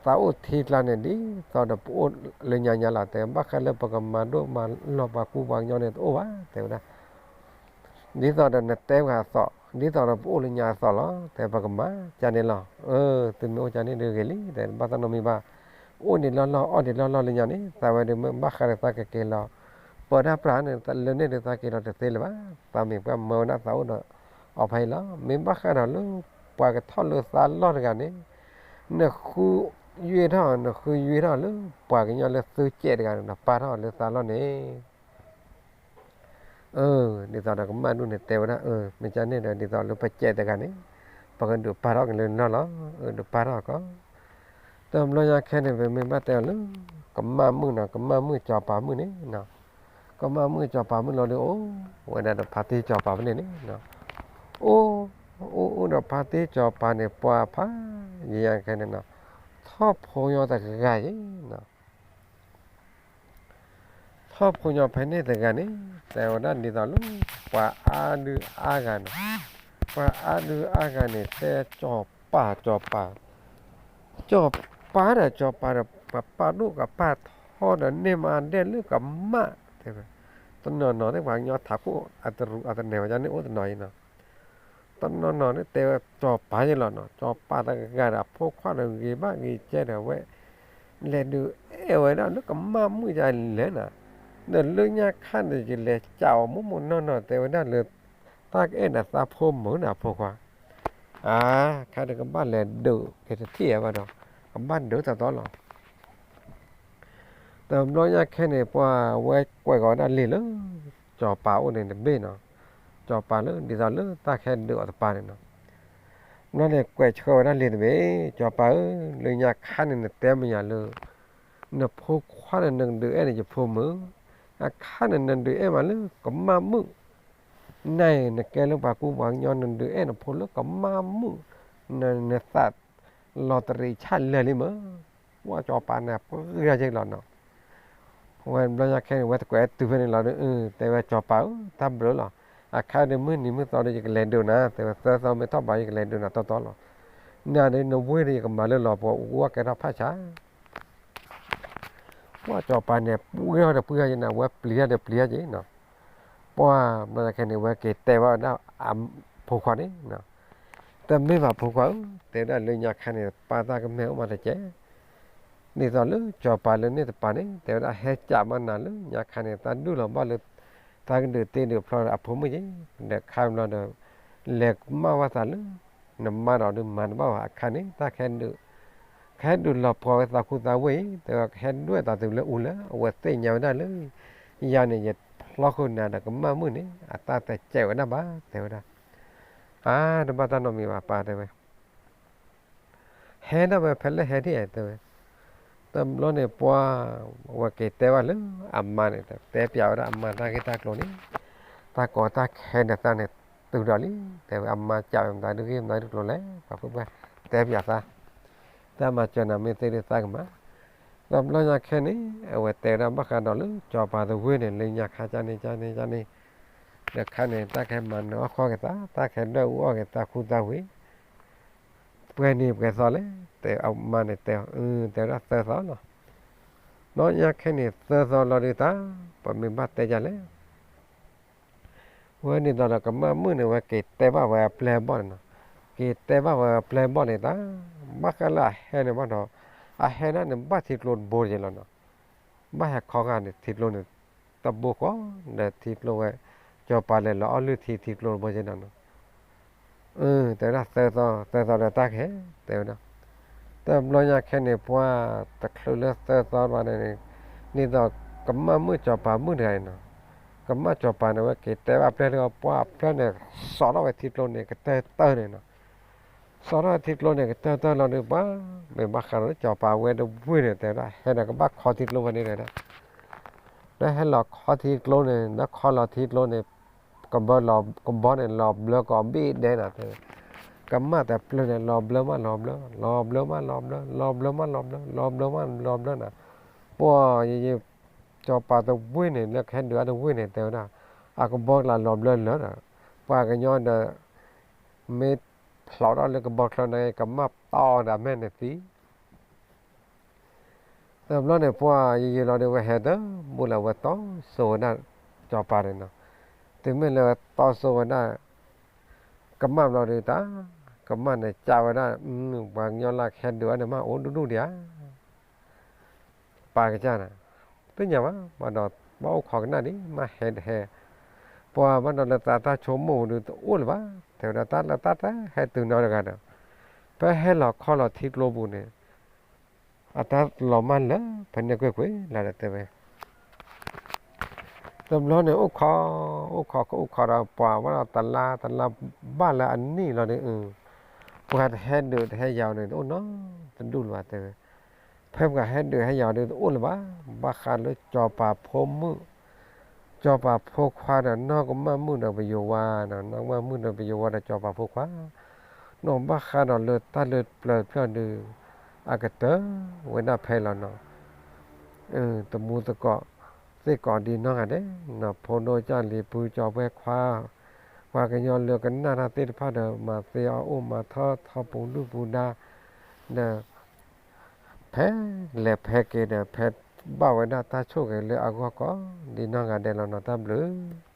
သးအိၣ်ထံကျါန့ၣ် ဒ်သိးဒီးပအိၣ်လၢညါညါလီၤ တဲဘၣ်ဃးလၢပကမၤဒိၣ်မၤလီၢ်ပှၤကူပှၤကညီန့ၣ်တအိၣ်ဘၣ် တဲဝဲဒၣ် ဒ်သိးဒီးနတဲပှၤအသိး, ဒ်သိးဒီးပအိၣ်လၢညါအသိးလီၤ တဲပကမၤကန့ၣ်လီၤ, အၢ သုမ့ၢ်အိၣ်ကန့ၣ်ဒုးဂ့ၤလံ တဲဘၣ်သးနီတမံၤဘၣ်, အိၣ်ဒံးလီၢ်လီၢ် အီၣ်ဒံးလီၢ်လီၢ်လၢညါန့ၣ် သးဝဲဒုးမ့ၢ်ဘၣ်ဃးဒီးသးကက့ၤလီၤ, ပၢတၢ်ပြးန့ၣ် လၢန့ၣ်ဒုးသးက့ၤလီၤတသ့လၢၤဘၣ်, သးမ့ၢ်ပှၤမၢဝဲဒၣ်သးအိၣ်ဒီး, အီၤဖဲအံၤလီၤ မ့ၢ်ဘၣ်ဃးဒီးလၢ, ပှၤကထီၣ်လၢသးလီၢ်တဂၤန့ၣ်, နဃု, ယွ့ထီၣ် နဃုယွ့ထီၣ်လၢ, ပှၤကညီလၢသုကဲးတဂၤန့ၣ် နပာ်ထီၣ်လၢသးလီၢ်န့ၣ် အၢ ဒ်သိးဒီးကမၣ်ဒူၣ်န့ၣ်တဲဝဲဒၣ် အၢ မ့ၢ်ကန့ၣ်ဒီးဒ်သိးလၢပကဲးတဂၤန့ၣ်, ပကဒုးပာ်ထီၣ်က့ၤလၢလီၢ်လီၤ, အၢ ဒုးပာ်ထီၣ်ကီး, တဘျီညါခဲန့ၣ် ပမ့ၢ်ဘၣ်တဲအီၤလၢ, ကမၣ်မုၣ်နီၤ ကမၣ်မုၣ်ကၠီၤပၤမုၣ်န့ၣ်, ကမၣ်မုၣ်ကၠီၤပၤမုၣ်လီၤဒီးအိၣ်, ဝဲဒၣ်ဒီးဖါတံၢ်ကၠီၤပၤဖဲန့ၣ်န့ၣ်, အိၣ်, အိၣ်အိၣ်ဒီးဖါတံၢ်ကၠီၤပၤန့ၣ် ပှၤဖး, ယယခဲန့ၣ်နီၤ, ထီၣ်ဖိညီတဂၤအံၤ ထီၣ်ဖိညီဖဲန့ၣ်တဂၤန့ၣ်, တဲဝဲဒၣ်ဒ်သိးလၢ, ပှၤအါဒုအါဂၤန့ၣ်, ပှၤအါဒုအါဂၤန့ၣ် တဲကၠီၤပၤကၠီၤပၤ, ကၠီၤပၤဒီးကၠီၤပၤဒီး ပှၤပာ်ဒိၣ်ကပာ်ထီဒီးန့ၢ်မးဒဲးလၢကမၣ်, တဲဝဲ, တနီၤနီၤန့ၣ် ပှၤကညီထးခိၣ်အတရူးအတနဲၤဝဲန့ၣ်အိၣ်တနီၤအံၤနီၤ တနီၤနီၤန့ၣ်တဲဝဲကၠီၤပၤယလီၤနီၤ, ကၠီၤပၤတဂၤဒီးအဖိခွါဒီးဂ့ၤဘၣ်ဂ့ၤကဲဒီးဝဲ, လဲၤဒုးအဲၣ်ဝဲဒၣ်လၢကမၣ်မုၣ်ယလဲၣ်နီၤ, ဒီးလၢညါခါန့ၣ်ယလဲၤကးအီၤမိၢ်မိၢ်နီၢ်နီၢ်တဲဝဲဒၣ်လၢ, တၢ်ကအဲၣ်ဒိးသးဖိမုၣ်န့ၣ်အဖိခွါ, အါ, ခါဒီးကဘၣ်လဲၤဒုးက့ၤတထံၣ်အဘၣ်ဒီး, ကဘၣ်ဒုးတတီလီၤ တဘျီညါခဲန့ၣ် ပှၤဝဲကွဲးဃီၤဝဲဒၣ်လံာ်လၢ, ကၠီၤပၤအိၣ်န့ၣ်တဘ့ၣ်နီၤ, ကၠီၤပၤလၢဒ်သိးလၢတၢ်ခဲဒုးအီၤတပၤန့ၣ်နီၤ, ဘျီန့ၣ်ကွဲးဆှၢဝဲဒၣ်လံာ်တဘ့ၣ်, ကၠီၤပၤဧၢ, လၢညါခါန့ၣ်နတဲမ့ၢ်ယၤလၢ, နဖိခွါန့ၣ်နကဒုးအဲၣ်န့ၣ်ယဖိမုၣ်, အခါန့ၣ်နဒုးအဲၣ်မးလၢကမၣ်မုၣ်, နၤအံၤနကဲလၢပှၤကူပှၤကညီနဒုးအဲၣ်နဖိလၢကမၣ်မုၣ်, နသး, လီၤတရံးဆၣ်လၢာ်လံမး ပှၤကၠီၤပၤန့ၣ်ပှၤဂၤက့ၤလီၤနီၤ, ဝဲဘျီညါခဲန့ၣ် ဝဲတကွဲးတုၤဖဲန့ၣ်လီၤဒီး တဲဝဲကၠီၤပၤဧၢ, တၢ်ဘျုးလီၤ, အခါဒီးမုၢ်နံၤမုၢ်သီဒီးယကလဲၤဒုးနၤ, တဲဝဲသၢသီမ့ၢ်ထီၣ်ဘးယကလဲၤဒုးနၤတီတီလီၤ, နၤဒီးနဝ့ၢ်ဒီးယကမၤလၢလီၤပှီၤ အိၣ်ဝဲကဲထီၣ်ဖးဆါ ပှၤကၠီၤပၤန့ၣ် ပှ့ၤထီၣ်ဒီးပှ့ၤထီၣ်က့ၤနီၤ, ဝဲပျံၤထီၣ်ဒီးပျံၤထီၣ်က့ၤနီၤ, ပှၢ်ဘျီညါခဲန့ၣ် ဝဲက့ၤတဲဘၣ်ဝဲဒၣ်အဖိခွါန့ၣ်, တမ့ၢ်ဘၣ်ဖိခွါဧၢ, တဲဝဲဒၣ်လၢညါခါန့ၣ် ပၢ်တၢ်ကမၣ်အိၣ်မးတကဲး, ဒ်သိးလၢစီၤပၤလၢန့ၣ်တပၤန့ၣ် တဲဝဲဒၣ်ဟဲကးမးနၤလၢညါခါန့ၣ် တၢ်ဒုၣ်လီၤဘၣ်လၢ တၢ်ကဒုးတ့ဒုးဖျီအဖိမုၣ်က့ၤ, ဒီးခါဘျီဒီး လဲၤကမၣ်ဝဲသးလၢ နမါဒီးဒုးမၤတဘၣ်ဘၣ်အခါန့ၣ် တၢ်ကဟဲဒုး ကဟဲဒုးလီၤပှီၢ်ဝဲသးခူသးဝ့ၢ်အံၤ တဲဝဲကဟဲဒွဲၣ်သးတုၤလၢအူလၢ အဝဲသ့ၣ်ညါဝဲဒၣ်လၢ ယၤန့ၣ် ယဖျီခိၣ်နၤဒီးကမၣ်မုၣ်န့ၣ် အတၢ်တစဲးဝဲဒၣ်ဘၣ် တဲဝဲဒၣ်, အါ တဘၣ်တၢ်နီတမံၤဘၣ်ပၢ် တဲဝဲ ဟဲဒၣ်ဝဲဖဲလဲၣ်ဟဲဒ် တဲဝဲ, တဘျီန့ၣ်ပှၢ် ဝဲက့ၤတဲဘၣ်လၢအမါန့ၣ် တဲပၠးဝဲဒၣ်အမါတၢ်ဂ့ၢ်တၢ်ကျိၤန့ၣ်, တၢ်ကီတၢ်ခဲဒီးသးန့ၣ် တုၤဒီးလံ, တဲဝဲအမါကးဝဲမတၤဒုဂ့ၢ် မတၤဒုကျိၤလဲၣ် ပှၤဖုပှၢ် တဲပၠးသး, တၢ်မၤစၢၤနၤမ့ၢ်သ့ဒုးသးကမၤ, တဘျီညါခဲန့ၣ် အဝဲတဲဝဲဒၣ်ဘၣ်ဃးဒီးလၢစီၤပၤတဝ့ၢ်န့ၣ် လၢညါခါကန့ၣ်ကန့ၣ်ကန့ၣ်, ဒီးခါန့ၣ် တၢ်ကဟဲမၤနၢၤအီၣ်ဃီက့ၤသး တၢ်ကဟဲဒွဲၣ်အူအီၣ်က့ၤသးခူသးဝ့ၢ် ပှဲၤန့ၣ်ပှဲၤသီလဲၣ် တဲအမါန့ၣ်တဲ တဲဝဲဒၣ်သၢသီလီၤ, ဒီးညါခဲန့ၣ်သၢသီလီၤဒုးတၢ် ပမ့ၢ်ဘၣ်တဲဒ်လဲၣ် ဝဲန့ၣ်ဒီးကမၣ်မုၣ်န့ၣ် ဝဲက့ၤတဲဘၣ်ဝဲအပျဲၢ်အဘီၣ်န့ၣ်နီၤ, က့ၤတဲဘၣ်ဝဲအပျဲၢ်အဘီၣ်န့ၣ်တၢ်, ဘၣ်ဃးလၢအဟဲန့ၣ်ဘၣ်ဒီး အဟဲဒၣ်န့ၣ် ဘၣ်ထံကျိတဘိယဲလီၤနီၤ, ဘၣ်ဟဲခီဂာ်န့ၣ် ထံကျိန့ၣ် တဘိဃီ, ဒီးထံကျိဝဲ စီၤပၤလဲၤလီၤအီၣ်လုၢ်ထံ ထံကျိတဘိယဲနီၤနီၤ တဲဝဲဒၣ်သၢသီ သၢသီဒီးတၢ်ကဟဲ တဲဝဲဒၣ်, တဘျီညါခဲန့ၣ် ပှၢ်တချုးလၢသၢသီဘၣ်န့ၣ် န့ၣ်ဒီးကမၣ်မုၣ်စီၤပၤမုၣ်တဂၤန့ၣ်နီၤ, ကမၣ်စီၤပၤန့ၣ် ဝဲက့ၤတဲဘၣ်အပျဲၢ်လၢပှၢ်အပျဲၢ်န့ၣ် စိာ်ထီၣ်ဝဲထံကျိန့ၣ် ကတၢၢ်တၢၢ်န့ၣ်နီၤ, စိာ်ထီၣ်ဝဲထံကျိန့ၣ် ကတၢၢ်တၢၢ်လီၤဒုး ပှၢ်မ့ၢ်ဘၣ်ဃးဒီးလၢစီၤပၤဝဲတဝ့ၢ်န့ၣ် တဲဝဲဒၣ် ဟဲဒီးကဘၣ်ခီထံကျိဝဲန့ၣ်တဲဝဲဒၣ် ဒီးဟဲလီၤခီထံကျိန့ၣ် ဒီးခီလီၤထံကျိန့ၣ် ကဘီလီၤ ကဘီန့ၣ်လီၤဘျၢကီးဘ့ၣ်ဒဲးနီၤ, ကမၣ်တပျၢၢ်န့ၣ် လီၤဘျၢမးလီၤဘျၢ လီၤဘျၢမးလီၤဘျၢ လီၤဘျၢမးလီၤဘျၢ လီၤဘျၢမးလီၤဘျၢနီၤ, ပှၢ်ယယ စီၤပၤတဝ့ၢ်န့ၣ် လၢကဟဲဒုးအါတဝ့ၢ်န့ၣ် တဲဝဲဒၣ် အကဘီကျါလီၤဘျၢလၢာ်ဒီး ပှၤကညီဒီး မ့ၢ်ဖျိးထီၣ်လၢကဘီချၢန့ၣ် ကမၣ်တီဒီးမဲာ်န့ၣ်သံ တဘျီန့ၣ် ပှၢ်ယယလီၤဒီး ဝဲဟဲတဘူၣ်လၢ ဝဲတီစိဝဲဒၣ်စီၤပၤန့ၣ်နီၤ, တုၤမ့ၢ်လၢဝဲတီစိဝဲဒၣ် ကမၣ်ဘျီဒီးတၢ် ကမၣ်န့ၣ် ကးဝဲဒၣ် ပှၤကညီလၢကဟဲဒုးအါန့ၣ် မ့ၢ်အိၣ်ဒူၣ်ဒူၣ်ဒံးဧါ ပၢ်ကစၢ်န့ၣ် သ့ၣ်ညါဘၣ် ဘၣ်ဒီးဘၣ်အိၣ်ခိးကနၣ်ဒံး မ့ၢ်ဟဲတဟဲ ပှၤဘၣ်ဒီးလၢသးတၢ်ဆိကမိၣ်ပူၤဒီးတအိၣ်လၢၤဘၣ် တဲဝဲဒၣ်တၢ်လၢတၢ်တဟဲတုၤနီတဂၤဒီး ဖဲဟဲလီၤခီလီၤထံကျိပူၤန့ၣ် အတၢ်လီၤမၢ်လၢ ဖဲန့ၣ်ကွ့ၢ်ကွ့ၢ်လၢဒီးတဲဝဲ တဘျီန့ၣ် အိၣ်ခိး အိၣ်ခိး အိၣ်ခိးဒီးပှၤဘၣ်ဒီးတလါ တလါဘၣ်လၢအနံၣ်လီၤဒီး ပှၤတဟဲဒုးတဟဲယၤအီၤန့ၣ် တအိၣ်နီတဒူၣ်လၢၤဘၣ်တဲဝဲ ဖဲပှၤဟဲဒုးဟဲယၤအီၤဒီးတအိၣ်လၢၤဘၣ် ဘၣ်ဃးလၢစီၤပၤဖိမုၣ် စီၤပၤဖိခွါဒီးနီၢ်ကမၣ်မုၣ်ဒီးပယိၤဝါနီၤ နီၢ်ကမၣ်မုၣ်ဒီးပယိၤဝါဒီးစီၤပၤဖိခွါ နီၢ်ဘၣ်ဃးဒီးလၢတၢ်လၢပျၢၤဖျၢၣ်ဒီး အကတၢၢ်ဝဲဒၣ်ဖဲလီၤနီၤ တမူသကိး သ့ၣ်ကိးဒံးနီၢ်ဂၤဒဲးနီၤ ဖိဒိၣ်ကၢ်လံၤ ဖုကၠီၤပှဲၤခွါ ပှၤကညီလၢကနၣ်တၢ်သ့ၣ်တဖၣ်ဒီး မၤသ့အီၤအိၣ်မၤထီၣ်ထီပူၤဒူၣ်ပူၤဒါ ဒီး ဖဲလဲၤဖဲက့ၤဒီး ဖဲဘၣ်ဝဲဒၣ်တၢ်ဆိၣ်ဂ့ၤလၢအဂီၢ်ကိးဒံးနီၢ်ဂၤဒဲးလီၤနီၤ တၢ်ဘျုး